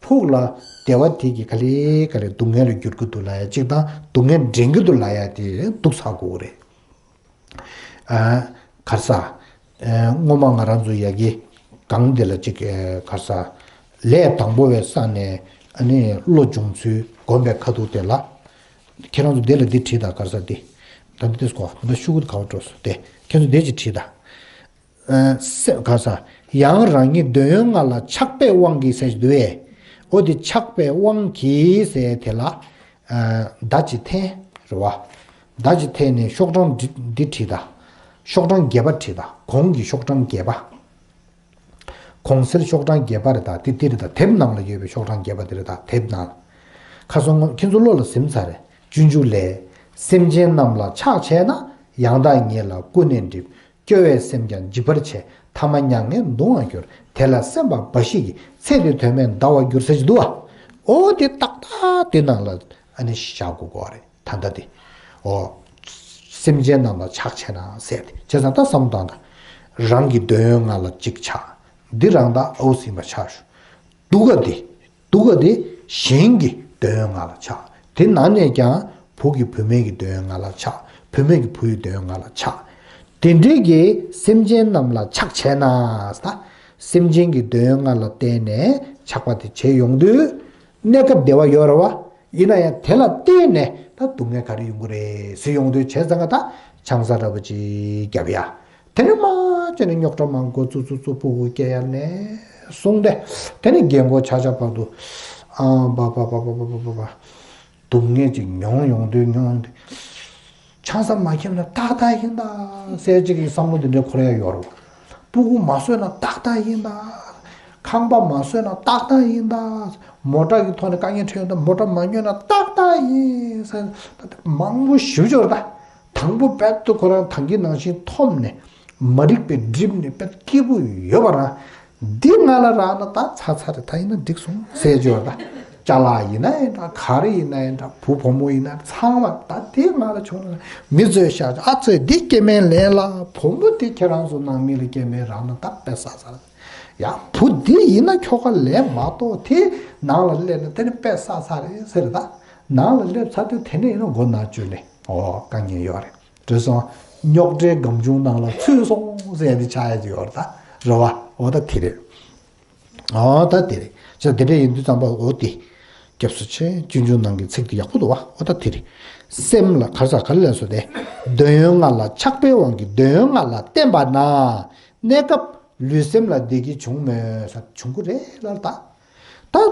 ཕུགས་ལ་བདེ་བ་དེ་གི་ག་ལེ་ག་ལེ་སྡུག་བསྔལ་ལ་འགྱུར་གི་འདུག་ལབ་ཡ་གཅིག་དང་སྡུག་བསྔལ་འདྲེན་གི་འདུག་ལབ་ཡ་དེ་སྡུག་ཚ་དགོས་རེད། ཨ། ག་རེ་ཟ། ཨ། སྔོན་མ་ང་རང་ཚོ་ཡ་གི་སྒང་དེ་ལ་ཅིག་ཨ། ག་རེ་ཟ། ལས་དང་པོ་བའི་ས་ནས་ཨ་ནི་བློ་སྦྱོང་ཚུལ་སྒོམ་པའི་ཁ་ཐུག་དེ་ལ། ཁྱེད་རང་ཚོ་དེ་ལ་འདི་བྲིས་དང་། ག་རེ་ཟ་འདི། ད་འདི་ཏིས་གོ་ད་ཤུ་གུ་ག་བ་འགྲོ་སོང་དེ། ཁྱེད་ཚོ་དེ་ཅིག་བྲིས་དང་། ཨ། སེ་ག་རེ་ཟ། ཡང་རང་ཉིད་འདོད་ཡོན་ལྔ་ལ་ཆགས་པའི་དབང་གིས་ཟེར་གྱི་འདུག་བས། འོ་དེ་ཆགས་པའི་དབང་གིས་ཟེར་དེ་ལ། ཨ། ད་ཅི་འཐེན་རེད་བ། ད་ཅི་འཐེན་ནས་ཤོག་གྲངས་འདི་འདི་བྲིས་དང་། ཤོག་གྲངས་བརྒྱད་པ་བྲིས་དང་། གོང་གི་ཤོག་གྲངས་བརྒྱད་པ། གོང་གསལ་ཤོག་གྲངས་བརྒྱད་པ་རེད་དང་། འདི་འདི་རེད་དང་། དེབ་ནང་ལ་ཡོད་པའི་ཤོག་གྲངས་བརྒྱད་པ་འདི་རེད་དང་། དེབ་ནང་ལ། ཁ་སང་ཁྱེད་ཚོ་བློ་ལ་ཟིན་ཚར་རེད། སྤྱོད་འཇུག་ལས། སེམས་ཅན་རྣམས་ལ་ཆགས་ཆེ་ན། ཡང་དག་ཉིད་ལ་ཀུན་ནས་འགྲིབ། སྐྱོ་བས་སེམས་ཀྱང་འཇིགས་པར་བྱེད། ཐ་མ་མྱ་ངན་གདུང་བར་འགྱུར། དེ་ལ་སེམས་པ་འབའ་ཞིག་གིས། ཚེ་འདི་དོན་མེད་འདའ་བར་འགྱུར་ཟེར་གྱི་འདུག་བ། འོ་དེ་ཏག་ཏག་དེ་ནང་ལ་ཨ་ནི་བཞག་དགོས་ཀྱི་རེད། ད་ལྟ་དེ། འོ། སེམས་ཅན་རྣམས་ལ་ཆགས་ཆེ་ན་ཟེར་ཏེ། བྱས་ཙང་ད་བསམ་བློ་བཏང་དང་། རང་གི་འདོད་ཡོན་ལྔ་ལ་གཅིག་ཆགས། འདི་རང་དང་ཨའུ་ཟིན་པ་ཆགས་ཞུ། སྡུག་ག་དེ། སྡུག་ག་དེ་གཞན་གྱི་འདོད་ཡོན་ལྔ་ལ་ཆགས། དེ་ནང་ནས་ཀྱང་བུ་གི་བུད་མེད་ཀྱི་འདོད་ཡོན་ལྔ་ལ་ཆགས། བུད་མེད་ཀྱི་བུ་ཡི་འདོད་ཡོན་ལྔ་ལ་ཆགས། དེ་འདྲའི་གི་སེམས་ཅན་རྣམས་ལ་ཆགས་ཆེ་ན་ཟེར། སེམས་ཅན་གྱི་འདོད་ཡོན་ལྔ་ལ་བརྟེན་ནས་ཆགས་པ་དེ་བྱས་ཡོང་དུས། གནས་སྐབས་བདེ་བ་ཡོད་རེད་བ། ཡིན་ན་ཡང་དེ་ལ་བརྟེན་ནས་ད་སྡུག་བསྔལ་ག་རེ་ཡོང་གི་རེད་ཟེར་ཡོང་དུས། བྱས་ཙང་ཀ་ད་ཆང་ས་འདྲ་པོ་ཅིག་བརྒྱབ་ཡ། དེ་ནས་མར་བྱས་ནས་རྙོག་དྲ་མང་པོ་བཙུགས་བཙུགས་བཙུགས། སྤུ་གུ་སྐྱེ་ཡ་ནས་བཟུང་སྟེ། དེ་ནས་རྒན་གོག་ཆགས་ཆགས་བར་དུ། ཨ། པ་པ་པ། སྡུག་བསྔལ་ཅིག་མྱོང་ཡོང་དུས་མྱོང་དུས། ཆང་ས་མ་འཁྱེར་ན་ཏག་ཏག་ཡིན་ད་ཟེར་ཅིག་གི་བསམ་བློ་འདི་འདྲའི་འཁོར་ཡ་ཡོད་རེད། སྤུ་གུ་མ་གསོས་ན་ཏག་ཏག་ཡིན་ད། ཁང་པ་མ་བཟོས་ན་ཏག་ཏག་ཡིན་ད། མོ་ཊ་གི་ཐོག་ནས་དཀའ་ངལ་འཕྲད་ཡོང་ད། མོ་ཊ་མ་ཉོས་ན་ཏག་ཏག་ཡིན་ཟེར། ད་ལྟ་མང་པོ་ཞེ་པོ་ཅིག་ཡོད་རེད་ད། དང་པོ་དཔེ་དེ་ཁོ་རང་ད་གིན་ནང་བཞིན་འཐོམ་ནས། མ་རིག་པའི་སྒྲིབ་ནས་དཔེ་སྐྱིད་པོ་ཡོད་པ་རང་། འདི་ང་ལ་རག་ན་ད་ཚར་ཚར་རེད། ད་ཡིན་ན་འགྲིག་སོང་ཟེར་གྱི་ཡོད་རེད་ད། ཅ་ལག་ཡིན་ན་ཡིན་འདྲ། ག་རེ་ཡིན་ན་ཡིན་འདྲ། བུ་བུ་མོ་ཡིན་ན་ཚང་མ་ད་དེ་ང་ལ་བྱུང་ན། མི་ཚོས་བཤད་ཀྱི། ཨ་ཙི་འདི་སྐྱེ་དམན་ལེན་ལ། བུ་མོ་དེ་ཁྱེད་རང་ཚོ་ནང་མི་ལ་སྐྱེ་དམན་རག་ན་ད་དཔེ་བསགས་ཚར། ཡ། བུ་འདི་ཡིན་ན་ཁྱོ་ག་ལེན་མ་གཏོགས་དེ་ནང་ལ་སླེབས་ན་དེ་ནི་དཔེ་བསགས་ཚར་རེད་ཟེར། ད་ནང་ལ་སླེབས་ཚར་དུས་དེ་ནས་ཡིན་ན་མགོ་ན་གཅོད་ལས། ཨོ། དཀའ་ངལ་ཡོད་རེད། དེ་སོང་རྙོག་དྲའི་སྒམ་ཆུང་ནང་ལ་ཚུད་སོང་ཟེར་ཡ་དེ་ཆགས་ཡ་ཅིག་ཡོད་རེད་ད། རེད་བ། ཨོ་ད་དེ་རེད། ཨོ་ད་དེ་རེད། ཅེས་དེ་འདྲ་ཡིན་དུས་ཙམ་པ། ཨོ་དེ། སྐྱབས་སུ་མཆི། སྤྱོད་འཇུག་ནང་གི་ཚིག་དེ་ཡག་པོ་འདུག་བ། ཨོ་ད་དེ་རེད། སེམས་ལ་ག་རེ་ཟ། ག་རེ་ལབ་སོང་སྟེ། འདོད་ཡོན་ལྔ་ལ་ཆགས་པའི་དབང་གིས་འདོད་ཡོན་ལྔ་ལ་བརྟེན་པ་ན། གནས་སྐབས་ལུས་སེམས་ལ་བདེ་སྐྱིད་འབྱུང་མོད་ཟེར། འབྱུང་གི་རེད་ལ་ད། ད།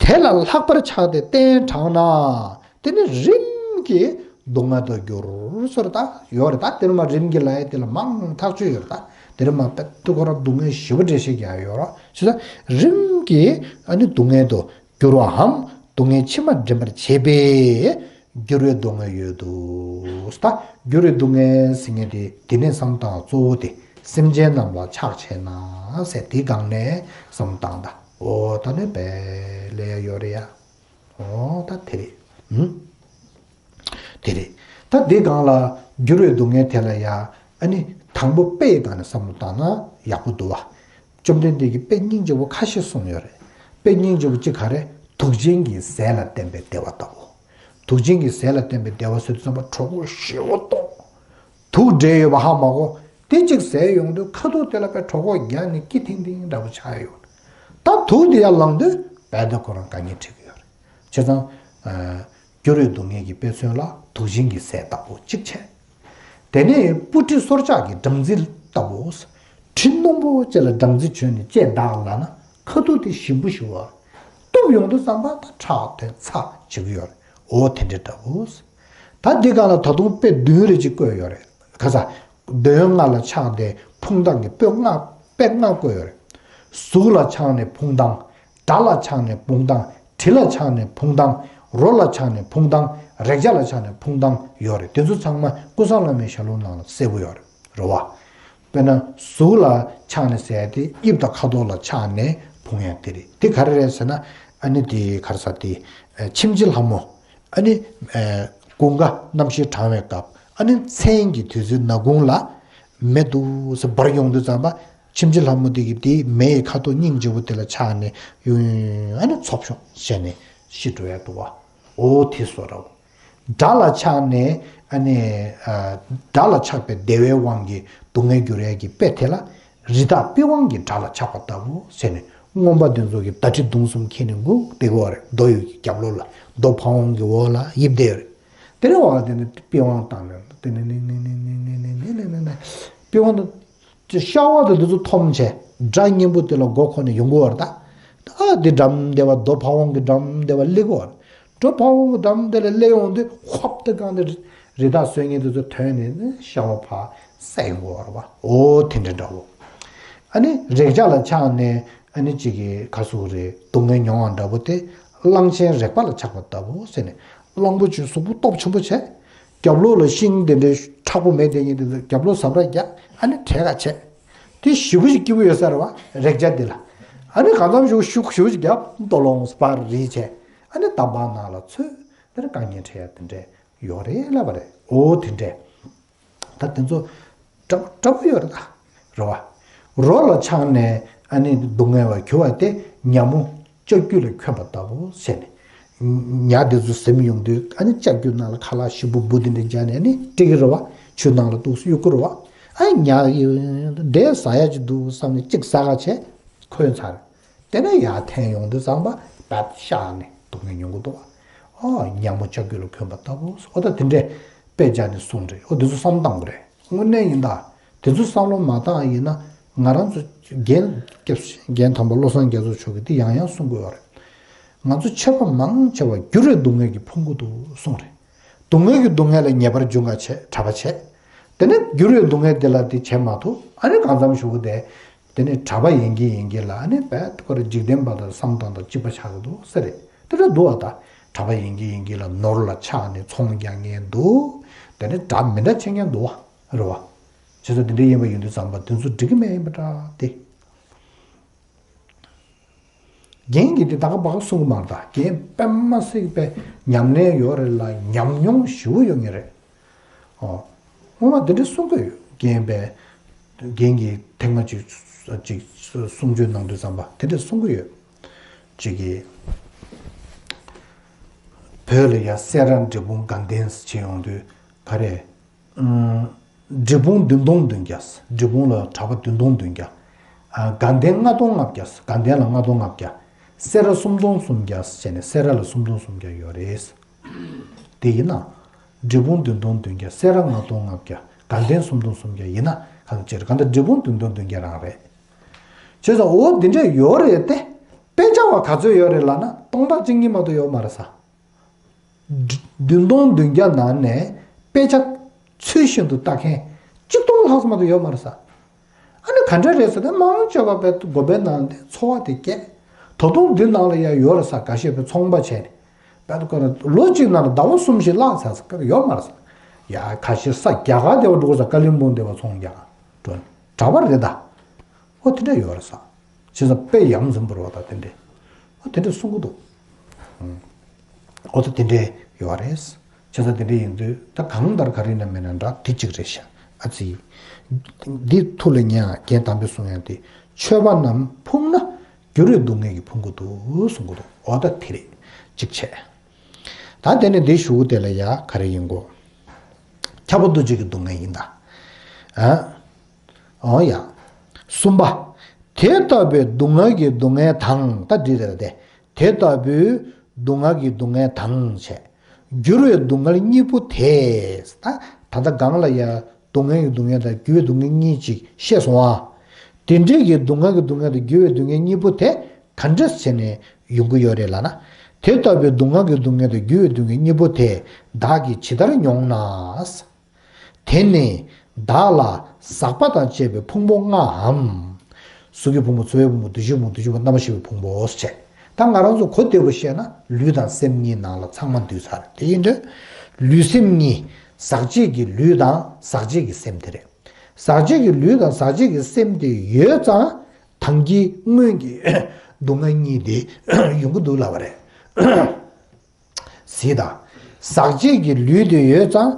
དེ་ལ་ལྷག་པར་ཆགས་ཏེ་གཏན་དྲངས་ན། དེ་ནི་རིམ་གྱིས་སྡུག་བསྔལ་དུ་འགྱུར་ཟེར་ད་ཡོད་རེད་ད། དེ་ནི་མ་རིམ་གྱིས་ལབ་ཡ་དེ་ལ་མང་ཐག་ཆོད་ཡོད་རེད་ད། དེ་ནི་མ་དཔེ་དེ་ཁོ་རང་སྡུག་བསྔལ་ཞེ་པོ་འདྲ་ཞིག་ཀྱང་ཡོད་རེད། བྱས་ཙང་རིམ་གྱིས་ཨ་ནི་སྡུག་བསྔལ་དུ་འགྱུར་བའམ། སྡུག་བསྔལ་ཕྱི་མ་འདྲེན་པར་བྱེད་པས་འགྱུར་བའི་སྡུག་བསྔལ་ཡོད་དོ། ད་འགྱུར་བའི་སྡུག་བསྔལ་ཟེར་མཁན་དེ། དེ་ནས་བསམ་བཏང་། གཙོ་བོ་དེ་སེམས་ཅན་རྣམས་ལ་ཆགས་ཆེ་ན་ཟེར། དེའི་སྒང་ནས་བསམ་བཏང་ད། ཨོ་ད་ནི་དཔེ་ལས་ཡོད་རེད་ཡ། ཨོ་ད་དེ་རེད། ཨུམ། དེ་རེད། ད་དེའི་སྒང་ལ་འགྱུར་བའི་སྡུག་བསྔལ་དེ་ལ་ཡ། ཨ་ནི་དང་པོ་དཔེ་ཡི་སྒང་ནས་བསམ་བློ་བཏང་ན་ཡག་པོ་འདུག་བ། བཅོམ་ལྡན་འདས་ཀྱིས་དཔེ་སྙིང་རྗེ་པོ་ཁ་ཤས་གསུངས་ཡོད་རེད། དཔེ་སྙིང་རྗེ་པོ་གཅིག་ག་རེ། དུག་ཅན་གྱི་ཟས་ལ་བརྟེན་པའི་བདེ་བ་ལྟ་བུ། དུག་ཅན་གྱི་ཟས་ལ་བརྟེན་པའི་བདེ་བ་ཟེར་དུས་ཙམ་པ་གྲོད་ཁོག་ཞེ་པོ་ལྟོགས། དུག་འདྲེས་ཡོད་པ་ཧ་མ་གོ། དེ་གཅིག་ཟས་ཡོང་དུས་ཁ་ཐུག་དེ་ལ་དཔེ་གྲོད་ཁོག་རྒྱགས་ནས་སྐྱི་ཐིང་ཐིང་འདྲ་པོ་ཆགས་ཡོད། ད་དུག་དེ་ཡར་ལངས་དུས་རྦད་དེ་ཁོ་རང་དཀའ་ངལ་འཕྲད་ཀྱི་ཡོད་རེད། བྱས་ཙང་། ཨ། འགྱུར་བའི་སྡུག་བསྔལ་གྱི་དཔེ་མཚོན་ལ་དུག་ཤིང་གི་ཟས་ལྟ་བུ་གཅིག་བྱས། དེ་ནས་སྤུ་གྲི་སོར་ཆག་གི་སྦྲང་རྩི་ལྟ་བུ། དྲི་རྣོན་པོ་བཅས་ལ་སྦྲང་རྩི་བྱོས་ནས་ལྕེ་འདག་ལབ་ན་ཁ་ཐུག་དེ་ཞིམ་པོ་ཞིག་བ། གཏུབ་ཡོང་དུས་ཙམ་པ་ད་ཁྲག་དེ་ཚ་བྱེད་ཀྱི་ཡོད་རེད། འོ་དེ་འདྲ་འདྲ་བོ། ད་འདི་སྒང་ལ་ད་དུང་དཔེ་བདུན་རེ་ཅིག་བཀོད་ཡོད་རེད། ཁ་ས། འདོད་ཡོན་ལྔ་ལ་ཆགས་ཏེ་ཕུང་ལྟ་བུའི་དཔེ་ལྔ་དཔེ་ལྔ་བཀོད་ཡོད་རེད། གཟུགས་ལ་ཆགས་ནས་ཕུང་ལྟ་བུ། སྒྲ་ལ་ཆགས་ནས་ཕུང་ལྟ་བུ། དྲི་ལ་ཆགས་ནས་ཕུང་ལྟ་བུ། རོ་ལ་ཆགས་ནས་ཕུང་ལྟ་བུ། རེག་བྱ་ལ་ཆགས་ནས་ཕུང་ལྟ་བུ་ཡོད་རེད། དེ་ཚོ་ཚང་མ་ཀུན་བཟང་བླ་མའི་ཞལ་ལུང་ནང་ལ་གསལ་པོ་ཡོད་རེད། རེད་བ། དཔེར་ན་གཟུགས་ལ་ཆགས་ནས་ཟེར་ཡ་དེ་དབྱིབས་དང་ཁ་དོག་ལ་ཆགས་ནས་ཕུང་ཡ་དེ་རེད། དེ་ག་རེ་རེད་ཟེར་ན། ཨ་ནི་དེ་ག་རེ་ཟེར་དེ། ཨ། ཁྱིམ་གྱི་ལྷ་མོ། ཨ་ནི། ཨ། དགུན་ཁ་གནམ་གཤིས་གྲང་བའི་སྐབས། ཨ་ནི་མཚན་གྱི་དུས་ཚོད་ན་དགུང་ལ་མེ་འདུག་སེ་འབར་ཡོང་དུས་ཙམ་པ། ཁྱིམ་གྱི་ལྷ་མོ་དེ་གིས་དེའི་མེ་ཡི་ཁ་དོག་སྙིང་རྗེ་པོ་དེ་ལ་ཆགས་ནས་ཡུན་ཡུན། ཨ་ནི་འཚོབ་ཤོག་བྱས་ནས་ཤི་འགྲོ་ཡ་འདུག་བ། འོ་དེ་བཟོ་འདྲ་བོ། སྒྲ་ལ་ཆགས་ནས། ཨ་ནི། ཨ། སྒྲ་ལ་ཆགས་པའི་བདེ་བའི་དབང་གིས་སྡུག་བསྔལ་འགྱུར་ཡས་ཀྱི་དཔེ་དེ་ལ། རི་དྭགས་པི་ཝང་གི་སྒྲ་ལ་ཆགས་པ་ལྟ་བུ་ཟེར་ནས། རྔོན་པ་དེ་ཚོ་གིས་མདའ་གྲི་མདུང་གསུམ་འཁྱེར་ནས་སྒུག་བསྡད་ཀྱི་ཡོད་རེད། རྡོ་ཡི་རྒྱབ་ལོགས་ལ། རྡོ་ཕ་བོང་གི་འོག་ལ་ཡིབ་བསྡད་ཡོད་རེད། དེ་ནས་འོག་ལ་དེ་ནས་པི་ཝང་བཏང་ནས་དེ་ནས་ནས་ནས་པི་ཝང་དེ། ཤ་བ་དང་དེ་ཚོ་འཐོམ་བྱས། སྒྲ་སྙན་པོ་དེ་ལ་མགོ་འཁོར་ནས་ཡོང་གི་ཡོད་རེད་ད། ད་དེ་འགྲམ་དེ་བ། རྡོ་ཕ་བོང་གི་འགྲམ་དེ་བ་སླེབས་ཀྱི་ཡོད་རེད། རྡོ་ཕ་བོང་གི་འགྲམ་དེ་ལ་སླེབས་ཡོང་དུས་ཧོབ་དེ་སྒང་དེ་རི་དྭགས་གསོད་མཁན་དེ་ཚོ་ཐོན་ནས་ནི་ཤ་བ་ཕར་བསད་ཡོང་གི་ཡོད་རེད་བ། འོ་དེ་འདྲ་འདྲ་བོ། ཨ་ནི་རེག་བྱ་ལ་ཆགས་ནས། ཨ་ནི་གཅིག་གི་ག་ཟེར་དགོས་རེད། སྡུག་བསྔལ་མྱོང་བ་འདྲ་བོ་དེ་གླང་ཆེན་རེག་པ་ལ་ཆགས་པ་ལྟ་བུ་ཟེར་ནས། གླང་པོ་ཆེ་གཟུགས་པོ་སྟོབས་ཆེན་པོ་བྱས། རྒྱབ་ལོགས་ལ་ཤིང་དེ་འདྲའི་མཁྲེགས་པོ་མེ་དེ་གཉིས་དེ་ཚོ་རྒྱབ་ལོགས་ཟབ་ར་རྒྱག་ཨ་ནི་བྲེག་ག་བྱས། དེ་ཞེ་པོ་ཞིག་སྐྱིད་པོ་ཡོད་ས་རེད་བ། རེག་བྱ་དེ་ལ། ཨ་ནི་གང་འཚམ་ཞིག་ཤུགས་ཞེ་པོ་ཞིག་རྒྱབ། ལྟོ་སློང་སྤར་རེས་བྱས། ཨ་ནི་འདམ་བག་ནང་ལ་ཚུད། དེར་དཀའ་ངལ་འཕྲད་ཡ་དེ་འདྲས་ཡོད་རེད་ལབ་པ་རེད། འོ་དེ་འདྲས། ད་དེ་ཚོ་འདྲ་འདྲ་པོ་ཡོད་རེད་ད། རེད་བ། རོ་ལ་ཆགས་ནས་ཨ་ནི་སྡུག་བསྔལ་བ་གྱུར་བ་དེ་ཉ་མོ་ལྕགས་ཀྱུ་ལ་འཁོན་པ་ལྟ་བུ་ཟེར་ནས། ཉ་དེ་ཚོ་ཟིན་ཡོང་དུས་ཨ་ནི་ལྕགས་ཀྱུ་ནང་ལ་ཁ་ལག་ཞིམ་པོ་འབུ་དེ་འདྲ་སྦྱར་ནས་ཨ་ནི་སྤྲད་ཀྱི་རེད་བ། ཆུ་ནང་ལ་འདུག་སེ་གཡུག་གི་རེད་བ། ཨ་ཉ་ཡི་འདྲས་ཟ་ཡ་ཅིག་འདུག་བསམ་ནས་གཅིག་ཟ་ག་བྱས། འཁོན་ཚར། དེ་ནས་ཡར་འཐེན་ཡོང་དུས་ཙམ་པ་བད་ཤག་ནས་སྡུག་བསྔལ་མྱོང་གི་འདུག་བ། ཨོ་ཉ་མོ་ལྕགས་ཀྱུ་ལ་འཁོན་པ་ལྟ་བུ། ཨོ་ད་དེ་འདྲས་དཔེ་སྦྱར་ནས་གསུངས་རེད། ཨོ་དེ་ཚོ་བསམ་བཏང་དགོས་རེད། དངོས་གནས་ཡིན་ད། དེ་ཚོ་བསམ་བློ་མ་བཏང་ཡིན་ན། ང་རང་ཚོ་རྒན་སྐྱབས་རྒན་དམ་པ་བློ་བཟང་རྒྱ་མཚོ་མཆོག་གིས་དེ་ཡང་ཡང་གསུང་གི་ཡོད་རེད། ང་ཚོ་ཆོས་པ་མང་ཆེ་བ་འགྱུར་བའི་སྡུག་བསྔལ་གྱིས་ཕུང་གི་འདུག་གསུངས་རེད། སྡུག་བསྔལ་གྱི་སྡུག་བསྔལ་ལ་ངེས་པར་འབྱུང་ག་བྱེད། གྲྭ་པ་བྱེད། དེ་ནས་འགྱུར་བའི་སྡུག་བསྔལ་དེ་ལ་དེ་བྱེད་མ་ཐུབ། ཨ་ནི་གང་འཚམ་ཞུ་གི་དེ། དེ་ནས་གྲྭ་པ་ཡིན་གྱི་ཡིན་གྱི་ལ་ཨ་ནི་བད་ཁོ་རེ་འཇིག་རྟེན་པ་དང་བསམ་སྟངས་དང་གཅིག་པ་ཆགས་ཀྱི་འདུག་ཟེར་རེད། དེ་འདྲ་འདུག་བ་ད། གྲྭ་པ་ཡིན་གྱི་ཡིན་གྱི་ལ་ནོར་ལ་ཆགས་ནས་ཚོང་རྒྱག་མཁན་འདུག་དེ་ནས་འདྲ་མི་འདྲ་བྱེད་མཁན་འདུག་བ། རེད་བ། བྱས་ཙང་དེ་འདྲ་ཡིན་པ་ཡིན་དུས་ཙམ་པ་དེ་ཚོ་འགྲིག་གི་མེད་ཡིན་པ་འདྲ་སྟེ། རྒན་གྱིས་དེ་ད་ག་བ་ག་གསུང་གི་མ་རེད་ད། རྒན་དཔེ་མ་སྲིད་པའི་ཉམས་ལེན་ཡོད་རེད་ལ་ཉམས་མྱོང་ཞེ་པོ་ཡོད་ངེས་རེད། ཨོ། སྔོན་མ་འདི་འདྲ་གསུང་གི་ཡོད། རྒན་པས། རྒན་གྱིས་ཐེངས་མ་གཅིག་གཅིག་གསུང་ཆོས་གནང་དུས་ཙམ་པ་དེ་འདྲ་གསུང་གི་ཡོད། གཅིག་གིས། བོད་ལ་ཡ་སེ་ར་འབྲས་སྤུངས་དགའ་ལྡན་བྱེད་ཡོང་དུས་ག་རེ། ཨུམ། འབྲས་སྤུངས་བདུན་སྟོང་བདུན་བརྒྱ། འབྲས་སྤུངས་ལ་གྲྭ་པ་བདུན་སྟོང་བདུན་བརྒྱ། ཨ། དགའ་ལྡན་ལྔ་སྟོང་ལྔ་བརྒྱ། དགའ་ལྡན་ལ་ལྔ་སྟོང་ལྔ་བརྒྱ། སེ་ར་སུམ་སྟོང་སུམ་བརྒྱ་བྱས་ནས་སེ་ར་ལ་སུམ་སྟོང་སུམ་བརྒྱ་ཡོད་རེད། དེ་ཡིན་ན། འབྲས་སྤུངས་བདུན་སྟོང་བདུན་བརྒྱ། སེ་ར་ལྔ་སྟོང་ལྔ་བརྒྱ། དགའ་ལྡན་སུམ་སྟོང་སུམ་བརྒྱ་ཡིན་ན་གང་ཅི་རེད། གང་ལྟར་འབྲས་སྤུངས་བདུན་སྟོང་བདུན་བརྒྱ་རང་རེད། བྱས་ཙང་འོ་འདི་འདྲ་ཡོད་རེད་དེ། དཔེ་ཆ་བ་ག་ཚོད་ཡོད་རེད་ལབ་ན་སྟོང་ཕྲག་གཅིག་གཉིས་མ་གཏོགས་ཡོད་མ་རེད་ས། བདུན་སྟོང་བདུན་བརྒྱ་ནང་ནས་དཔེ་ཆ་ཚུལ་བཞིན་དུ་ལྟ་མཁན་གཅིག་སྟོང་ལྷག་ཙམ་མ་གཏོགས་ཡོད་མ་རེད་ས། ཨ་ནི་ག་འདྲ་རེད་ཟེར་ན་མང་ཆེ་བ་དཔེ་དགོན་པའི་ནང་དེ་འཚོ་བ་དེ་སྐྱེལ། ད་དུང་འདི་ནང་ལ་ཡ་ཡོད་རེད་ས། འགའ་ཤས་དཔེ་ཚོང་པ་བྱས་ནས་དཔེ་ཁོ་རང་ལོ་གཅིག་ནང་ལ་ཟླ་བ་གསུམ་བཞི་བརླག་ཚར་ས་ཡོད་མ་རེད་ས། ཡ་ཁ་ཤས་ས་རྒྱ་གར་དེ་བ་འགྲོ་དགོས་ས། ཀ་ལིམ་པོང་དེ་བ་ཚོང་རྒྱག་འགྲོ་ནས་གྲྭ་པ་རེད་ད། ཨོ་དེ་འདྲ་ཡོད་རེད་ས། བྱས་ཙང་དཔེ་ཡ་མཚན་པོ་རེད་བ་ད་དེ་འདྲས། ཨོ་དེ་འདྲས་གསུང་གི་འདུག་ཨོ་ད་དེ་འདྲས་ཡོད་རེད། བྱས་ཙང་དེ་འདྲས་ཡིན་དུས་ད་གང་ལྟར་ག་རེ་ཡིན་ན་མིན་ན་འདྲ་དེ་གཅིག་རེད་ཤག་ཨ་ཙི། འདི་ཐུགས་ལ་ངེས་ཨ། རྒན་དམ་པས་གསུང་ཡ་དེ། ཆོས་པ་རྣམས་ཕུང་ན་འགྱུར་བའི་སྡུག་བསྔལ་གྱིས་ཕུང་གི་འདུག་གསུང་གི་འདུག་ཨོ་ད་དེ་རེད། གཅིག་བྱས། ད་དེ་ནས་འདི་ཞུ་གི་དེ་ལ་ཡ་ག་རེ་ཡིན་གོ། ཁྱབ་པ་འདུ་བྱེད་ཀྱི་སྡུག་བསྔལ་ཡིན་ད། ཨ། ཨོ་ཡ། གསུམ་པ། དེ་ལྟ་བུའི་སྡུག་བསྔལ་གྱི་སྡུག་བསྔལ་དང་ད་འདི་རེད་དེ། དེ་ལྟ་བུའི་སྡུག་བསྔལ་གྱི་སྡུག་བསྔལ་དང་བྱས། འགྱུར་བའི་སྡུག་བསྔལ་གཉིས་པོ་དེ། ད་ད་ལྟ་སྒང་ལ་ཡ་སྡུག་བསྔལ་གྱི་སྡུག་བསྔལ་དང་འགྱུར་བའི་སྡུག་བསྔལ་གཉིས་ཅིག་བཤད་སོང་ཨ། དེ་འདྲའི་གི་སྡུག་བསྔལ་གྱི་སྡུག་བསྔལ་དང་འགྱུར་བའི་སྡུག་བསྔལ་གཉིས་པོ་དེ་ག་འདྲས་བྱས་ནས་ཡོང་གི་ཡོད་རེད་ལབ་ན། དེ་ལྟ་བུའི་སྡུག་བསྔལ་གྱི་སྡུག་བསྔལ་དང་འགྱུར་བའི་སྡུག་བསྔལ་གཉིས་པོ་དེ་བདག་གིས་ཇི་ལྟར་མྱོང་ན། དེ་ནི་བདག་ལ་ཟག་པ་དང་བཅས་པའི་ཕུང་པོ་ལྔའམ། གཟུགས་ཀྱི་ཕུང་པོ། ཚོར་བའི་ཕུང་པོ། འདུ་ཤེས་ཕུང་པོ། འདུ་བྱེད་ཕུང་པོ། རྣམ་པར་ཤེས་པའི་ཕུང་པོ་བྱས། ད་ང་རང་ཚོ་གོ་བདེ་པོ་བཤད་ན་ལུས་དང་སེམས་གཉིས་ནང་ལ་ཚང་མ་འདུས་ཚར། དེ་ཡིན་དུས་ལུས་སེམས་གཉིས། ཟག་བཅས་ཀྱི་ལུས་དང་ཟག་བཅས་ཀྱི་སེམས་དེ་རེད། ཟག་བཅས་ཀྱི་ལུས་དང་ཟག་བཅས་ཀྱི་སེམས་དེ་ཡོད་ཙང་། ད་གིན་སྔོན་གྱི་སྡུག་བསྔལ་གཉིས་དེ་ཡོང་གི་འདུག་ལབ་པ་རེད། གཟིགས་དང་། ཟག་བཅས་ཀྱི་ལུས་དེ་ཡོད་ཙང་།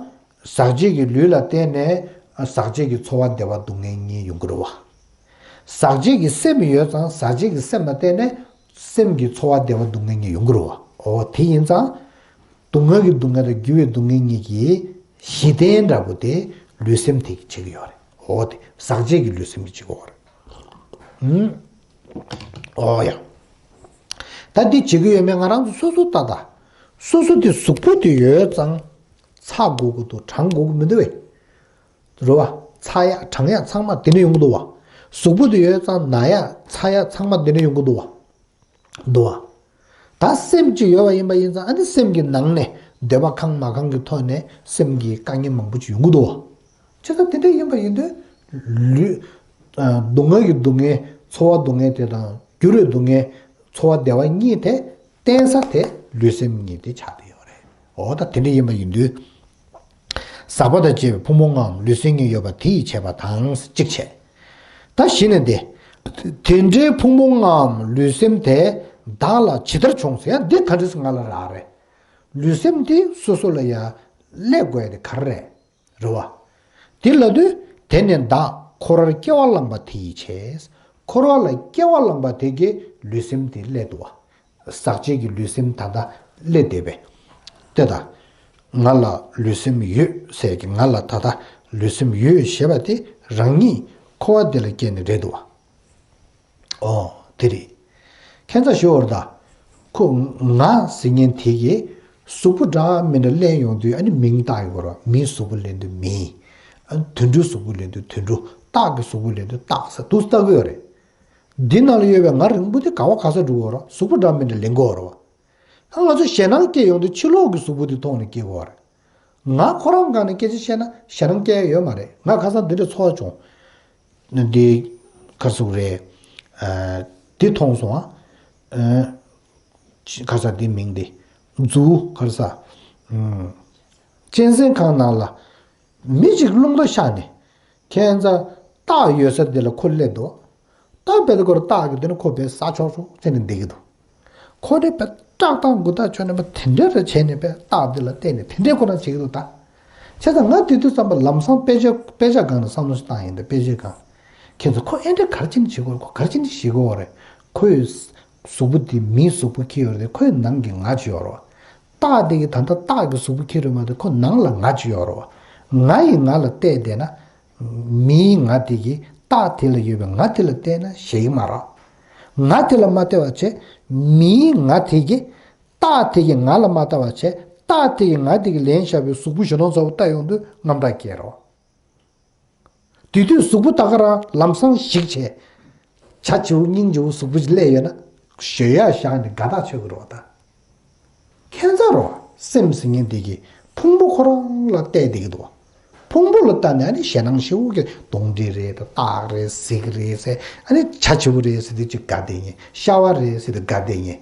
ཟག་བཅས་ཀྱི་ལུས་ལ་བརྟེན་ནས་ཟག་བཅས་ཀྱི་ཚོར་བ་བདེ་བ་སྡུག་བསྔལ་གཉིས་ཡོང་གི་རེད་བ། ཟག་བཅས་ཀྱི་སེམས་ཡོད་ཙང་ཟག་བཅས་ཀྱི་སེམས་ལ་བརྟེན་ནས་སེམས་ཀྱི་ཚོར་བ་བདེ་བ་སྡུག་བསྔལ་གཉིས་ཡོང་གི་རེད་བ། འོ་དེ་ཡིན་ཙང་། སྡུག་བསྔལ་གྱི་སྡུག་བསྔལ་དང་འགྱུར་བའི་སྡུག་བསྔལ་གཉིས་ཀྱི་གཞི་རྟེན་འདྲ་པོ་དེ་ལུས་སེམས་དེ་གིས་བྱེད་ཀྱི་ཡོད་རེད། འོ་དེ་ཟག་བཅས་ཀྱི་ལུས་སེམས་ཀྱིས་བྱེད་ཀྱི་ཡོད་རེད། ཨུམ། ཨོ་ཡ། ད་འདི་བྱེད་ཀྱི་ཡོད་མེད་ང་རང་ཚོ་སོ་སོ་ལྟ་ད། སོ་སོ་དེ་གཟུགས་པོ་དེ་ཡོད་ཙང་། ཚ་དགོས་ཀྱི་འདུག་གྲང་དགོས་ཀྱི་མི་འདུག་བས། རེད་བ། ཚ་ཡག་གྲང་ཡག་ཚང་མ་དེ་ནས་ཡོང་གི་འདུག་བ། གཟུགས་པོ་དེ་ཡོད་ཙང་ན་ཡག་ཚ་ཡག་ཚང་མ་དེ་ནས་ཡོང་གི་འདུག་བ། འདུག་བ། ད་སེམས་ཅིག་ཡོད་པ་ཡིན་པ་ཡིན་ཙང་ཨ་ནི་སེམས་ཀྱི་ནང་ནས་འདོད་པ་ཁེངས་མ་ཁེངས་ཀྱི་ཐོག་ནས་སེམས་ཀྱི་དཀའ་ངལ་མང་པོ་ཅིག་ཡོང་གི་འདུག་བ། བྱས་ཙང་དེ་འདྲ་ཡིན་པ་ཡིན་དུས། ལུས། ཨ། སྡུག་བསྔལ་གྱི་སྡུག་བསྔལ། ཚོར་བ་སྡུག་བསྔལ་དེ་དང་འགྱུར་བའི་སྡུག་བསྔལ། ཚོར་བ་བདེ་བ་གཉིས་དེ་བརྟེན་ས་དེ་ལུས་སེམས་གཉིས་དེ་ཆགས་བསྡད་ཡོད་རེད། འོ་ད་དེ་འདྲ་ཡིན་པ་ཡིན་དུས། ཟག་པ་དང་བཅས་པའི་ཕུང་པོ་ལྔའམ་ལུས་སེམས་གཉིས་ཡོད་པ་དེ་ཡིས་བྱས་པ་དང་གཅིག་བྱས། ད་གཞི་ནས་འདི། དེ་འདྲའི་ཕུང་པོ་ལྔའམ་ལུས་སེམས་དེ་བདག་ལ་ཇི་ལྟར་བྱུང་ཟེར་ཡང་འདི་ག་འདྲ་སེ་ང་ལ་རག་རེད། ལུས་སེམས་དེ་སོ་སོ་ལ་ཡ་སླེབས་དགོས་ཡ་དེ་ག་རེ་རེད། རེད་བ། དེ་ལབ་དུས་དེ་ནི་བདག་འཁོར་བར་སྐྱེ་བ་བླངས་པ་དེ་ཡིས་བྱས། འཁོར་བ་ལ་སྐྱེ་བ་བླངས་པ་དེ་གིས་ལུས་སེམས་དེ་སླེབས་འདུག་བ། ཟག་བཅས་ཀྱི་ལུས་སེམས་ད་ལྟ་སླེབས་བསྡད་པས། དེ་ད། ང་ལ་ལུས་སེམས་ཡོད་ཟེར་གྱི་ང་ལ་ད་ལྟ་ལུས་སེམས་ཡོད་ཞེས་པ་དེ་རང་ཉིད་འཁོར་བ་འདི་ལ་སྐྱེས་ནས་རེད་འདུག་བ། ཨོ། དེ་རེད། ཁྱད་མཚར་ཞུ་བར་ད། ཁོ་ང་ཟེར་མཁན་དེ་གིས་གཟུགས་པོ་འདྲ་མི་འདྲ་ལེན་ཡོང་དུས་ཨ་ནི་མིང་བཏགས་ཡོང་གི་རེད་བ། མིའི་གཟུགས་པོ་ལེན་དུས་མི། ཨ་ནི་དུད་འགྲོའི་གཟུགས་པོ་ལེན་དུས་དུད་འགྲོ། སྟག་གི་གཟུགས་པོ་ལེན་དུས་སྟག་ཟེར་འདུག་སེ་བཏགས་ཀྱི་ཡོད་རེད། འདི་ནང་ལ་ཡོད་པའི་ང་རིང་པོ་དེ་ག་བ་ག་ས་འགྲོ་གི་ཡོད་རེད། གཟུགས་པོ་འདྲ་མི་འདྲ་ལེན་གྱི་ཡོད་རེད་བ། ད་ང་ཚོ་ཞེད་སྣང་སྐྱེ་ཡོང་དུས་ཕྱི་ལོགས་ཀྱི་གཟུགས་པོ་དེ་མཐོང་ནས་སྐྱེ་གི་ཡོད་རེད། ང་ཁོ་རང་སྒང་ནས་སྐད་ཆ་བཤད་ན་ཞེད་སྣང་སྐྱེ་ཡ་ཡོད་མ་རེད། ང་ཁ་སང་འདི་འདྲ་ཚོར་བྱུང་། འདི་ག་རེ་ཟེར་དགོས་རེད། ཨ། འདི་མཐོང་སོང་ཨ། ཨ། ཁ་ས་འདི་མིང་འདི། མཛུ་གུ་ག་རེ་ཟེར། ཨ། གཅན་གཟན་ཁང་ནང་ལ་མི་གཅིག་རླུང་རྟ་བཤགས་ནས། ཁྱད་མཚར་སྟག་ཡོད་ས་འདི་ལ་ཁོ་སླེབས་འདུག་ད་བལ་སྐོར་སྟག་གི་དེ་ནི་ཁོ་བལ་ཟ་ཆོག་ཆོག་བྱས་ནས་བསྡད་ཀྱི་འདུག་ཁོ་ནི་བལ་སྐྲག་དང་མགུ་ཐག་ཆོད་ནས་བལ་དེ་འདྲ་རེ་བྱས་ནས་བལ་སྟག་འདི་ལ་བལྟས་ནས་དེ་འདྲའི་ཁོ་རང་བྱེད་ཀྱི་འདུག་ད། བྱས་ཙང་ང་དེ་དུས་ཙམ་པ་ལམ་སང་དཔེ་ཆ་དཔེ་ཆ་སྒང་ནས་བསམ་བློ་ཞིག་བཏང་ཡིན། ད་དཔེ་ཆའི་སྒང་། ཁྱེད་ཚོ་ཁོ་ཨེ་འདྲ་ག་རེ་བྱས་ནས་བྱེད་དགོས་རེད། ཁོ་ག་རེ་བྱས་ནས་བྱེད་དགོས་རེད། ཁོའི་གཟུགས་པོ་དེ་མིའི་གཟུགས་པོ་འཁྱེར་ཡོད་རེད། ཁོའི་ནང་གི་ང་ཅིག་ཡོད་རེད་བ། སྟག་དེ་གི་ད་ལྟ་སྟག་གི་གཟུགས་པོ་འཁྱེར་ཡོད་མ་གཏོགས་ཁོ་ནང་ལ་ང་ཅིག་ཡོད་རེད་བ། ང་ཡིས་ང་ལ་བལྟས་བསྡད་ན། མིའི་ང་དེ་གིས་སྟག་དེ་ལ་ཡོད་པའི་ང་དེ་ལ་བལྟས་ན་ཞེད་ཀྱི་མ་རེད། ང་དེ་ལ་མ་བལྟས་པ་བྱས། མིའི་ང་དེ་གིས་སྟག་དེ་གིས་ང་ལ་མ་བལྟས་པ་བྱས། སྟག་དེ་གིས་ང་དེ་གི་ལེན་བཞག་པའི་གཟུགས་པོ་ཞེ་སྡང་ཚ་པོ་བལྟས་ཡོང་དུས་དངངས་སྐྲག་སྐྱེ་རོགས། དེ་དུས་གཟུགས་པོ་ད་ག་རང་ལམ་སང་ཞིག་བྱས། བྱ་བྱིའུ་སྙིང་རྗེ་བོ་གཟུགས་པོ་ཅིག་སླེབས་ཡོད་ན། ཞོད་ཡ་བཞག་ནས་དགའ་ཐག་ཆོད་ཀྱི་རེད་བ་ད། ཁྱད་མཚར་རོ། སེམས་ཟེར་མཁན་དེ་གིས་ཕུང་པོ་ཁོ་རང་ལ་བལྟས་བསྡད་ཀྱི་འདུག་ཕུང་པོ་ལ་བལྟས་ནས་ཨ་ནི་ཞེད་སྣང་ཞེ་པོ་གིས་གདོན་འདྲེ་རེད་ད། སྟག་རེད། གཟིག་རེད་ཟེར། ཨ་ནི་བྱ་བྱིའུ་རེད་ཟེར་དུས་ཅིག་དགའ་བསྡད་མཁན། ཤ་བ་རེད་ཟེར་དུས་དགའ་བསྡད་མཁན།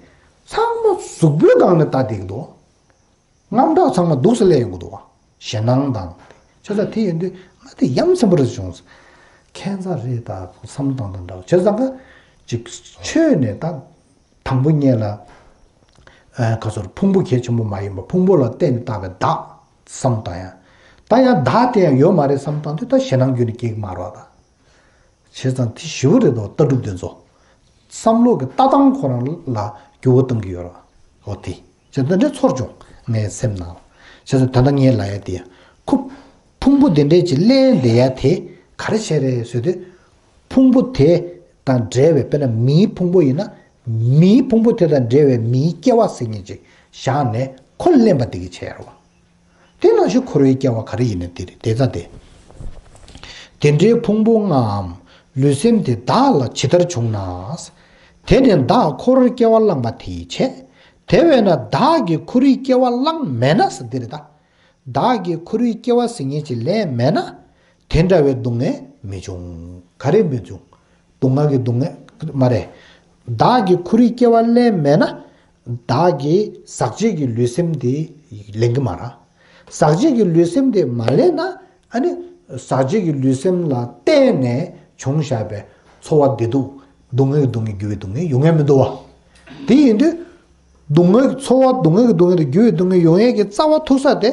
ཚང་མ་གཟུགས་པོའི་སྒང་ནས་བལྟས་བསྡད་ཀྱི་འདུག་དངངས་སྐྲག་ཚང་མ་འདུག་སེ་སླེབས་ཡོང་གི་འདུག་བ། ཞེད་སྣང་དང་། བྱས་ཙང་དེ་ཡིན་དུས་ང་དེ་ཡ་མཚན་པོ་རེ་བྱུང་། ཁྱད་མཚར་རེད་ད་བསམ་སྟངས་དང་འདྲ་བ། བྱས་ཙང་ཀ་ཅིག་ཆོས་ནས་ད་དང་པོ་ཉིད་ལ། ཨ། ག་ཚོད་ཕུང་པོ་གལ་ཆེན་པོ་མ་ཡིན་པ། ཕུང་པོ་ལ་བརྟེན་ནས་བཏགས་པའི་བདག་བསམ་བཏང་ཡ། ད་ཡང་བདག་དེ་ཡང་ཡོད་མ་རེད་བསམ་བཏང་དུས་ད་ཞེད་སྣང་རྒྱུན་ནས་སྐྱེ་གི་མ་རེད་བ་ད། བྱས་ཙང་དེ་ཞེ་པོ་རེད་དོ། ལྟ་གྲུབ་དེ་ཚོ། བསམ་བློ་གི་ལྟ་སྟངས་ཁོ་རང་ལ་འགྱུར་བ་གཏོང་གི་ཡོད་རེད་བ། འོ་དེ། བྱས་ཙང་འདི་འདྲའི་ཚོར་བྱུང་། ངའི་སེམས་ནང་ལ། བྱས་ཙང་ད་ལྟ་ངས་ལབ་ཡ་དེ་ཡང་ཁོ། ཕུང་པོ་དེ་འདྲས་ཀྱི་ལེན་བསྡད་ཡ་དེ་ག་རེ་བྱས་རེད་ཟེར་དུས། ཕུང་པོ་དེ་དང་འབྲེལ་བའི། དཔེར་ན་མིའི་ཕུང་པོ་ཡིན་ན། མིའི་ཕུང་པོ་དེ་དང་འབྲེལ་བའི་མིའི་སྐྱེ་བ་ཟེར་མཁན་ཅིག་བཞག་ནས་ཁོ་ལེན་པ་དེ་གི་བྱས་རེད་བ། དེ་ནང་བཞིན་འཁོར་བའི་སྐྱེ་བ་ག་རེ་ཡིན་ན་དེ་རེད། དེ་ཙམ་དེ། དེ་འདྲའི་ཕུང་པོ་ལྔའམ་ལུས་སེམས་དེ་བདག་ལ་ཇི་ལྟར་བྱུང་ན། དེ་ནི་བདག་འཁོར་བའི་སྐྱེ་བ་བླངས་པ་དེའི་ཕྱིར། དེ་བས་ན་བདག་གིས་འཁོར་བའི་སྐྱེ་བ་བླངས་མེད་ན་ཟེར་དེ་རེད་ད། བདག་གིས་འཁོར་བའི་སྐྱེ་བ་ཟེར་མཁན་ཅིག་ལེན་མེད་ན། དེ་འདྲ་བའི་སྡུག་བསྔལ་མི་འབྱུང་། ག་རེ་མི་འབྱུང་། སྡུག་བསྔལ་གྱི་སྡུག་བསྔལ་མ་རེད། བདག་གིས་འཁོར་བའི་སྐྱེ་བ་ལེན་མེད་ན། བདག་གིས་ཟག་བཅས་ཀྱི་ལུས་སེམས་དེ་ལེན་གྱི་མ་རེད། ཟག་བཅས་ཀྱི་ལུས་སེམས་དེ་མ་ལེན་ན། ཨ་ནི་ཟག་བཅས་ཀྱི་ལུས་སེམས་ལ་བརྟེན་ནས་བྱུང་བཞག་པའི་ཚོར་བ་བདེ་སྡུག་སྡུག་བསྔལ་གྱི་སྡུག་བསྔལ་འགྱུར་བའི་སྡུག་བསྔལ་ཡོང་ཡ་མི་འདུག་བ། དེ་ཡིན་དུས། སྡུག་བསྔལ་ཚོར་བ་སྡུག་བསྔལ་གྱི་སྡུག་བསྔལ་དུ་འགྱུར་བའི་སྡུག་བསྔལ་ཡོང་ཡས་ཀྱི་རྩ་བ་ཐུག་ས་དེ།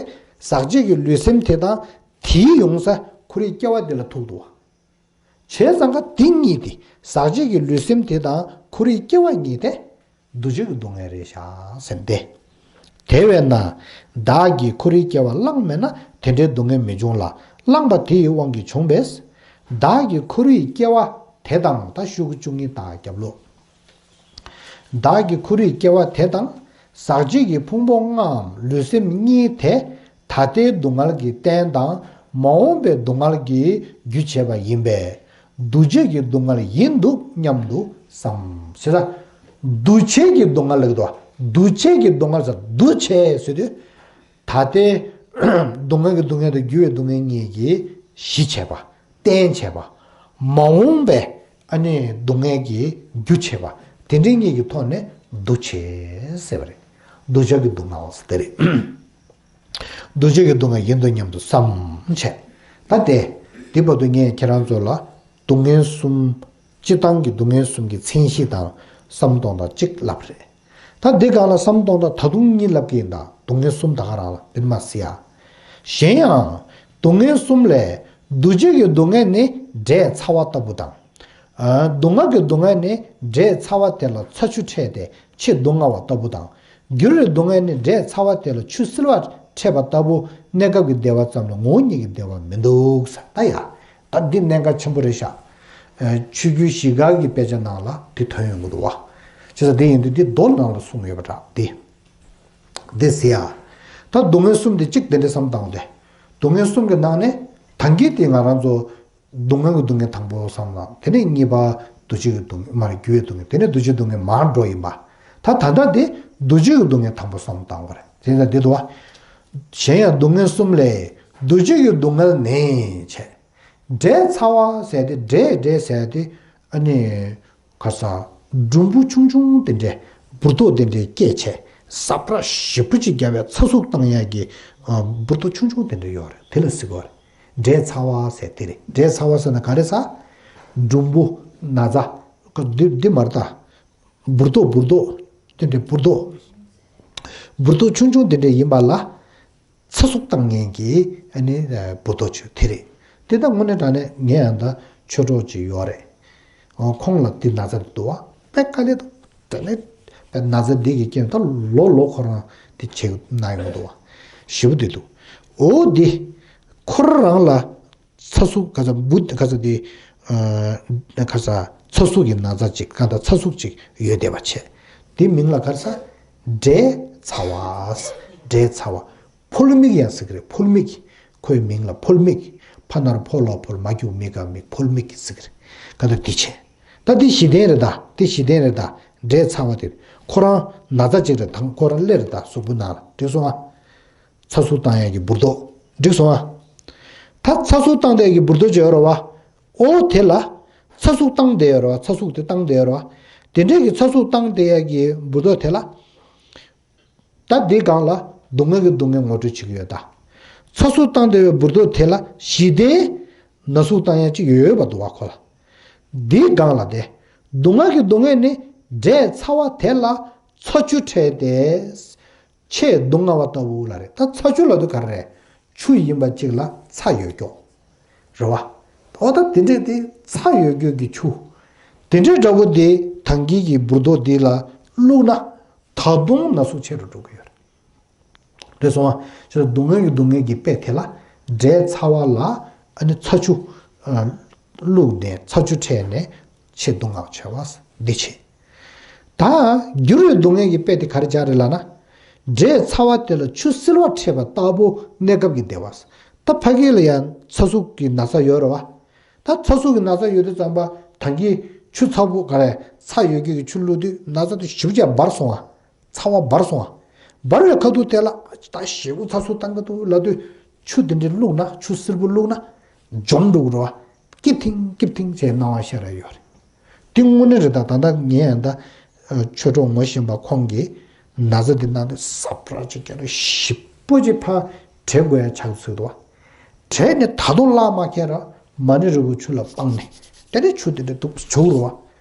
ཟག་བཅས་ཀྱི་ལུས་སེམས་དེ་དང་དེའི་ཡོང་ས་འཁོར་བའི་སྐྱེ་བ་འདི་ལ་ཐུག་འདུག་བ། བྱས་ཙང་ཀ་འདི་གཉིས་དེ། ཟག་བཅས་ཀྱི་ལུས་སེམས་དེ་དང་འཁོར་བའི་སྐྱེ་བ་གཉིས་དེ། འདུ་བྱེད་ཀྱི་སྡུག་བསྔལ་རེད་ཤག་ཟེར་ཏེ། དེ་བས་ན། བདག་གིས་འཁོར་བའི་སྐྱེ་བ་བླངས་མེད་ན་དེ་འདྲའི་སྡུག་བསྔལ་མི་འབྱུང་ལ། བླངས་པ་དེ་ཡི་དབང་གིས་བྱུང་བས། བདག་གིས་འཁོར་བའི་སྐྱེ་བ་དེ་དང་། ད་ཤོག་གུ་བཅུ་གཉིས་དང་རྒྱབ་ལོགས། བདག་གིས་འཁོར་བའི་སྐྱེ་བ་དེ་དང་། ཟག་བཅས་ཀྱི་ཕུང་པོ་ལྔའམ་ལུས་སེམས་གཉིས་དེ། ད་ལྟའི་སྡུག་བསྔལ་གྱི་རྟེན་དང་མ་འོངས་པའི་སྡུག་བསྔལ་གྱི་རྒྱུ་བྱེད་པ་ཡིན་པས། འདུ་བྱེད་ཀྱི་སྡུག་བསྔལ་ཡིན་འདུག་སྙམ་དུ་བསམ། ཞེས་ན། འདུ་བྱེད་ཀྱི་སྡུག་བསྔལ་ལབ་ཀྱི་འདུག་བ། འདུ་བྱེད་ཀྱི་སྡུག་བསྔལ་ཟེར། འདུ་བྱེད་ཟེར་དུས། ད་ལྟའི་སྡུག་བསྔལ་གྱི་སྡུག་བསྔལ་དང་འགྱུར་བའི་སྡུག་བསྔལ་གཉིས་ཀྱི་གཞི་བྱས་པ། རྟེན་བྱས་པ། མ་འོངས་པའི་ཨ་ནི་སྡུག་བསྔལ་གྱི་རྒྱུ་བྱས་པ། དེ་འདྲའི་གཉིས་ཀྱི་ཐོག་ནས་འདུ་བྱེད་ཟེར་བ་རེད། འདུ་བྱེད་ཀྱི་སྡུག་བསྔལ་ཟེར་དེ་རེད། འདུ་བྱེད་ཀྱི་སྡུག་བསྔལ་ཡིན་འདུག་སྙམ་དུ་བསམ་བྱས། ད་དེ། འདི་བར་དུ་ངས་ཁྱེད་རང་ཚོ་ལ་སྡུག་བསྔལ་གསུམ། སྤྱིར་བཏང་གི་སྡུག་བསྔལ་གསུམ་གྱི་མཚན་གཞི་དང་བསམ་གཏོང་སྟངས་གཅིག་ལབ་རེད། ད་འདི་སྒང་ལ་བསམ་གཏོང་སྟངས་ད་དུང་གཉིས་ལབ་ཀྱི་ཡིན། ད་སྡུག་བསྔལ་གསུམ་ད་ག་རང་ལ་འདིར་མ་ཟེར་ཡ། གཞན་ཡང་། སྡུག་བསྔལ་གསུམ་ལས། འདུ་བྱེད་ཀྱི་སྡུག་བསྔལ་ནི་འབྲས་ཚ་བ་ལྟ་བུ་དང་། ཨ། སྡུག་བསྔལ་གྱི་སྡུག་བསྔལ་ནི་འབྲས་ཚ་བ་དེ་ལ་ཚ་ཆུ་འཕྲད་དེ་ཆེས་སྡུག་བསྔལ་བ་ལྟ་བུ་དང་། འགྱུར་བའི་སྡུག་བསྔལ་ནི་འབྲས་ཚ་བ་དེ་ལ་ཆུ་བསིལ་བ་འཕྲད་པ་ལྟ་བུ། གནས་སྐབས་ཀྱི་བདེ་བ་ཙམ་ལ་ངོ་བོ་ཉིད་ཀྱི་བདེ་བ་མི་འདུག་ཟེར། ད་ཡ། ད་འདི་གནད་འགག་ཆེན་པོ་རེད་ཤག་ཨ། ཆོས་བརྒྱུད་བཞི་ཀ་གི་དཔེ་ཆ་ནང་ལ་འདི་ཐོན་ཡོང་གི་འདུག་བ། བྱས་ཙང་འདི་ཡིན་དུས་འདི་མདོ་ནང་ལ་གསུངས་ཡོད་པ་འདྲ་འདི། འདི་ཟེར་ཡ། ད་སྡུག་བསྔལ་གསུམ་དེ་གཅིག་དེ་འདྲ་བསམ་བཏང་སྟེ། སྡུག་བསྔལ་གསུམ་གྱི་ནང་ནས་ད་གིན་དེ་ང་རང་ཚོ་སྡུག་བསྔལ་གྱི་སྡུག་བསྔལ་དང་པོ་བསམ་ན། དེ་ནས་གཉིས་པ་འདུ་བྱེད་ཀྱི་སྡུག་བསྔལ་མར་འགྱུར་བའི་སྡུག་བསྔལ། དེ་ནས་འདུ་བྱེད་སྡུག་བསྔལ་མར་འགྲོ་ཡིན་པ། ད་ད་ལྟ་དེ་འདུ་བྱེད་ཀྱི་སྡུག་བསྔལ་དང་པོ་བསམ་བཏང་བ་རེད། དེ་ཡིན་ཙང་འདི་འདུག་བ། གཞན་ཡང་སྡུག་བསྔལ་གསུམ་ལས། འདུ་བྱེད་ཀྱི་སྡུག་བསྔལ་ནི་བྱས། འབྲས་ཚ་བ་ཟེར་ཏེ། འབྲས་འབྲས་ཟེར་ཏེ། ཨ་ནི། ག་ས། འབྲུམ་བུ་ཆུང་ཆུང་དེ་འདྲའི་འབུར་ཏོག་དེ་འདྲའི་སྐྱེས་བྱས། ཟ་འཕྲུག་ཞེ་པོ་ཅིག་རྒྱབ་པའི་ཚ་ཟུག་བཏང་ཡག་གི། ཨ། འབུར་ཏོག་ཆུང་ཆུང་དེ་འདྲ་ཡོད་རེད། དེ་ལ་ཟེར་གོ་རེད། འབྲས་ཚ་བ་ཟེར་དེ་རེད། འབྲས་ཚ་བ་ཟེར་ན་ག་རེ་ཟ། འབྲུམ་བུ། ན་ཚ། འདི་འདི་མ་རེད་ད། འབུར་ཏོག་འབུར་ཏོག་དེ་འདྲའི་འབུར་ཏོག་འབུར་ཏོག་ཆུང་ཆུང་དེ་འདྲ་ཡིན་པ་ལ། ཚ་ཟུག་བཏང་མཁན་གྱི་ཨ་ནི་འབུར་ཏོག་ཆུ་དེ་རེད། དེ་ད་དངོས་གནས་དྲང་གནས་ངས་ཡང་ད་ཆོས་གྲོགས་ཅིག་ཡོད་རེད། ཨོ། ཁོང་ལ་དེ་ན་ཚ་འདུག་བ། དཔེ་དཀའ་ལས་འདུག་དྲང་གནས་དཔེ་ན་ཚ་འདི་གི་རྐྱེན་ད་ལོ་ལོ་ཁོ་རང་དེ་བྱེད་ན་ཡོང་འདུག་བ། ཞེ་པོ་དེ་འདུག་ཨོ། དེ་ཁོ་རང་ལ་ཚ་ཟུག་ག་ཚ་འབུ་ག་ཚ་དེ། ཨ། ག་ཚ་ཚ་ཟུག་གི་ན་ཚ་ཅིག་གང་ལྟར་ཚ་ཟུག་ཅིག་ཡོད་བསྡད་པ་བྱས། དེ་མིང་ལ་ག་རེ་ཟ། འབྲས་ཚ་བ། འབྲས་ཚ་བ། ཕོལ་མིག་ཡང་ཟེར་གི་རེད། ཕོལ་མིག་ཁོའི་མིང་ལ་ཕོལ་མིག་ཕ་ནར་ཕོ་ལོག་ཕོལ། མ་གི་གུ་མི་ག་མིག་ཕོལ་མིག་ཟེར་གི་རེད། ག་ད་དེ་བྱས། ད་དེ་བཞི་ལྡན་རེད་ད། དེ་བཞི་ལྡན་རེད་ད། འབྲས་ཚ་བ་དེ། ཁོ་རང་ན་ཚ་ཅིག་རེད་ད། ཁོ་རང་སླེབས་རེད་ད་གཟུགས་པོ་ནང་ལ། འགྲིག་སོང་ཨ། ཚ་ཟུག་བཏང་ཡག་གི་འབུར་ཏོག་འགྲིག་སོང་ཨ། ད་ཚ་ཟུག་བཏང་བསྡད་ཡག་གི་འབུར་ཏོག་ཅིག་ཡོད་རེད་བ། ཨོ་དེ་ལ། ཚ་ཟུག་བཏང་བསྡད་ཡོད་རེད་བ། ཚ་ཟུག་དེ་བཏང་བསྡད་ཡོད་རེད་བ། དེ་འདྲས་ཀྱི་ཚ་ཟུག་བཏང་བསྡད་ཡག་གི་འབུར་ཏོག་དེ་ལ། ད་འདི་སྒང་ལ་སྡུག་བསྔལ་གྱི་སྡུག་བསྔལ་ངོ་སྤྲོད་བྱེད་ཀྱི་ཡོད་ད། ཚ་ཟུག་བཏང་བསྡད་ཡོད་འབུར་ཏོག་དེ་ལ་ཞི་བདེའི་ན་ཟུག་བཏང་ཡག་ཅིག་ཡོད་པ་འདུག་བ་ཁོ་ལ། འདི་སྒང་ལ་དེ། སྡུག་བསྔལ་གྱི་སྡུག་བསྔལ་ནི་འབྲས་ཚ་བ་དེ་ལ་ཚ་ཆུ་འཕྲད་དེ། ཆེས་སྡུག་བསྔལ་བ་ལྟ་བུ་ལ་རེད། ད་ཚ་ཆུ་ལབ་དུས་ག་རེ་རེད། ཆུ་ཡིན་པ་གཅིག་ལ་ཚ་ཡོད་ཀྱོག་རེད་བ། འོ་ད་དེ་འདྲས་དེ་ཚ་ཡོད་ཀྱོག་གི་ཆུ། དེ་འདྲས་འདྲ་བོ་དེ་ད་གིན་གྱི་འབུར་ཏོག་འདི་ལ་བླུགས་ན། ད་དུང་ན་ཟུག་ཆེ་རུ་འགྲོ་གི་ཡོད་རེད། རེད་སོང་ཨ། ཅེས་སྡུག་བསྔལ་གྱི་སྡུག་བསྔལ་གྱི་དཔེ་དེ་ལ། འབྲས་ཚ་བ་ལ་ཨ་ནི་ཚ་ཆུ། ཨ། བླུགས་ནས་ཚ་ཆུ་འཕྲད་ནས་ཆེས་སྡུག་བསྔལ་ཆེ་བ་འདི་བྱེད། ད་འགྱུར་བའི་སྡུག་བསྔལ་གྱི་དཔེ་དེ་ག་རེ་སྦྱར་རེད་ལབ་ན། འབྲས་ཚ་བ་དེ་ལ་ཆུ་བསིལ་བ་འཕྲད་པ་ལྟ་བུ་གནས་སྐབས་ཀྱི་བདེ་བ། ད་ཕ་གི་ལ་ཡང་ཚ་ཟུག་གི་ན་ཚ་ཡོད་རེད་བ། ད་ཚ་ཟུག་གི་ན་ཚ་ཡོད་དུས་ཙམ་པ་ད་གིན་ཆུ་ཚ་པོ་ག་རེ་ཚ་ཡོད་ཀྱི་ཆུ་བླུགས་དུས་ན་ཚ་དེ་ཞེ་པོ་ཅིག་འབར་སོང་ཨ། ཚ་བ་འབར་སོང་ཨ། འབར་བའི་ཁ་ཐུག་དེ་ལ་ད་ཞེ་པོ་ཚ་ཟུག་བཏང་གི་འདུག་ལབ་དུས་ཆུ་དེ་འདྲ་བླུགས་ན་ཆུ་བསིལ་པོ་བླུགས་ན་འཇོམས་འགྲོ་གི་རེད་བ། སྐྱིད་ཐིང་སྐྱིད་ཐིང་བྱས་སྣང་བ་ཤར་ར་ཡོད་རེད། དེ་དངོས་གནས་རེད། ད་ད་ལྟ་ངས་ཡང་ད་ཆོས་གྲོགས་ངོ་ཤེས་པ་ཁོང་གིས་ན་ཚ་དེ་གནང་དུས་ཟབ་ར་ཅིག་བརྒྱབ་ར་ཞེ་པོ་ཅིག་ཕར་བྲེག་དགོས་ཡ་ཆགས་ཚུལ་འདུག་བ། བྲེགས་ནས་ད་དུང་བརླག་མ་ཁེལ་ར་མ་ཎི་རིལ་བུ་ཆུ་ལ་སྤངས་ནས་དེ་ནས་ཆུ་དེ་འདྲ་འདུག་བྱུག་རུ་བ།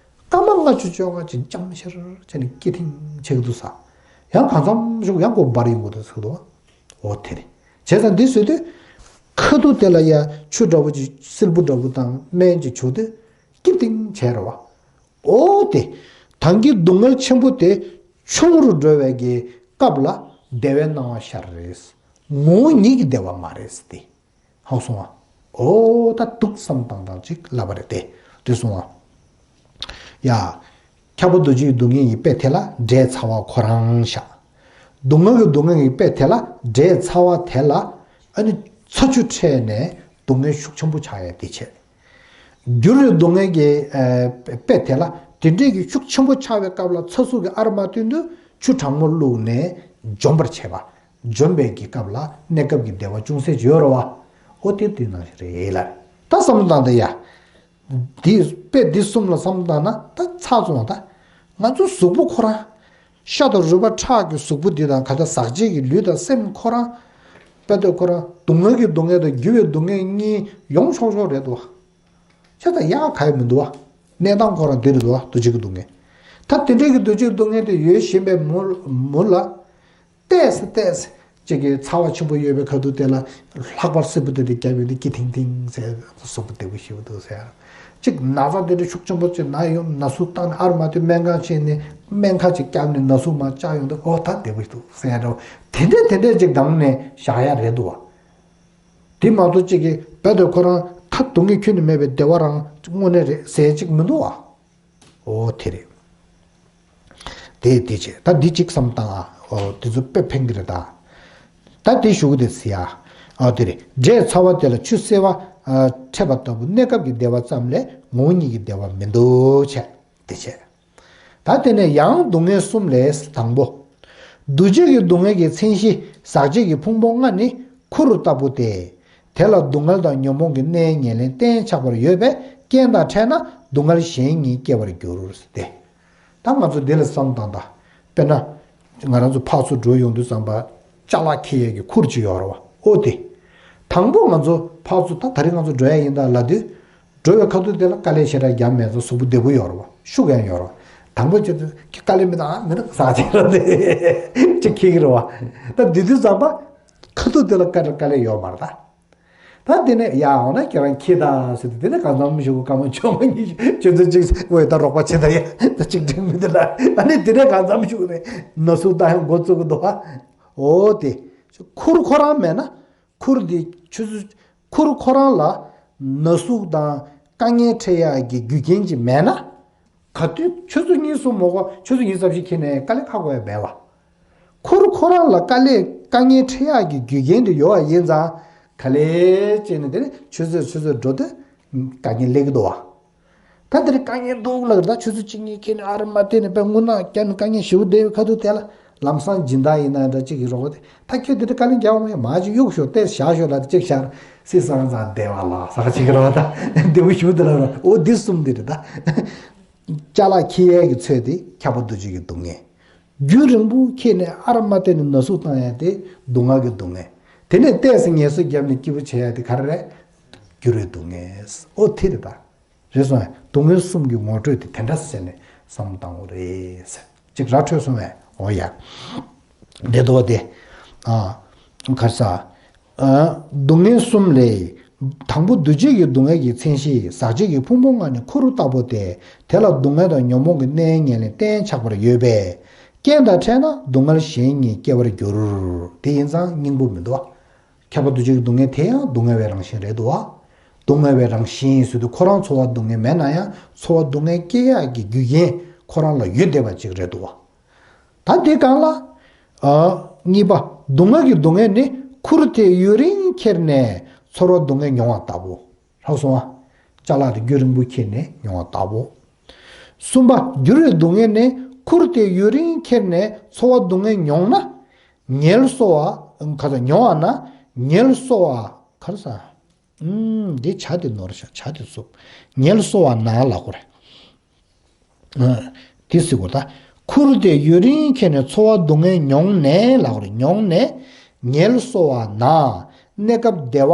སྐར་མ་ལྔ་བཅུ་བཅོ་ལྔ་ཅིག་འཇམ་ཤར་བྱས་ནས་སྐྱིད་ཐིང་ཆགས་འདུག་ས། ཡང་གང་འཚམ་ཞིག་ཡང་ཁོ་འབར་ཡོང་གི་འདུག་ཟེར་འདུག་བ། འོ་དེ་རེད། བྱས་ཙང་འདི་བཟོས་དུས་ཁ་ཐུག་དེ་ལ་ཡ་ཆུ་འདྲ་བོ་ཅིག་བསིལ་པོ་འདྲ་བོ་དང་སྨན་ཅིག་བྱུག་དུས་སྐྱིད་ཐིང་བྱས་རེད་བ། འོ་དེ། ད་གིན་སྡུག་བསྔལ་ཆེན་པོ་དེ་ཆུང་རུ་འགྲོ་བའི་གི་སྐབས་ལ་བདེ་བའི་སྣང་བ་ཤར་རེད། ངོ་བོ་ཉིད་ཀྱི་བདེ་བ་མ་རེད་དེ། ཧང་སོང་ཨ། འོ་ད་འདུག་བསམ་བཏང་བཏང་ཅིག་ལབ་པ་རེད་དེ། དེ་སོང་ཨ། ཡ། ཁྱབ་པ་རྡོ་རྗེའི་སྡུག་བསྔལ་གྱི་དཔེ་དེ་ལ་འབྲས་ཚ་བ་ཁོ་རང་བཞག་སྡུག་བསྔལ་གྱི་སྡུག་བསྔལ་གྱི་དཔེ་དེ་ལ་འབྲས་ཚ་བ་དེ་ལ་ཨ་ནི་ཚ་ཆུ་འཕྲད་ནས་སྡུག་བསྔལ་ཤུགས་ཆེན་པོ་ཆགས་ཡ་དེ་བྱས། འགྱུར་བའི་སྡུག་བསྔལ་གྱི་ཨ་དཔེ་དེ་ལ་དེ་འདྲའི་གི་ཤུགས་ཆེན་པོ་ཆགས་པའི་སྐབས་ལ་ཚ་ཟུག་གི་ཨ་རུ་མ་བཏོན་དུས་ཆུ་གྲང་མོ་བླུགས་ནས་འཇོམས་པར་བྱེད་པ། འཇོམས་པའི་གི་སྐབས་ལ་གནས་སྐབས་ཀྱི་བདེ་བ་ཅུང་ཟད་ཅིག་ཡོད་རེད་བ། ཨོ་དེ་དེ་ནང་བཞིན་རེད་ལ། ད་བསམ་བློ་བཏང་སྟེ་ཡ། འདི་དཔེ་འདི་གསུམ་ལ་བསམ་བློ་བཏང་ན་ད་ཚ་བཙོང་ད། ང་ཚོ་གཟུགས་པོ་ཁོ་རང་། ཤ་དང་རུས་པ་ཁྲག་གི་གཟུགས་པོ་འདི་དང་ག་ད་ཟག་བཅས་ཀྱི་ལུས་དང་སེམས་ཁོ་རང་། དཔེ་དེ་ཁོ་རང་སྡུག་བསྔལ་གྱི་སྡུག་བསྔལ་དང་འགྱུར་བའི་སྡུག་བསྔལ་གཉིས་ཡོང་ཆོག་ཆོག་རེད་དོ། ཆ་ད་ཡག་ག་ཡོད་མི་འདུག་བ། གནས་སྟངས་ཁོ་རང་འདི་རེད་འདུག་བ་འདུ་བྱེད་ཀྱི་སྡུག་བསྔལ། ད་དེ་འདྲའི་གི་འདུ་བྱེད་ཀྱི་སྡུག་བསྔལ་དེ་ཡོད་བཞིན་པའི་མུ་མུ་ལ། ཏོག་ཙམ་ཏོག་ཙམ་ཅིག་གི་ཚ་བ་ཆེན་པོ་ཡོད་པའི་ཁ་ཐུག་དེ་ལ་ལྷགས་པར་སྲིད་པོ་དེ་དེ་རྒྱབ་ཡོད་དེ་སྐྱིད་ཐིང་ཐིང་ཟེར་གཟུགས་པོ་བདེ་པོ་ཞེ་པོ་འདུག་ཟེར། ཅིག་ན་ཚ་དེ་འདྲ་ཤུགས་ཆེན་པོ་ཅིག་ན་ཡོང་ན་ཟུག་བཏང་ནས་ཨར་མ་དུས་སྨན་ཁང་ཕྱིན་ནས་སྨན་ཁ་ཅིག་བརྒྱབ་ནས་ན་ཟུག་མ་བཅག་ཡོང་དུས་ཨོ་ད་བདེ་པོ་འདུག་ཟེར་འདྲ་བོ་དེ་འདྲས་དེ་འདྲས་ཅིག་བཏང་ནས་བཞག་ཡ་རེད་འདུག་བ། དེ་མ་གཏོགས་ཅིག་གི་རྦད་དེ་ཁོ་རང་ད་སྡུག་བསྔལ་ཁྱོན་ནས་མེད་པའི་བདེ་བ་རང་དངོས་གནས་རེད་ཟེར་ཅིག་མི་འདུག་བ། ཨོ་དེ་རེད། དེ་དེ་བྱས་ད་འདི་གཅིག་བསམ་བཏང་ཨ། ཨོ་དེ་ཚོ་དཔེ་ཕན་གི་རེད་ད། ད་དེ་ཞུ་གི་དེ་ཟེར་ཡ། ཨོ་དེ་རེད། འབྲས་ཚ་བ་དེ་ལ་ཆུ་བསིལ་བ་ཨ་འཕྲད་པ་ལྟ་བུ་གནས་སྐབས་ཀྱི་བདེ་བ་ཙམ་ལས་ངོ་བོ་ཉིད་ཀྱི་བདེ་བ་མི་འདུག་བྱས་དེ་བྱས། ད་དེ་ནས་ཡང་སྡུག་བསྔལ་གསུམ་ལས་དང་པོ། འདུ་བྱེད་ཀྱི་སྡུག་བསྔལ་གྱི་མཚན་གཞི་ཟག་བཅས་ཀྱི་ཕུང་པོ་ལྔ་ནི་ཁུ་རུ་ལྟ་བུ་སྟེ། དེ་ལ་སྡུག་བསྔལ་དང་ཉོན་མོངས་ཀྱི་གནས་ཉེར་ལེན་གཏན་ཆགས་པར་ཡོད་པས་རྐྱེན་དང་ཕྲད་ན་སྡུག་བསྔལ་གཞན་གཉིས་སྐྱེ་བར་འགྱུར་ཏེ། ད་ང་ཚོ་འདི་ལ་བསམ་བཏང་ད། དཔེར་ན། ང་རང་ཚོ་ཕར་ཚུར་འགྲོ་ཡོང་དུས་ཙམ་པ། ཅ་ལག་འཁྱེར་ཡས་ཀྱི་ཁུར་ཅིག་ཡོད་རེད་བ། ཨོ་དེ། དང་པོ་ང་ཚོ་ཕར་ཚུར་ད་ད་རེས་ང་ཚོ་འགྲོ་ཡ་ཡིན་ད་ལབ་དུས། འགྲོ་བའི་ཁ་ཐུག་དེ་ལ་དཀའ་ལས་ཞེ་དྲག་རྒྱབ་མེད་ཙང་གཟུགས་པོ་བདེ་པོ་ཡོད་རེད་བ། ཤུགས་ཡང་ཡོད་རེད་བ། དང་པོ་ཅིག་ཏུ་ཁྱི་དཀའ་ལས་མི་འདུག་ཨ་མི་འདུག་ཟ་ཅིག་རེད་དེ། ཅིག་འཁྱེར་གི་རེད་བ། ད་འདི་དུས་ཙམ་པ། ཁ་ཐུག་དེ་ལ་དཀའ་དཀའ་ལས་ཡོད་མ་རེད་ད། ད་དེ་ནས་ཡ་འོ་ན་ཁྱེད་རང་འཁྱེར་ད་ཟེར་དུས་དེ་ནས་གང་འཚམ་ཞུ་གི་བཀའ་མ་ཆོས་མ་གཉིས་ཆུ་ཚོད་གཅིག་ངོས་ད་རོགས་པ་བྱེད་ད་ཡ་ད་གཅིག་འགྲིག་མི་འདུག་ལ་ཨ་ནི་དེ་ནས་གང་འཚམ་ཞུ་གི་ནས་ན་ཟུག་ད་ཡང་འགོ་བཙུགས་གི་འདུག་ཨ། ཨོ་དེ། ཁུར་ཁོ་རང་མེད་ན། ཁུར་དེ་ཆུ་ཚོད། ཁུར་ཁོ་རང་ལ་ན་ཟུག་དང་དཀའ་ངལ་འཕྲད་ཡག་གི་རྒྱུ་རྐྱེན་ཅིག་མེད་ན། ག་དུས་ཆུ་ཚོད་གཉིས་གསུམ་མོ་གོ་ཆུ་ཚོད་གཉིས་ཙམ་ཞིག་འཁྱེར་ནས་དཀའ་ལས་ཁག་དགོས་ཡ་མེད་བ། ཁུར་ཁོ་རང་ལ་དཀའ་ལས་དཀའ་ངལ་འཕྲད་ཡག་གི་རྒྱུ་རྐྱེན་དེ་ཡོད་བ་ཡིན་ཙང་ག་ལེ་བྱས་ནས་དེ་ནས་ཆུ་ཚོད་ཆུ་ཚོད་འགྲོ་དུས་དཀའ་ངལ་སླེབས་ཀྱི་འདུག་བ། ད་དེ་རིང་དཀའ་ངལ་འདུག་ལབ་ད་ཆུ་ཚོད་གཅིག་གཉིས་ཁྱེར་ནས་ཨ་རི་མ་བལྟས་ནས་དཔེ་དངུལ་ནག་བརྒྱབ་ནས་དཀའ་ངལ་ཞེ་པོ་བསྡད་ཡོད་ཁ་ཐུག་དེ་ལ་ལམ་སང་སྦྱིན་བདག་ཡིན་ན་འདྲ་གཅིག་གི་རོགས་དེ་ད་ཁྱོད་དེ་འདྲ་དཀའ་ལས་རྒྱག་འོང་ཡ་མ་གཅིག་གཡུག་ཤོག་ལྟས་བཞག་ཤོག་ལབ་དེ་གཅིག་བཞག་སྲིད་སང་ཙང་བདེ་བ་ལ་ཟག་གཅིག་གི་རོགས་ད་བདེ་པོ་ཞེ་པོ་དེ་ལ་རོགས་ཨོ་འདི་གསུམ་དེ་རེད་ད། ཅ་ལག་འཁྱེར་ཡས་ཀྱི་ཚོད་དེ་ཁྱབ་པ་འདུ་བྱེད་ཀྱི་སྡུག་བསྔལ། རྒྱུན་རིང་པོ་འཁྱེར་ནས་ཨ་རི་མ་བལྟས་ནས་ན་ཟུག་བཏང་ཡ་དེ་སྡུག་བསྔལ་གྱི་སྡུག་བསྔལ། དེ་ནས་ཏོག་ཙམ་ངལ་གསོ་བརྒྱབ་ནས་སྐྱིད་པོ་བྱེད་ཡ་དེ་ག་རེ་རེད། འགྱུར་བའི་སྡུག་བསྔལ། ཨོ་དེ་རེད་ད། རེད་སོང་ངས་སྡུག་བསྔལ་གསུམ་གྱི་ངོ་སྤྲོད་དེ་དེ་འདྲ་ཟེར་ནས་བསམ་བློ་བཏང་དགོས་རེད་ཟེར། ཅིག་ར་འཕྲོད་སོང་བས་ཨོ་ཡ། འདི་ལྟ་བུ་དེ། ཨ། ག་རེ་ཟ། ཨ། སྡུག་བསྔལ་གསུམ་ལས། དང་པོ་འདུ་བྱེད་ཀྱི་སྡུག་བསྔལ་གྱི་མཚན་གཞི་ཟག་བཅས་ཀྱི་ཕུང་པོ་ལྔ་ནི་ཁུ་རུ་ལྟ་བུ་སྟེ། དེ་ལ་སྡུག་བསྔལ་དང་ཉོན་མོངས་ཀྱི་གནས་ཉེར་ལེན་གཏན་ཆགས་པར་ཡོད་པས། རྐྱེན་དང་ཕྲད་ན་སྡུག་བསྔལ་གཞན་གཉིས་སྐྱེ་བར་འགྱུར། དེ་ཡིན་ཙང་སྙིང་པོ་མི་འདུག་བ། ཁྱབ་པ་འདུ་བྱེད་ཀྱི་སྡུག་བསྔལ་དེ་ཡང་སྡུག་བསྔལ་བའི་རང་བཞིན་རེད་འདུག་བ། སྡུག་བསྔལ་བའི་རང་བཞིན་ཟེར་དུས་ཁོ་རང་ཚོར་བ་སྡུག་བསྔལ་མེད་ན་ཡང་ཚོར་བ་སྡུག་བསྔལ་སྐྱེ་ཡག་གི་རྒྱུ་རྐྱེན་ཁོ་རང་ལ་ཡོད་བསྡད་པ་ཅིག་རེད་འདུག་བ། ད་དེ་གང་ལ། ཨ། གཉིས་པ། སྡུག་བསྔལ་གྱི་སྡུག་བསྔལ་ནི་ཁུར་དེ་ཡུན་རིང་ཁྱེར་ནས་ཚོར་བ་སྡུག་བསྔལ་མྱོང་བ་ལྟ་བུ། ལྷག་སོང་ང་། ཅ་ལག་དེ་རྒྱུན་རིང་པོ་ཁྱེར་ནས་མྱོང་བ་ལྟ་བུ། གསུམ་པ། འགྱུར་བའི་སྡུག་བསྔལ་ནི་ཁུར་དེ་ཡུན་རིང་ཁྱེར་ནས་ཚོར་བ་སྡུག་བསྔལ་མྱོང་ན། ངལ་གསོ་བ། ག་ཚ་མྱོང་བ་ན། ངལ་གསོ་བ། ག་རེ་ཟ། ཨུམ། འདི་བྱ་དེ་ནོར་ཤག་བྱ་དེ་བསུབ། ངལ་གསོ་བ་ན་ལབ་དགོས་རེད། ཨ། དེ་ཟེར་དགོས་ད། ཁུར་དེ་ཡུན་རིང་ཁྱེར་ནས་ཚོར་བ་སྡུག་བསྔལ་མྱོང་ནས་ལབ་དགོས་རེད། མྱོང་ནས་ངལ་གསོ་བ་ན། གནས་སྐབས་བདེ་བ།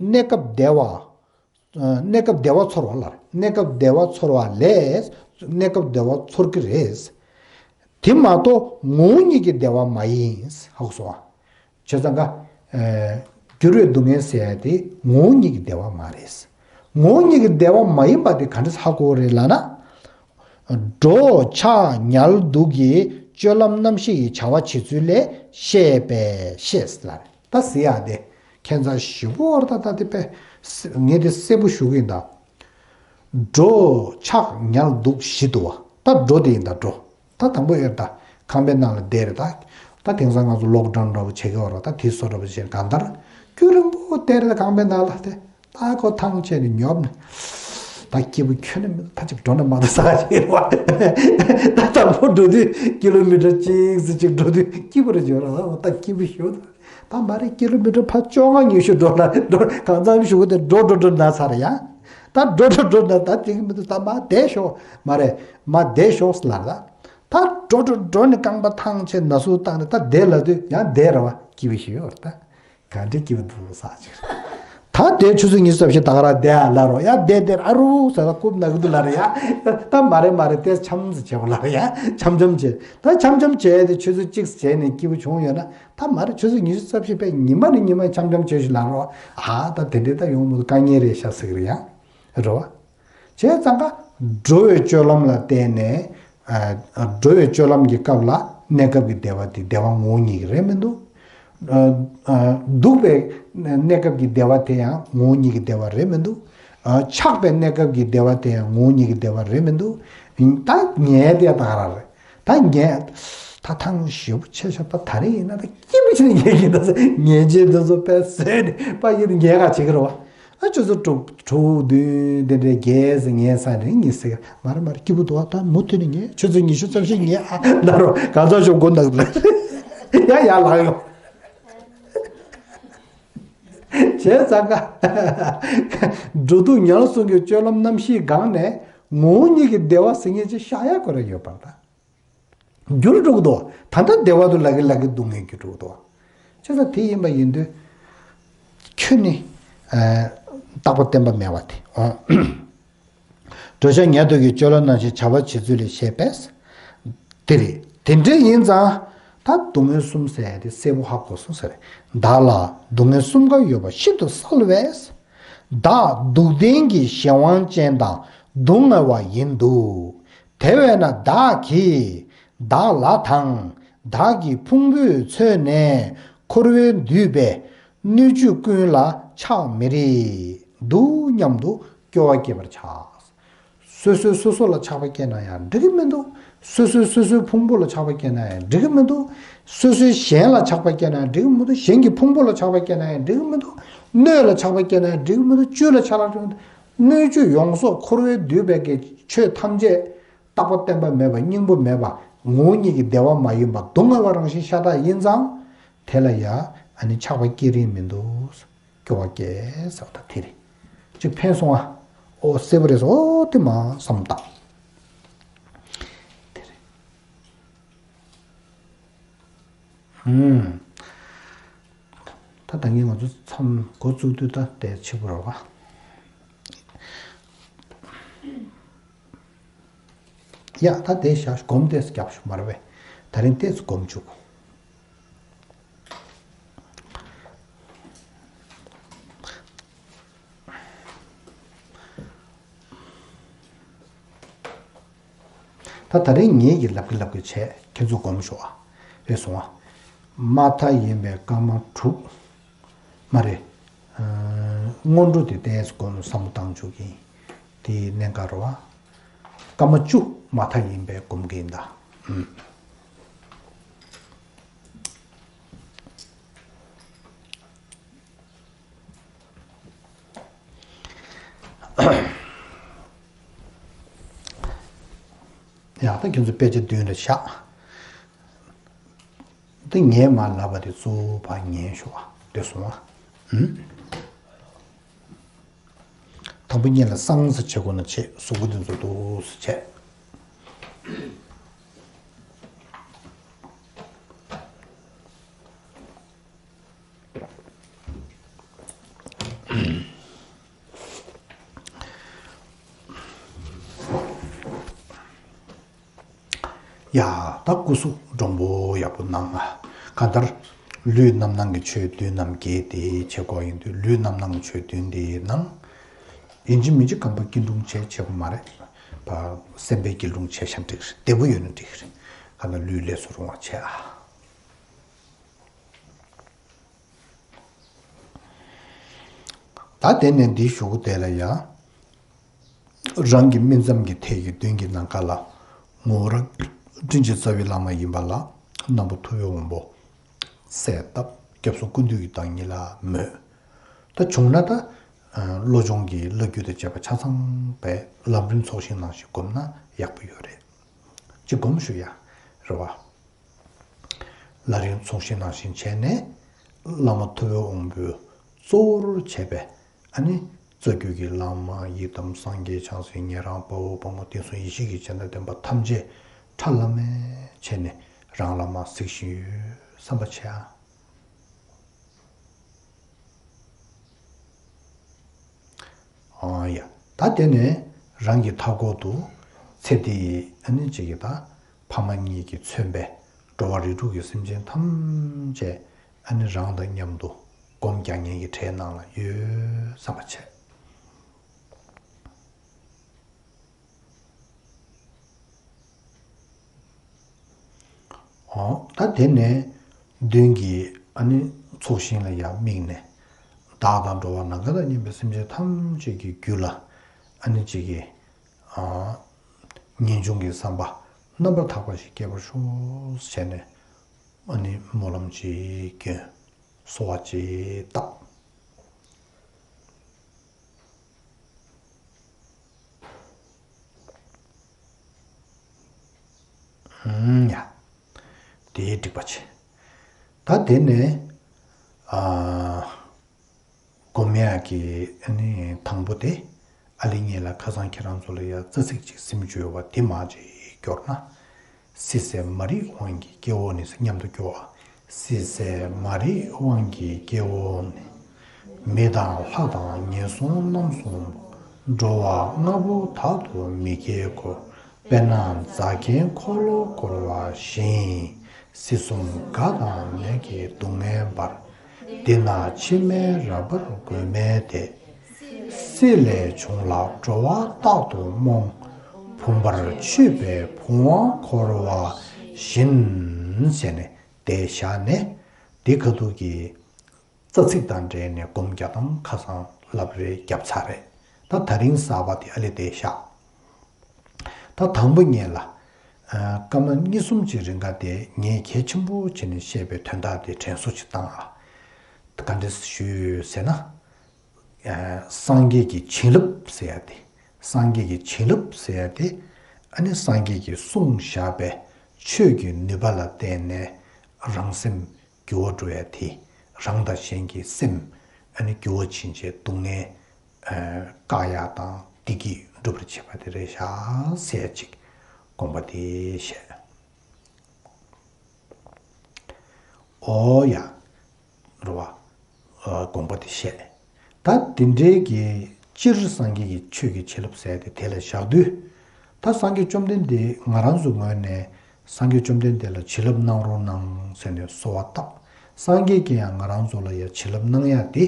གནས་སྐབས་བདེ་བ། ཨ། གནས་སྐབས་བདེ་བ་ཚོར་བ་ལ། གནས་སྐབས་བདེ་བ་ཚོར་བ་ལས་གནས་སྐབས་བདེ་བ་ཚོར་གྱི་རེད། དེ་མ་གཏོགས་ངོ་བོ་ཉིད་ཀྱི་བདེ་བ་མ་ཡིན། ཧ་གོ་སོང་ང་། བྱས་ཙང་ཀ། ཨ། འགྱུར་བའི་སྡུག་བསྔལ་ཟེར་ཡ་དེ་ངོ་བོ་ཉིད་ཀྱི་བདེ་བ་མ་རེད། ངོ་བོ་ཉིད་ཀྱི་བདེ་བ་མ་ཡིན་པ་དེ་ག་འདྲས་ཧ་གོ་རེད་ལབ་ན། འགྲོ་འཆག་ཉལ་འདུག་གི་སྤྱོད་ལམ་རྣམ་བཞི་ཡི་བྱ་བ་བྱེད་ཚུལ་ལས་བཤད་པས་ཤེས་ལབ་རེད། ད་ཟེར་ཡ་དེ་ཁྱད་མཚར་ཞེ་པོ་བར་ད་ད་དེ་པས་ངས་དེ་གསལ་པོ་ཞུ་གི་ཡིན་ད། འགྲོ་འཆག་ཉལ་འདུག་བཞི་འདུག་བ། ད་འགྲོ་དེ་ཡིན་ད་འགྲོ། ད་དང་པོ་ཡོད་ད། ཁང་པའི་ནང་ལ་བསྡད་རེད་ད། ད་དེང་སང་ང་ཚོ་ལོག་ཌའུན་འདྲ་པོ་བྱེད་ཀྱི་ཡོད་རེད་ད། དེ་བཟོ་འདྲ་པོ་བྱེད་གང་ལྟར་རྒྱུན་རིང་པོ་བསྡད་རེད་ད་ཁང་པའི་ནང་ལ་དེ། ད་ཁོ་ཐང་ཆད་ནས་ཉོབ་ནས། ད་སྐྱིད་པོ་ཁྱོན་ནས་མི་འདུག་ད་ཅིག་འགྲོ་ན་མ་གཏོགས་ཟ་ཆེ་བ། ད་དང་པོ་འགྲོ་དུས་ཀི་ལོ་མི་ཊར་གཅིག་ཙམ་ཅིག་འགྲོ་དུས་སྐྱིད་པོ་རེད་བརྗོད་ར། ད་སྐྱིད་པོ་ཞུ། ད་མ་རེད་ཀི་ལོ་མི་ཊར་ཕར་བཅོ་ལྔ་ཉི་ཤུ་འགྲོ་ན་འགྲོ་གང་འཚམ་ཞུ་གི་དེ་འགྲོ་འགྲོ་འགྲོ་ན་ཚར་ཡ། ད་འགྲོ་འགྲོ་འགྲོ་ན་ད་དེ་གི་མི་འདུག་ད་མ་བསྡད་ཤོག་མ་རེད་མ་བསྡད་ཤོག་ལབ་ད། ད་འགྲོ་འགྲོ་འགྲོ་ནས་རྐང་པ་ཐང་ཆད་ན་ཟུག་བཏང་ནས་ད་བསྡད་ལབ་དུས་ཡང་བསྡད་ར་བ་སྐྱིད་པོ་ཞིག་ཡོད་རེད་ད། ག་འདྲའི་སྐྱིད་པོ་འདུག་ཟ་ཅིག་རེད། ད་དེ་ཆུ་ཚོད་ཉི་ཤུ་རྩ་བཞི་ད་ག་རང་བསྡད་ཨ་ལ་རོ་ཡ་བསྡད་བསྡད་ཨ་རུ་ཟ་ད་རྐུབ་ན་གི་འདུག་ལ་རེད་ཡ། ད་མ་རེད་མ་རེད་དེ་འཆམ་ཟ་བྱེད་པ་ལ་རེད་ཡ། འཆམ་འཆམ་བྱེད་ད་འཆམ་འཆམ་བྱས་ཏེ་ཆུ་ཚོད་གཅིག་བྱས་ནས་སྐྱིད་པོ་བྱུང་ཡོད་ན། ད་མ་རེད་ཆུ་ཚོད་ཉི་ཤུ་རྩ་བཞི་པའི་ཉི་མ་ནས་ཉི་མ་འཆམ་འཆམ་བྱོས་ཤིག་ལབ་རོགས། ཨ་ད་དེ་འདྲའི་ད་ཡོང་མི་འདུག་དཀའ་ངལ་རེད་ཤག་ཟེར་གི་རེད་ཡ། རེད་བ། བྱས་ཙང་ཀ་འགྲོ་བའི་སྤྱོད་ལམ་ལ་བརྟེན་ནས། ཨ། འགྲོ་བའི་སྤྱོད་ལམ་གྱི་སྐབས་ལ་གནས་སྐབས་ཀྱི་བདེ་བ་དེ་བདེ་བ་ངོ་བོ་ཉིད་ཀྱི་རེད་མི་འདུག་ཨ། ཨ། འདུག་པའི་གནས་སྐབས་ཀྱི་བདེ་བ་དེ་ཡང་ངོ་བོ་ཉིད་ཀྱི་བདེ་བ་རེད་མི་འདུག་ཨ། འཆག་པའི་གནས་སྐབས་ཀྱི་བདེ་བ་དེ་ཡང་ངོ་བོ་ཉིད་ཀྱི་བདེ་བ་རེད་མི་འདུག་ད་ངས་དེ་ད་ག་རང་རེད། ད་ངས་ད་ཐང་ཞེ་པོ་ཆེ་ཤོས་ད་ད་རེས་ཡིན་ན་ད་སྐྱིད་པོ་བྱས་ནས་ངས་ཡིན་ད་ཟེར་ངས་རྗེས་འདི་ཚོ་དཔེ་བཟོས་ནས་པ་ཡིན་ངས་ག་བྱེད་ཀྱི་རེད་བ། ཨ་ཆུ་ཚོད་དྲུག་དྲུག་བདུན་དེ་འདྲའི་བརྒྱད་ཟེར་ངས་ས་རིང་ཉི་ཟེར་མ་རེད་མ་རེད་སྐྱིད་པོ་འདུག་བ། ད་མུ་མཐུད་ནས་ངས་ཆུ་ཚོད་ཉི་ཤུ་རྩ་བཞི་ངས་ཨ་ན་རོ་གང་ཚ་ཞོག་དགོ་འདུག་ལ་ཡ་ཡ་ལག་ཡོང་། བྱས་ཙང་ཀ་འགྲོ་འདུག་ཉལ་གསུམ་གྱི་སྤྱོད་ལམ་རྣམ་བཞིའི་སྒང་ནས་ངོ་བོ་ཉིད་ཀྱི་བདེ་བ་ཟེར་མཁན་ཅིག་ཤར་ཡ་དགོས་རེ་ཡོད་པར་ད། འགྱུར་འགྲོ་གི་འདུག་ད་ལྟ་བདེ་བ་དུ་ལ་གི་ལ་གི་སྡུག་བསྔལ་གྱི་འགྲོ་གི་འདུག་བྱས་ཙང་དེ་ཡིན་པ་ཡིན་དུས་ཁྱོད་ནི་ཨ་རྟག་པ་བརྟན་པ་མེད་པ་དེ་འོང་། འགྲོ་འཆག་ཉལ་འདུག་གི་སྤྱོད་ལམ་ནང་བཞིན་བྱ་བ་བྱེད་ཚུལ་ལས་བཤད་པས། དེ་རེད། དེ་འདྲ་ཡིན་ཙང་ད་སྡུག་བསྔལ་གསུམ་ཟེར་ཡ་དེ་གསལ་པོ་ཧ་གོ་སོང་ཟེར། བདག་ལ་སྡུག་བསྔལ་གསུམ་ཀ་ཡོད་པ་ཤིན་ཏུ་གསལ་བས། བདག་སྡུག་བདེན་གྱི་གཞན་དབང་ཅན་དང་སྡུག་བསྔལ་བ་ཡིན་འདུག་དེ་བས་ན་བདག་གིས་བདག་ལ་དང་བདག་གི་ཕུང་པོས་མཚོན་ནས་འཁོར་བས་བསྡུས་པའི་སྣོད་བཅུད་ཀུན་ལ་ཆགས་མི་རིགས་འདུག་སྙམ་དུ་སྐྱོ་བ་སྐྱེད་པར་བྱ། སོ་སོས་སོ་སོ་ལ་ཆགས་པ་སྐྱེས་ན་ཡང་འགྲིག་གི་མི་འདུག་སོ་སོས་སོ་སོའི་ཕུང་པོ་ལ་ཆགས་པ་སྐྱེས་ན་ཡང་འགྲིག་གི་མི་འདུག་སོ་སོས་གཞན་ལ་ཆགས་པ་སྐྱེས་ན་ཡང་འགྲིག་གི་མི་འདུག་གཞན་གྱི་ཕུང་པོ་ལ་ཆགས་པ་སྐྱེས་ན་ཡང་འགྲིག་གི་མི་འདུག་སྣོད་ལ་ཆགས་པ་སྐྱེས་ན་ཡང་འགྲིག་གི་མི་འདུག་བཅུད་ལ་ཆགས་ལ་འགྲིག་གི་མི་འདུག་སྣོད་བཅུད་ཡོངས་རྫོགས་འཁོར་བས་བསྡུས་པའི་གི་ཆོས་ཐམས་ཅད་རྟག་པ་བརྟན་པ་མེད་པ་སྙིང་པོ་མེད་པ་ངོ་བོ་ཉིད་ཀྱི་བདེ་བ་མ་ཡིན་པ་སྡུག་བསྔལ་བ་རང་བཞིན་ཤ་སྟག་ཡིན་ཙང་། དེ་ལ་ཡ་ཨ་ནི་ཆགས་པ་སྐྱེ་རིན་མི་འདུག་སྐྱོ་བ་སྐྱེ་ཟེར་བ་ད་དེ་རེད། ཅིག་ཕན་སོང་ཨ། ཨོ་གསལ་པོ་རེད་ཟེར་ཨོ་དེ་མ་བསམ་བཏང་། དེ་རེད། ཧུམ། ད་ད་ངས་ང་ཚོ་མཚམས་འགོ་བཙུགས་དུས་ད་དེ་ཕྱི་པོ་རེད་བ། ཡ་ད་དེ་བཞག་སྒོམ་ཏོག་ཙམ་རྒྱབ་ཤོག་མ་རེད་པས། ད་རིང་ཏོག་ཙམ་སྒོམ་བཅུག་ད་ད་རིང་ངེད་ཀྱིས་ལབ་ཀྱི་ལབ་ཀྱི་བྱས་ཁྱེད་ཚོ་སྒོམ་ཤོག་ཨ། རེད་སོང་ཨ། མ་མཐའ་ཡིན་པའི་སྐར་མ་དྲུག་མ་རེད། ཨ། སྔོན་འགྲོ་དེ་ཏོག་ཙམ་སྒོམ་བསམ་བློ་བཏང་བཅུག་གིན། དེའི་གནད་འགག་རེད་བ། སྐར་མ་བཅུ་མ་མཐའ་ཡིན་པའི་སྒོམ་གིན་གདའ། ཨུམ། ཡ་ད་ཁྱོད་ཚོ་དཔེ་ཆ་མདུན་ལ་བཞག་དེ་ངས་མར་ལབ་པ་དེ་གཙོ་བོ་ཕར་ཉན་ཤོག་ཨ། དེ་སོང་ཨ། ཨུམ། དང་པོ་ཉིད་ལ་སངས་ས་བྱེད་དགོས་ན་བྱེད། གཟུགས་པོ་འདི་ཚོ་འདུག་སེ་བྱས། ཡ། ད་སྐུ་གཟུགས་འདྲོང་པོ་ཡག་པོ་གནང་ཨ། གང་ལྟར་ལུས་རྣམ་སྣང་གི་ཆོས་བདུན་ནམ་བརྒྱད་དེ་བྱེད་དགོས་ཡིན་དུས། ལུས་རྣམ་སྣང་གི་ཆོས་བདུན་དེའི་ནང་། ཡིན་གཅིག་མིན་གཅིག་རྐང་པ་སྐྱིལ་ཀྲུང་བྱས་བྱེད་དགོས་མ་རེད། ཕར་སེམས་པའི་སྐྱིལ་ཀྲུང་བྱས་ཤག་འགྲིག་རེད། བདེ་པོ་ཡོད་ན་འགྲིག་རེད། གང་ལྟར་ལུས་ལས་སུ་རུང་བ་བྱས་ཨ། ད་དེ་ནས་འདིའི་གཞུག་གུ་དེ་ལ་ཡང་། རང་གི་སྨིན་མཚམས་ཀྱི་ཐད་ཀྱི་མདུན་གྱི་ནམ་མཁའ་ལ། ངོ་བོ་རང་དྲིན་ཅན་རྩ་བའི་བླ་མ་ཡིན་པ་ལ་རྣམ་པ་ཐུབ་པའི་དབང་པོ་གསལ་བཏབ། སྐྱབས་སུ་སྐུ་འདུས་ཀྱི་བདག་ཉིད་ལ་མོས། ད་བྱུང་ན་ད། བློ་སྦྱོང་གི་བླ་བརྒྱུད་དང་བཅས་པ་ཆ་ཚང་པའི་ལམ་རིམ་ཚོགས་ཞིང་ནང་བཞིན་བསྒོམས་ན་ཡག་པོ་ཡོད་རེད། གཅིག་སྒོམ་ཞུ་ཡ། རེད་བ། ལམ་རིམ་ཚོགས་ཞིང་ནང་བཞིན་བྱས་ནས། བླ་མ་ཐུབ་པའི་དབང་པོས་གཙོ་བོར་བྱས་པའི། ཨ་ནི། རྩ་བརྒྱུད་ཀྱི་བླ་མ་ཡི་དམ་སངས་རྒྱས་བྱང་སེམས་ཉན་རང་དཔའ་བོ་དཔའ་མོ་དེ་ཚོ་ཡེ་ཤེས་ཀྱི་སྤྱན་དང་ལྡན་པ་ཐམས་ཅད་ཁྲ་ལམ་མེ་བྱས་ནས་རང་ལ་མར་གཟིགས་བཞིན་ཡོད་བསམ་པ་བྱས་ཨ། ཨང་ཡ། ད་དེ་ནས་རང་གི་མཐའ་འཁོར་དུ་ཚེ་འདིའི་ཨ་ནི་གཅིག་གི་ད་ཕ་མ་གཉིས་ཀྱིས་མཚོན་པའི་འགྲོ་བ་རིགས་དྲུག་གི་སེམས་ཅན་ཐམས་ཅད་ཨ་ནི་རང་དང་མཉམ་དུ་སྒོམ་རྒྱག་མཁན་གྱི་གྲས་ནང་ལ་ཡོད་བསམ་པ་བྱས། འོ། ད་དེ་ནས་མདུན་གྱི་ཨ་ནི་ཚོགས་ཞིང་ལ་ཡང་དམིགས་ནས། བདག་དང་འགྲོ་བ་ནམ་མཁའ་དང་མཉམ་པའི་སེམས་ཅན་ཐམས་ཅད་ཀྱི་རྒྱུད་ལ་ཨ་ནི་གཅིག་གི། ཨ། ངེས་འབྱུང་གི་བསམ་པ་རྣམ་པར་དག་པ་ཞིག་སྐྱེ་བར་ཤོག་ཟེར་ནས་ཨ་ནི་སྨོན་ལམ་ཅིག་བསྐྱོན། གསོལ་བ་ཅིག་བཏབ། ཨུམ་ཡ། དེ་འགྲིག་པ་བྱས། ད་དེ་ནས། ཨ། སྒོམ་ཡག་གི་ཨ་ནི་དང་པོ་དེ། ཨ་ལི་ངེད་ལ་ཁ་སང་ཁྱེད་རང་ཚོ་ལ་ཡ་རྩ་ཚིག་ཅིག་སེམས་བཅོས་པ་དེ་མ་ཅིག་སྐྱོར་ན། སྲིད་ཟད་མ་རིག་དབང་གིས་སྐྱེ་བོ་ནི་ཟེར་མཉམ་དུ་སྐྱོར་བ། སྲིད་ཟད་མ་རིག་དབང་གིས་སྐྱེ་བོ་ནི། མི་དང་ལྷ་དང་ངན་སོང་རྣམ་གསུམ་པོ། འགྲོ་བ་ལྔ་པོ་དག་ཏུ་མི་སྐྱེ་ཁོ། དཔེར་ན་རྫ་མཁན་འཁོར་ལོ་བསྐོར་བ་བཞིན། སྲིད་གསུམ་རྒ་དང་ནད་ཀྱི་སྡུག་བསྔལ་འབར། འདི་ན་འཆི་མེད་རབ་འབར་མགོན་མེད་དེ། སྲིད་ལས་བྱུང་ལ་འགྲོ་བ་རྟག་ཏུ་རྨོངས། བུམ་པར་ཆུད་པས་བུམ་དབང་འཁོར་བ་བཞིན། ཟེར་ནས་དེ་བཞག་ནས། དེ་ཁ་ཐུག་གི་རྩ་ཚིག་དང་འབྲེལ་ནས་སྒོམ་རྒྱག་སྟངས་ཁ་སང་ལབ་རེས་བརྒྱབ་ཚར་རེད། ད་ད་རིང་གསར་པ་དེ་ཨ་ལེ་དེ་བཞག་ད་དང་པོ་ཉིད་ལ། ཨ། སྐར་མ་གཉིས་གསུམ་གྱི་རིང་ག་དེ་ངས་གལ་ཆེན་པོ་བྱས་ནས་བཤད་པའི་དོན་དག་དེ་དྲན་གསོ་ཅིག་བཏང་ཨ། ག་འདྲས་ཞུས་ཟེར་ན། ཨ། སངས་རྒྱས་ཀྱི་བྱིན་རླབས་ཟེར་ཡ་དེ། སངས་རྒྱས་ཀྱི་བྱིན་རླབས་ཟེར་ཡ་དེ། ཨ་ནི་སངས་རྒྱས་ཀྱིས་གསུངས་བཞག་པའི་ཆོས་ཀྱི་ནུས་པ་ལ་བརྟེན་ནས་རང་སེམས་འགྱུར་བ་འགྲོ་ཡ་དེ། རང་དང་གཞན་གྱི་སེམས་ཨ་ནི་འགྱུར་བ་ཕྱིན་བྱས་སྡུག་བསྔལ་ཨ། བཀག་ཡ་དང་བདེ་སྐྱིད་འགྲུབ་པར་བྱེད་པ་དེ་རེད་ཤག་ཟེར་ཅིག་དགོངས་པ་དེ་བཞེས། འོ་ཡ། རེད་བ། ཨ། དགོངས་པ་དེ་བཞེས། ད་དེ་འདྲའི་གི་སྤྱིར་སངས་རྒྱས་ཀྱི་ཆོས་ཀྱི་བྱིན་རླབས་ཟེར་དེ་དེ་ལ་བཞག་དུས། ད་སངས་རྒྱས་བཅོམ་ལྡན་འདས་ང་རང་ཚོའི་ངོས་ནས་སངས་རྒྱས་བཅོམ་ལྡན་འདས་ལ་བྱིན་རླབས་གནང་རོགས་གནང་ཟེར་ནས་གསོལ་བ་བཏབ། སངས་རྒྱས་ཀྱིས་ཡང་ང་རང་ཚོ་ལ་ཡང་བྱིན་རླབས་གནང་ཡ་དེ་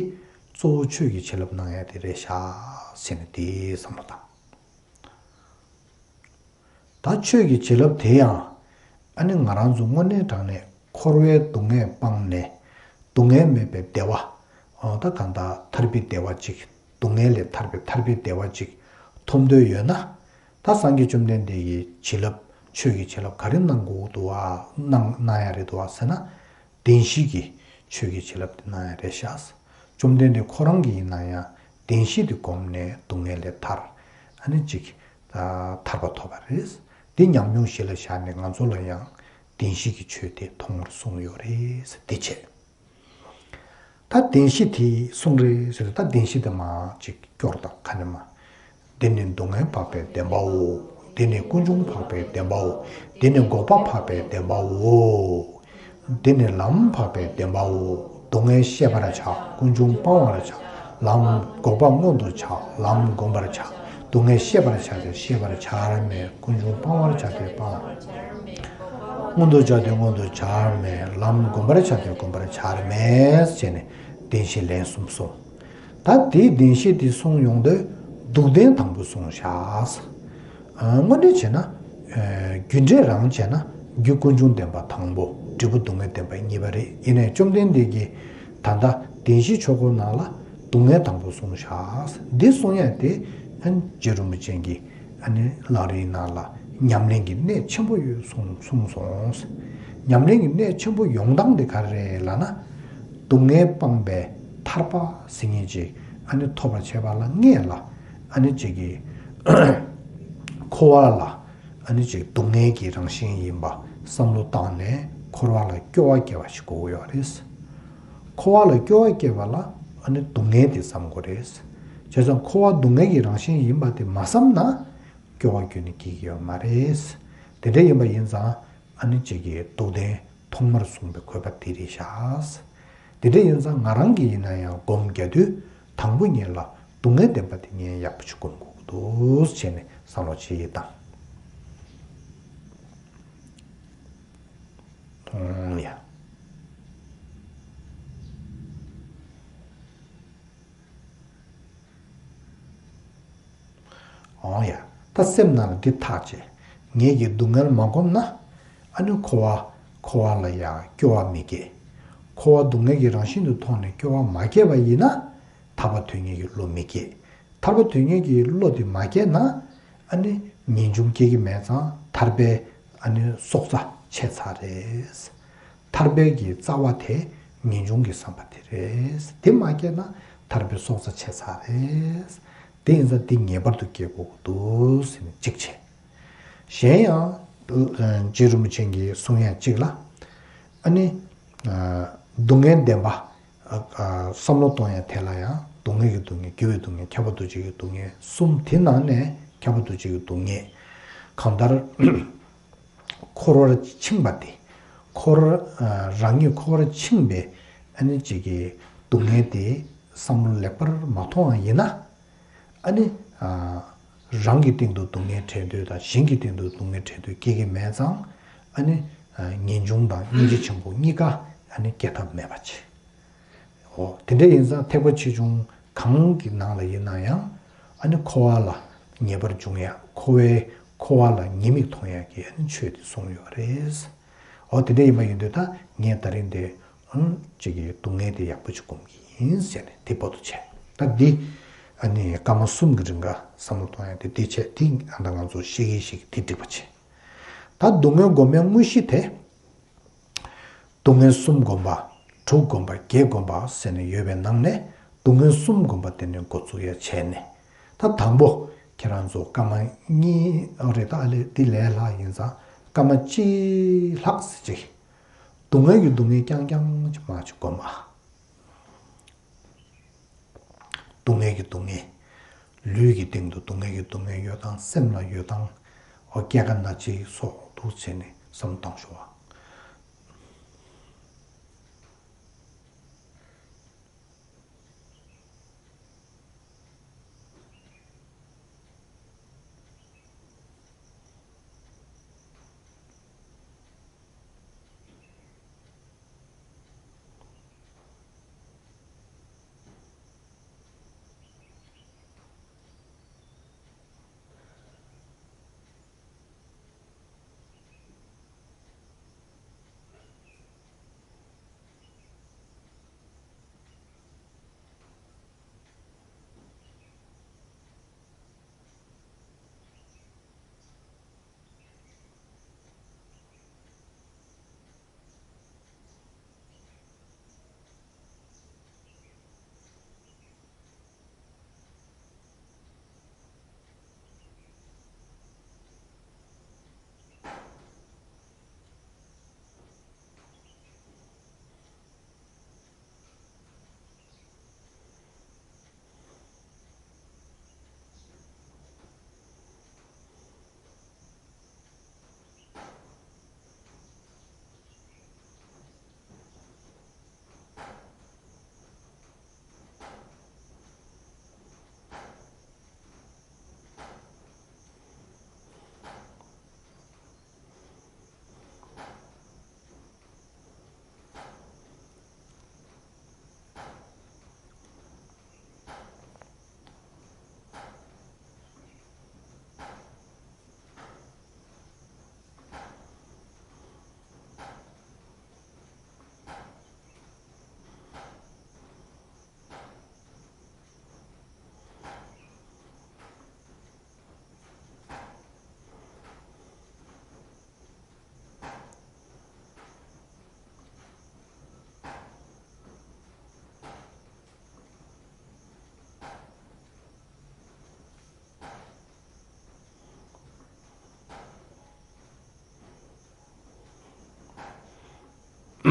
གཙོ་བོ་ཆོས་ཀྱི་བྱིན་རླབས་གནང་ཡ་དེ་རེད་ཤག་ཟེར་ནས་དེ་བསམ་བློ་བཏང་། ད་ཆོས་ཀྱི་བྱིན་རླབས་དེ་ཡང་ཨ་ནི་ང་རང་ཚོ་དངོས་གནས་དྲང་གནས་འཁོར་བའི་སྡུག་བསྔལ་སྤངས་ནས་སྡུག་བསྔལ་མེད་པའི་བདེ་བ། ཨོ་ད་གང་ལྟར་ཐར་པའི་བདེ་བ་ཅིག་སྡུག་བསྔལ་ལས་ཐར་པའི་ཐར་པའི་བདེ་བ་ཅིག་ཐོབ་འདོད་ཡོད་ན། ད་སངས་རྒྱས་བཅོམ་ལྡན་འདས་ཀྱི་བྱིན་རླབས་ཆོས་ཀྱི་བྱིན་རླབས་ག་རེ་གནང་དགོས་འདུག་བ། གནང་གནང་ཡ་རེད་འདུག་བ་ཟེར་ན། བདེན་བཞི་གི་ཆོས་ཀྱི་བྱིན་རླབས་དེ་གནང་ཡ་རེད་ཤག་བཅོམ་ལྡན་འདས་ཁོ་རང་གིས་ཡིན་ན་ཡང་བདེན་བཞི་དེ་བསྒོམས་ནས་སྡུག་བསྔལ་ལས་ཐར། ཨ་ནི་ཅིག་ཐར་པ་ཐོབ་པ་རེད། འདི་ཉམས་མྱོང་གཞི་ལ་བཞག་ནས་ང་ཚོ་ལ་ཡང་བདེན་བཞི་གི་ཆོས་དེ་ཐོག་མར་གསུངས་ཡོད་རེད། འདི་བྱས། ད་བདེན་བཞི་དེ་གསུངས་རེད་ཟེར་ད་བདེན་བཞི་དེ་མ་ཅིག་སྐྱོར་དང་ཁ་ནས་མ། འདི་ནི་སྡུག་བསྔལ་འཕགས་པའི་བདེན་པའོ། འདི་ནི་ཀུན་འབྱུང་འཕགས་པའི་བདེན་པའོ། འདི་ནི་འགོག་པ་འཕགས་པའི་བདེན་པའོ། འདི་ནི་ལམ་འཕགས་པའི་བདེན་པའོ། སྡུག་བསྔལ་ཤེས་པར་བྱ། ཀུན་འབྱུང་སྤང་བར་བྱ། ལམ་འགོག་པ་མངོན་དུ་བྱ། ལམ་བསྒོམ་པར་བྱ། སྡུག་བསྔལ་ཤེས་པར་བྱ་སྟེ་ཤེས་པར་བྱར་མེད། ཀུན་འབྱུང་སྤང་བར་བྱ་སྟེ་སྤང་བར། མངོན་དུ་བྱ་སྟེ་མངོན་དུ་བྱར་མེད། ལམ་བསྒོམ་པར་བྱ་སྟེ་བསྒོམ་པར་བྱར་མེད་ཅེས་ནས་བདེན་བཞི་ལན་གསུམ་གསུངས། ད་དེའི་བདེན་བཞི་དེ་གསུངས་ཡོང་དུས་སྡུག་བདེན་དང་པོ་གསུངས་བཞག་དངོས་གནས་བྱས་ན། རྒྱུ་འབྲས་རང་བྱས་ན་རྒྱུ་ཀུན་འབྱུང་བདེན་པ་དང་པོ། འབྲས་བུ་སྡུག་བསྔལ་བདེན་པ་གཉིས་པ་རེད། ཡིན་ནའི་བཅོམ་ལྡན་འདས་ཀྱིས་ད་ལྟ་བདེན་བཞི་ཆོས་འཁོར་ནང་ལ་སྡུག་བསྔལ་དང་པོ་གསུངས་བཞག་འདི་གསུང་ཡ་དེ་ཨན་རྗེ་རིན་པོ་ཆེ་གིས་ཨ་ནི་ལམ་རིམ་ནང་ལ་ཉམས་ལེན་གྱི་གནད་ཆེན་པོ་ཡོད་གསུངས་གསུངས་སོང་། ཉམས་ལེན་གྱི་གནད་ཆེན་པོ་ཡོང་སྟངས་དེ་ག་རེ་རེད་ལབ་ན། སྡུག་བསྔལ་སྤངས་པའི་ཐར་པ་ཟེར་མཁན་ཅིག་ཨ་ནི་ཐོབ་པར་བྱེད་པ་ལ་སྔོན་ལ་ཨ་ནི་ཅིག་གི་འཁོར་བ་ལ་ཨ་ནི་ཅིག་སྡུག་བསྔལ་གྱི་རང་བཞིན་ཡིན་པ་བསམ་བློ་བཏང་ནས་འཁོར་བ་ལ་སྐྱོ་བ་སྐྱེ་བ་ཞིག་དགོས་ཀྱི་ཡོད་རེད། འཁོར་བ་ལ་སྐྱོ་བ་སྐྱེ་བ་ལ་ཨ་ནི་སྡུག་བསྔལ་དེ་བསམ་དགོས་རེད། བྱས་ཙང་འཁོར་བ་སྡུག་བསྔལ་གྱི་རང་བཞིན་ཡིན་པ་དེ་མ་བསམ་ན་སྐྱོ་བ་ཁྱོན་ནས་སྐྱེ་གི་ཡོད་མ་རེད། དེ་འདྲ་ཡིན་པ་ཡིན་ཙང་ཨ་ནི་ཅིག་གི་སྡུག་བདེན་ཐོག་མར་གསུངས་པའི་དགོས་པ་དེ་རེད་ཤག་དེ་འདྲ་ཡིན་ཙང་ང་རང་གིས་ཡིན་ན་ཡང་སྒོམ་རྒྱག་དུས་དང་པོ་ཉིད་ལ་སྡུག་བསྔལ་བདེན་པ་དེ་ངས་ཡག་པོ་ཅིག་སྒོམ་དགོས་ཀྱི་འདུག་བྱས་ནས་བསམ་བློ་ཅིག་བཏང་། ཨོང་ཡ། ཨོང་ཡ། ད་སེམས་ནང་ལ་འདི་ཐག་བཅད། ངེད་ཀྱིས་སྡུག་བསྔལ་མ་བསྒོམས་ན། ཨ་ནི་འཁོར་བ། འཁོར་བ་ལ་ཡང་སྐྱོ་བ་མི་སྐྱེ། འཁོར་བ་སྡུག་བསྔལ་གྱི་རང་བཞིན་དུ་མཐོང་ནས་སྐྱོ་བ་མ་སྐྱེས་པ་ཡིན་ན། ཐར་པ་དོན་གཉེར་གྱི་བློ་མི་སྐྱེ། ཐར་པ་དོན་གཉེར་གྱི་བློ་དེ་མ་སྐྱེས་ན། ཨ་ནི་ངེས་འབྱུང་སྐྱེ་གི་མེད་ཙང་ཐར་པའི་ཨ་ནི་སྲོག་རྩ་ཆད་ཚར་རེད། ཐར་པའི་གི་རྩ་བ་དེ་ངེས་འབྱུང་གི་བསམ་པ་དེ་རེད། དེ་མ་སྐྱེས་ན་ཐར་པའི་སྲོག་རྩ་ཆད་ཚར་རེད། དེ་ཡིན་ཙང་འདི་ངེས་པར་དུ་སྐྱེ་དགོས་ཀྱི་འདུག་ཟེར་ནས་གཅིག་བྱས། གཞན་ཡང་། རྗེ་རིན་པོ་ཆེ་གིས་གསུང་ཡ་གཅིག་ལ། ཨ་ནི། སྡུག་བསྔལ་བདེན་པ། བསམ་བློ་གཏོང་ཡ་དེ་ལ་ཡང་སྡུག་བསྔལ་གྱི་སྡུག་བསྔལ། དགེ་བའི་སྡུག་བསྔལ། ཁྱབ་པ་འདུ་བྱེད་ཀྱི་སྡུག་བསྔལ་གསུམ། དེ་ནང་ནས་ཁྱབ་པ་འདུ་བྱེད་ཀྱི་སྡུག་བསྔལ། གང་ལྟར། འཁོར་བར་འཆིང་བ་སྟེ། འཁོར། རང་ཉིད་འཁོར་བར་འཆིང་བའི་ཨ་ནི་ཅིག་གི་སྡུག་བསྔལ་དེ་བསམ་བློ་ལེགས་པར་མ་ཐོང་བ་ཡིན་ན། ཨ་ནི། རང་གི་སྟེང་དུ་སྡུག་བསྔལ་འཕྲད་འདོད་དང་གཞན་གྱི་སྟེང་དུ་སྡུག་བསྔལ་འཕྲད་འདོད་སྐྱེ་གི་མེད་ཙང་། ཨ་ནི། ངེས་འབྱུང་དང་སྙིང་རྗེ་ཆེན་པོ་གཉིས་ཀ་ཨ་ནི་སྐྱེ་ཐབས་མེད་པ་བྱེད། འོ་དེ་འདྲ་ཡིན་ཙང་ཐེག་པ་ཆེ་ཆུང་གང་གི་ནང་ལ་ཡིན་ན་ཡང་ཨ་ནི་འཁོར་བ་ལ་ངེས་པར་འབྱུང་ཡ། འཁོར་བའི་འཁོར་བ་ལ་ཉེས་དམིགས་མཐོང་ཡ་གི་ཨ་ནི་ཆོས་དེ་གསུངས་ཡོད་རེད། འོ་དེ་འདྲ་ཡིན་པ་ཡིན་དུས་ད་ངས་ད་རིང་འདི་ཨ་ཅིག་གི་སྡུག་བསྔལ་དེ་ཡག་པོ་ཅིག་སྒོམ་གི་ཡིན་ཟེར་ནས་དེ་བར་དུ་བྱས། ད་འདི་ཨ་ནི་སྐར་མ་གསུམ་གི་རིང་ག་བསམ་བློ་གཏོང་ཡ་དེ་འདི་བྱས། དེ་ཨ་ད་ང་ཚོ་ཤེས་ཀྱི་ཤེས་ཀྱི་དེ་འགྲིག་པ་བྱས། ད་སྡུག་བསྔལ་སྒོམ་པའི་དངོས་གཞི་དེ། སྡུག་བསྔལ་གསུམ་བསྒོམ་པ། དྲུག་བསྒོམ་པ། བརྒྱད་བསྒོམ་པ་ཟེར་ནས་ཡོད་པའི་ནང་ནས་སྡུག་བསྔལ་གསུམ་བསྒོམ་པ་དེ་ནས་འགོ་ཚུགས་ཡ་བྱས་ནས། ད་དང་པོ་ཁྱེད་རང་ཚོ་སྐར་མ་གཉིས་རེད། ད་ཨ་ལེ་འདི་ལས་ལྷག་ཡིན་ཙང་སྐར་མ་གཅིག་ལྷག་ཙམ་ཅིག་སྡུག་བསྔལ་གྱི་སྡུག་བསྔལ་རྐྱང་རྐྱང་ཅིག་མར་ཅིག་བསྒོམ་པ། སྡུག་བསྔལ་གྱི་སྡུག་བསྔལ། ལུས་ཀྱི་སྟེང་དུ་སྡུག་བསྔལ་གྱི་སྡུག་བསྔལ་ཡོད་སྟངས། སེམས་ལ་ཡོད་སྟངས། འོ་སྐྱེ་རྒ་ན་འཆི་སོགས་འདུག་བྱས་ནས་བསམ་བཏང་ཤོག་ཨ།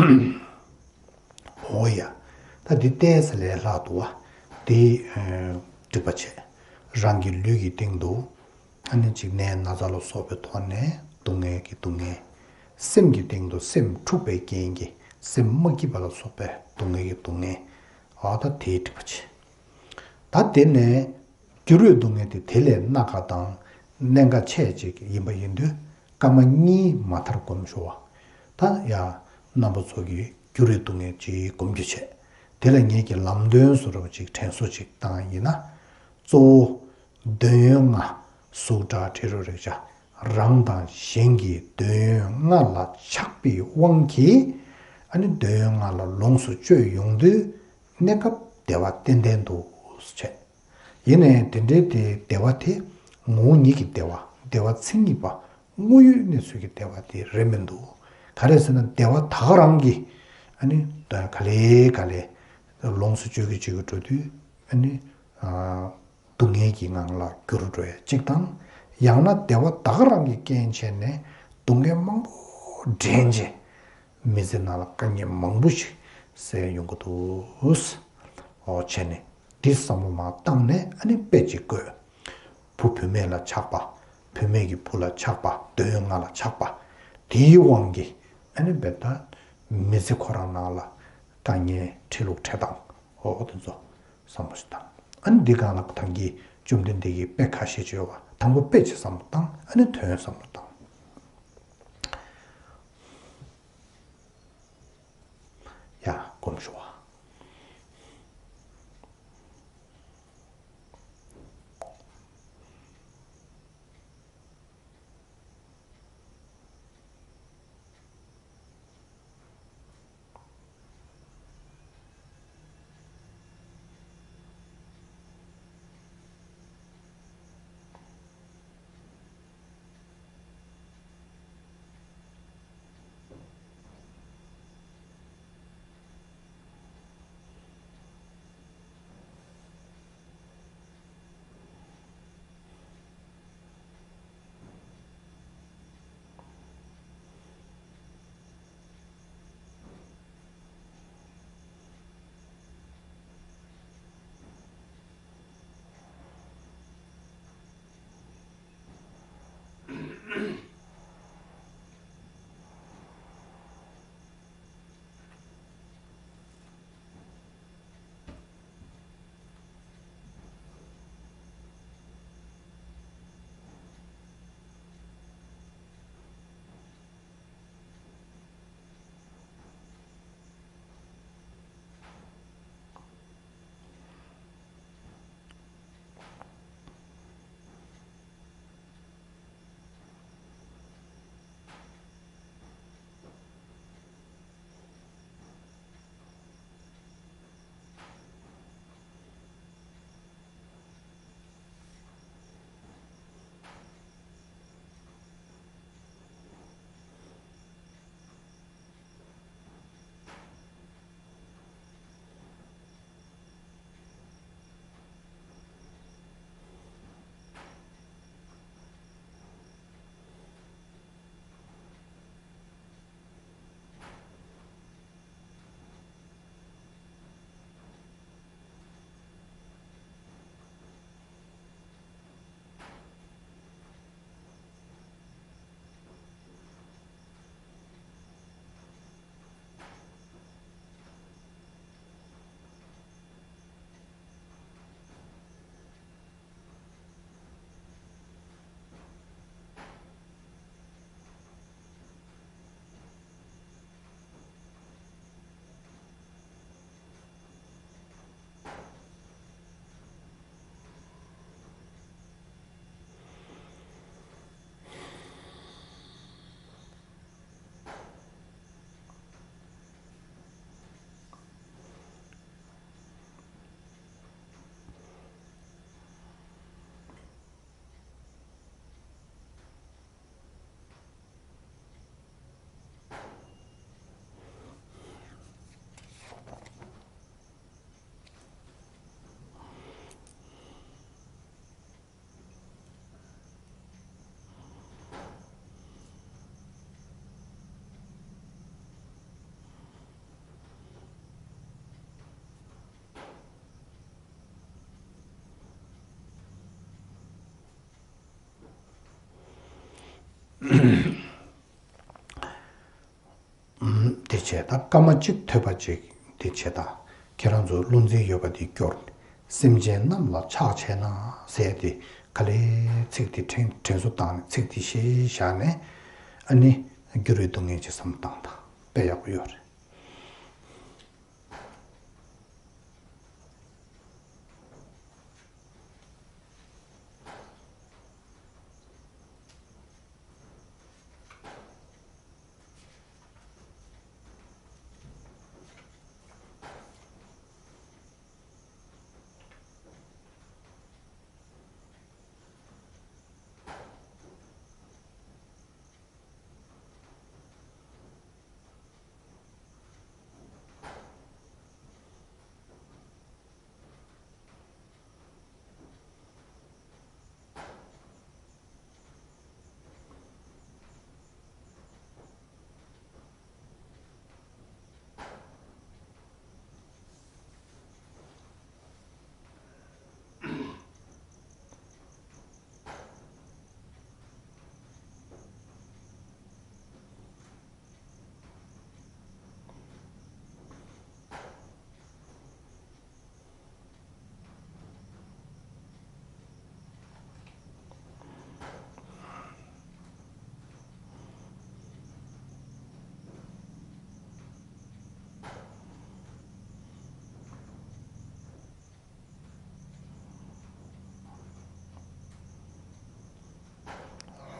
འོ་ཡ། ད་འདི་ཏོག་ཙམ་ལས་ལྷག་འདུག་བ། འདི་འགྲིག་པ་བྱས། རང་གི་ལུས་ཀྱི་སྟེང་དུ་ཨ་ནི་ཅིག་ནད་ན་ཚ་ལ་སོགས་པའི་ཐོག་ནས་སྡུག་བསྔལ་གྱི་སྡུག་བསྔལ། སེམས་ཀྱི་སྟེང་དུ་སེམས་འཁྲུགས་པའི་རྐྱེན་གྱིས་སེམས་མ་སྐྱིད་པ་ལ་སོགས་པའི་སྡུག་བསྔལ་གྱི་སྡུག་བསྔལ། འོ་ད་དེའི་འགྲིག་པ་བྱས། ད་དེ་ནས་སྐྱུ་རུའི་སྡུག་བསྔལ་དེ་དེ་ལས་སྣ་ཁ་དང་གནད་འགག་ཆེ་ཅིག་ཡིན་པ་ཡིན་དུས་སྐར་མ་གཉིས་མ་མཐར་སྒོམ་ཞུ་བ། ད་ཡ་རྣམ་པ་ཚོ་གིས་སྐྱུ་རུའི་སྡུག་བསྔལ་ཅིག་སྒོམ་རྒྱུ་བྱས། དེ་ལ་ངེད་ཀྱིས་ལམ་སྟོན་བཟོ་འདྲ་བ་ཅིག་དྲན་གསོ་ཅིག་བཏང་ཡིན་ན། གཙོ་བོ་འདོད་ཡོན་ལྔ། གཟུགས་སྒྲ་དྲི་རོ་རེག་བྱ་རང་དང་གཞན་གྱི་འདོད་ཡོན་ལྔ་ལ་ཆགས་པའི་དབང་གིས་ཨ་ནི་འདོད་ཡོན་ལྔ་ལ་ལོངས་སུ་སྤྱོད་ཡོང་དུས་གནས་སྐབས་བདེ་བ་ཏན་ཏན་འདུག་ཟེར་བྱས། ཡིན་ནའི་དེ་འདྲའི་དེ་བདེ་བ་དེ་ངོ་བོ་ཉིད་ཀྱི་བདེ་བ། བདེ་བ་མཚན་ཉིད་པ། དངོས་ཡོད་གནས་ཚུལ་གྱི་བདེ་བ་དེ་རེད་མི་འདུག་ག་རེ་ཟེར་ན་བདེ་བ་ད་ག་རང་གིས་ཨ་ནི་ག་ལེ་ག་ལེ་ལོངས་སུ་སྤྱོད་ཀྱི་བྱེད་ཀྱི་འགྲོ་དུས་ཨ་ནི་སྡུག་བསྔལ་གྱི་ངང་ལ་འགྱུར་འགྲོ་ཡ་གཅིག་དང་། ཡང་ན་བདེ་བ་ད་ག་རང་གིས་རྐྱེན་བྱས་ནས་སྡུག་བསྔལ་མང་པོ་འདྲེན་བྱས། མི་ཚེ་ནང་ལ་དཀའ་ངལ་མང་པོ་ཞིག་སེལ་ཡོང་གི་འདུག་འོ་བྱས་ནས་འདི་བསམ་བློ་མར་བཏང་ནས་ཨ་ནི་དཔེ་ཅིག་བཀོད། བུ་བུད་མེད་ལ་ཆགས་པ། བུད་མེད་ཀྱི་བུ་ལ་ཆགས་པ། འདོད་ཡོན་ལྔ་ལ་ཆགས་པ། དེའི་དབང་གིས་ཨ་ནི་བེ་ད་མི་ཚེ་ཁོ་རང་ནང་ལ་དཀའ་ངལ་འཕྲད་ལུགས་འཕྲད་སྟངས། འོ་དེ་ཚོ་བསམ་བློ་ཞིག་བཏང་། ཨ་ནི་འདི་སྒང་ལ་ཐང་གི་བཅོམ་ལྡན་འདས་ཀྱིས་དཔེ་ཁ་ཤས་ཅིག་ཡོད་པ། དང་པོ་དཔེ་ཅིག་བསམ་བློ་བཏང་། ཨ་ནི་དོན་བསམ་བློ་བཏང་། ཡ། སྒོམ་ཞུ་བ། དེ་བྱས་ད་སྐར་མ་གཅིག་ཐོས་པ་ཅིག་དེ་བྱས་ད་ཁྱེད་རང་ཚོ་བློ་འཛིན་ཡོད་པ་དེ་སྐྱོར། སེམས་ཅན་རྣམས་ལ་ཕྱག་བྱས་ན་ཟེར་ཏེ་ག་ལེ་ཚིག་དེ་དྲན་དྲན་གསོ་བཏང་ནས་ཚིག་དེ་ཤེས་བཞག་ནས་ཨ་ནི་འགྱུར་བའི་སྡུག་བསྔལ་ཅིག་བསམ་བཏང་དང་དཔེ་ཡག་པོ་ཡོད་རེད།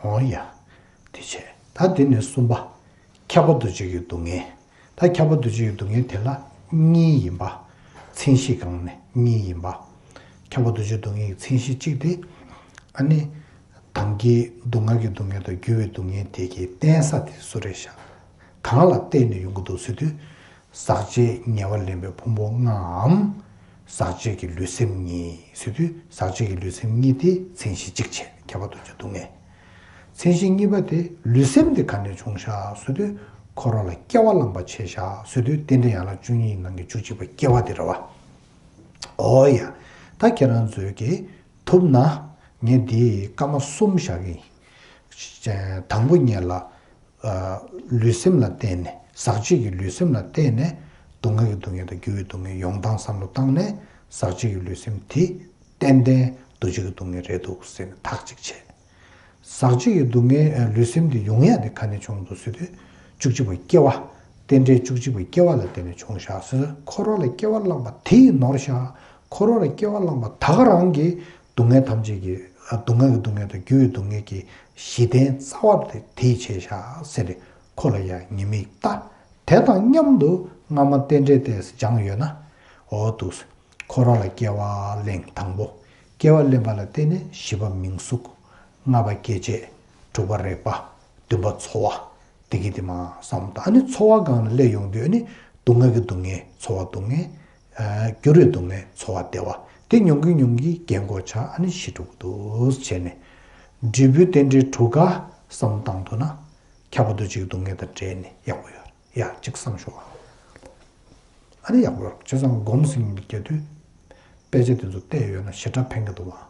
འོ་ཡ། དེ་བྱས་ད་དེ་ནས་གསུམ་པ། ཁྱབ་པ་འདུ་བྱེད་ཀྱི་སྡུག་བསྔལ། ད་ཁྱབ་པ་འདུ་བྱེད་ཀྱི་སྡུག་བསྔལ་དེ་ལ་གཉིས་ཡིན་པ། མཚན་གཞི་སྒང་ནས་གཉིས་ཡིན་པ། ཁྱབ་པ་འདུ་བྱེད་སྡུག་བསྔལ་གྱི་མཚན་གཞི་གཅིག་དེ། ཨ་ནི། དང་གི་སྡུག་བསྔལ་གྱི་སྡུག་བསྔལ་དང་འགྱུར་བའི་སྡུག་བསྔལ་དེ་གའི་བརྟེན་ས་དེ་སུ་རེད་ཤག་གང་ལ་བརྟེན་ནས་ཡོང་གི་འདུག་ཟེར་དུས། ཟག་བཅས་ཉེ་བར་ལེན་པའི་ཕུང་པོ་ལྔའམ། ཟག་བཅས་ཀྱི་ལུས་སེམས་གཉིས་ཟེར་དུས་ཟག་བཅས་ཀྱི་ལུས་སེམས་གཉིས་དེ་མཚན་གཞི་གཅིག་བྱས་ཁྱབ་པ་འདུ་བྱེད་སྡུག་བསྔལ། མཚན་གཞི་གཉིས་པ་དེ་ལུས་སེམས་དེ་ག་ནས་བྱུང་ཤག་ཟེར་དུས་འཁོར་བ་ལ་སྐྱེ་བ་བླངས་པ་བྱས་ཤག་ཟེར་དུས་རྟེན་འབྲེལ་ཡན་ལག་བཅུ་གཉིས་ནང་གི་བཅུ་གཅིག་པ་སྐྱེ་བ་དེ་རེད་བ། འོ་ཡ། ད་ཁྱེད་རང་ཚོས་ཀྱིས་ཐུབ་ན་ངས་འདི་སྐར་མ་གསུམ་བཞག་གི་ཡིན། དང་པོ་ཉིད་ལ། ལུས་སེམས་ལ་བརྟེན་ནས་ཟག་བཅས་ཀྱི་ལུས་སེམས་ལ་བརྟེན་ནས་སྡུག་བསྔལ་གྱི་སྡུག་བསྔལ་དང་འགྱུར་བའི་སྡུག་བསྔལ་ཡོང་སྟངས་བསམ་བློ་བཏང་ནས་ཟག་བཅས་ཀྱི་ལུས་སེམས་དེ་ཏན་ཏན་འདུ་བྱེད་ཀྱི་སྡུག་བསྔལ་རེད་འདུག་ཟེར་ནས་ཐག་གཅིག་བྱས། ཟག་བཅས་ཀྱི་སྡུག་བསྔལ་ལུས་སེམས་དེ་ཡོང་ཡ་དེ་ག་ནས་བྱུང་འདུག་ཟེར་དུས་བཅུ་གཅིག་པ་སྐྱེ་བ། རྟེན་འབྲེལ་བཅུ་གཅིག་པ་སྐྱེ་བ་ལ་བརྟེན་ནས་བྱུང་ཤག་ཟེར། འཁོར་བ་ལ་སྐྱེ་བ་བླངས་པ་དེ་ཡི་ནོར་ཤག་འཁོར་བ་ལ་སྐྱེ་བ་བླངས་པ་ད་ག་རང་གི་སྡུག་བསྔལ་ཐམས་ཅད་ཀྱི་སྡུག་བསྔལ་གྱི་སྡུག་བསྔལ་དང་འགྱུར་བའི་སྡུག་བསྔལ་གྱི་གཞི་རྟེན་རྩ་བ་དེ་དེས་བྱས་ཤག་ཟེར་ཏེ་ཁོ་ལ་ཡང་ཉེས་དམིགས་ལྟ། དེ་དང་མཉམ་དུ་སྔ་མ་རྟེན་འབྲེལ་དེ་སྦྱངས་ཡོད་ན། འོ་འདུག་འཁོར་བ་ལ་སྐྱེ་བ་གླེང་དང་པོ། སྐྱེ་བ་གླེང་བ་ལ་བརྟེན་ནས་བཞི་པ་མིང་གཟུགས། ལྔ་པ་སྐྱེ་མཆེད། དྲུག་པ་རེག་པ། བདུན་པ་ཚོར་བ། དེ་གི་དེ་མ་བསམ་དང་ཨ་ནི་ཚོར་བ་སྒང་ལ་སླེབས་ཡོང་དུས་ཨ་ནི་སྡུག་བསྔལ་གྱི་སྡུག་བསྔལ་ཚོར་བ་སྡུག་བསྔལ། འགྱུར་བའི་སྡུག་བསྔལ་ཚོར་བ་བདེ་བ་དེ་ཉུང་གི་ཉུང་གི་རྒན་གོག་ཆགས་ཨ་ནི་ཤི་འགྲོ་གི་འདུག་བྱས་ནས། འབྲས་བུའི་རྟེན་འབྲེལ་དྲུག་ག་བསམ་བཏང་ཐུབ་ན། ཁྱབ་པ་འདུ་བྱེད་ཀྱི་སྡུག་བསྔལ་དང་བྲལ་ནས་ཡག་པོ་ཡོད་རེད་ཡ་གཅིག་བསམ་ཤོག་ཨ་ནི་ཡག་པོ་ཡོད་རེད་བྱས་ཙང་སྒོམ་ཟིན་གྱི་རྒྱ་དུས། དཔེ་ཆ་དེ་ཚོ་བལྟས་ཡོད་ན་ཞེ་དྲག་ཕན་གྱི་འདུག་བ།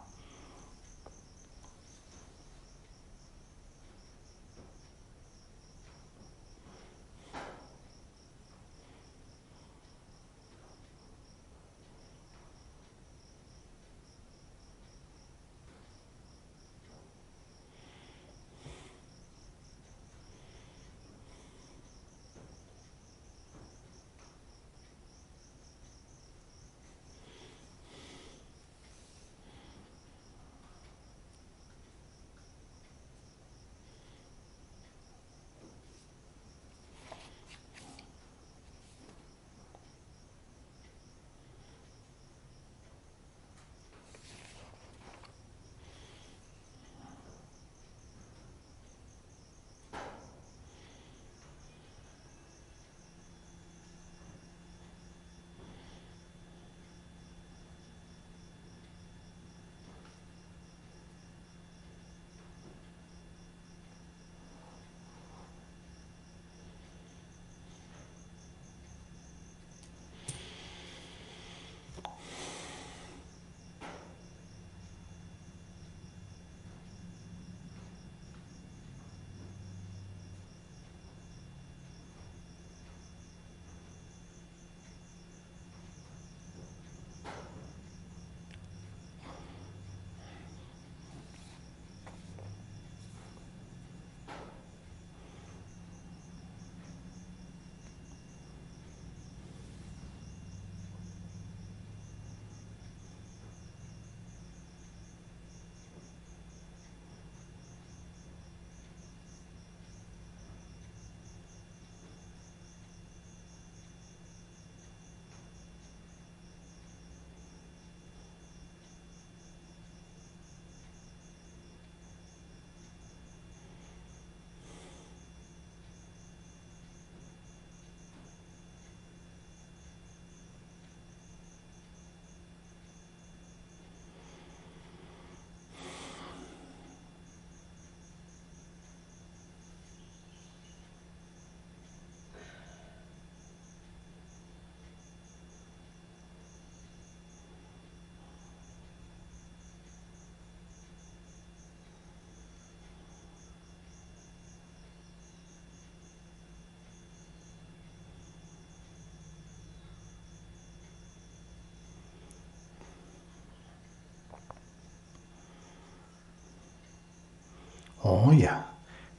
འོང་ཡ།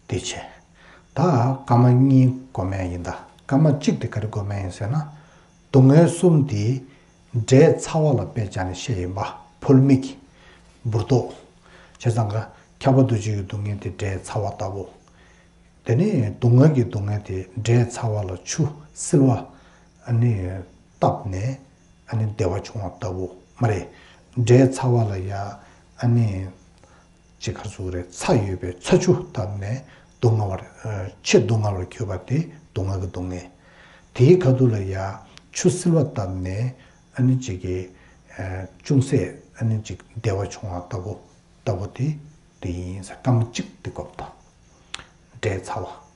དེ་བྱས། ད་སྐར་མ་གཉིས་སྒོམ་ཡ་ཡིན་ད། སྐར་མ་གཅིག་དེ་ག་རེ་སྒོམ་ཡ་ཡིན་ཟེར་ན། སྡུག་བསྔལ་གསུམ་དེ་འབྲས་ཚ་བ་ལ་དཔེ་བྱས་ནས་བཤད་ཡིན་པ། ཕོལ་མིག་འབུར་ཏོག་བྱས་ཙང་ཀ་ཁྱབ་པ་འདུ་བྱེད་ཀྱི་སྡུག་བསྔལ་དེ་འབྲས་ཚ་བ་ལྟ་བུ། དེ་ནས་སྡུག་བསྔལ་གྱི་སྡུག་བསྔལ་དེ་འབྲས་ཚ་བ་ལ་ཆུ་བསིལ་བ་ཨ་ནི་བཏབ་ནས་ཨ་ནི་བདེ་བ་བྱུང་བ་ལྟ་བུ་མ་རེད། འབྲས་ཚ་བ་ལ་ཡ་ཨ་ནི་ཅི་ག་ཟུག་རེད། ཚྭ་ཡོད་པའི་ཚྭ་ཆུ་བཏབ་ནས་སྡུག་བསྔལ་བར་ཆེས་སྡུག་བསྔལ་བར་གྱུར་པ་དེ་སྡུག་བསྔལ་གྱི་སྡུག་བསྔལ། དེའི་ཁ་ཐུག་ལ་ཡ་ཆུ་བསིལ་བ་བཏབ་ནས་ཨ་ནི་ཅིག་གི་ཅུང་ཟད་ཨ་ནི་ཅིག་བདེ་བ་བྱུང་བ་ལྟ་བུ་ལྟ་བུ་དེ་དེ་ཡིན་ཟེར། སྐར་མ་གཅིག་དེ་སྒོམ་དང་། འབྲས་ཚ་བ།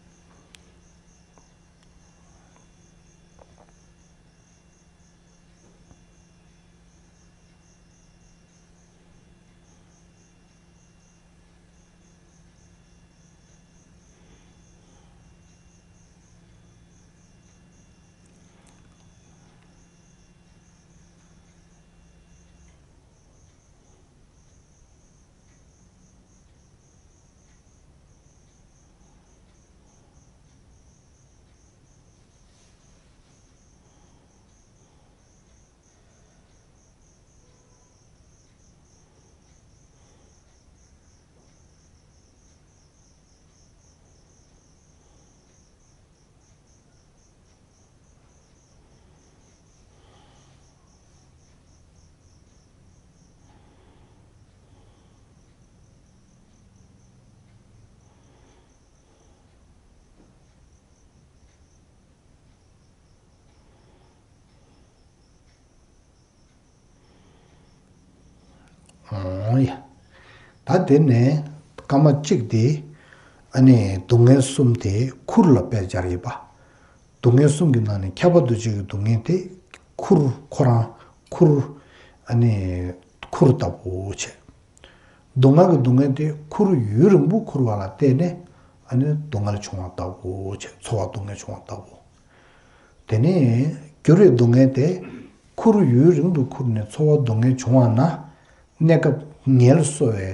འོང་ཡ། ད་དེ་ནས་སྐར་མ་གཅིག་དེ་ཨ་ནི་སྡུག་བསྔལ་གསུམ་དེ་ཁུར་ལ་དཔེ་སྦྱར་ཡོད་པ། སྡུག་བསྔལ་གསུམ་གྱི་ནང་ནས་ཁྱབ་པ་འདུ་བྱེད་ཀྱི་སྡུག་བསྔལ་དེ་ཁུར། ཁོ་རང་ཁུར། ཨ་ནི་ཁུར་ལྟ་བུ་བྱས། སྡུག་བསྔལ་གྱི་སྡུག་བསྔལ་དེ་ཁུར་ཡུན་རིང་པོ་ཁུར་བ་ལ་བརྟེན་ནས་ཨ་ནི་སྡུག་བསྔལ་བྱུང་བ་ལྟ་བུ་བྱས། ཚོར་བ་སྡུག་བསྔལ་བྱུང་བ་ལྟ་བུ། དེ་ནས་འགྱུར་བའི་སྡུག་བསྔལ་དེ་ཁུར་ཡུན་རིང་དུ་ཁུར་ནས་ཚོར་བ་སྡུག་བསྔལ་བྱུང་བ་ན། གནས་སྐབས་ངལ་གསོ་བའི་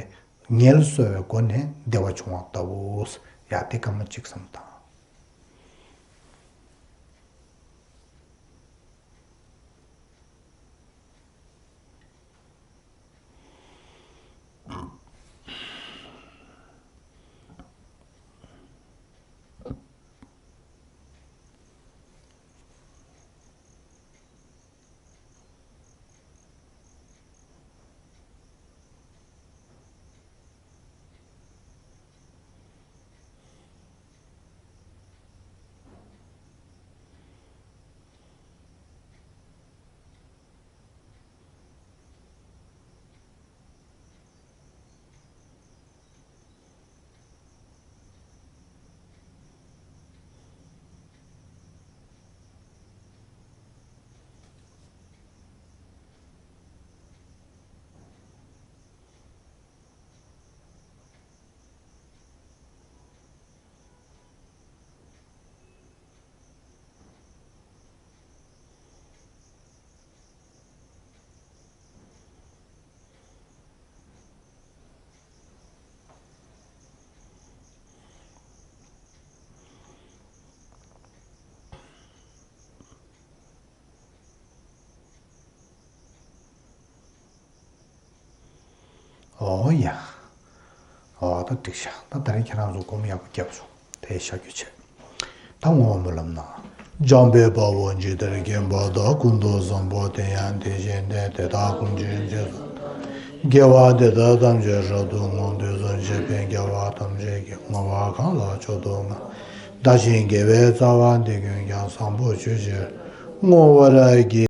ངལ་གསོ་བའི་སྒོ་ནས་བདེ་བ་བྱུང་བ་ལྟ་བུ། ཡ་དེ་སྐར་མ་གཅིག་བསམ་དང་། ཨོ་ཡ། ཨོ་ད་འགྲིག་ཤག་ད་ད་རིང་ཁྱེད་རང་ཚོ་སྒོམ་ཡག་པོ་བརྒྱབ་སོང་། དེ་ཤ་རྒྱུ་བྱས། ད་བསྔོ་བ་སྨོན་ལམ་ན། འཇམ་དཔལ་དཔའ་བོས་འཇིག་རྟེན་མཁྱེན་པ་དང་། ཀུན་ཏུ་བཟང་པོ་དེ་ཡང་དེ་བཞིན་ཏེ། དེ་དག་ཀུན་གྱི་རྗེས་སུ། དགེ་བ་འདི་དག་ཐམས་ཅད་རབ་ཏུ་བསྔོ། དུས་གསུམ་གཤེགས་པའི་རྒྱལ་བ་ཐམས་ཅད་ཀྱིས། བསྔོ་བ་གང་ལ་མཆོག་ཏུ་བསྔགས། བདག་གཞན་དགེ་བའི་རྩ་བ་འདི་ཀུན་ཀྱང་། བཟང་པོ་སྤྱོད་ཕྱིར་བསྔོ་བར་བགྱི།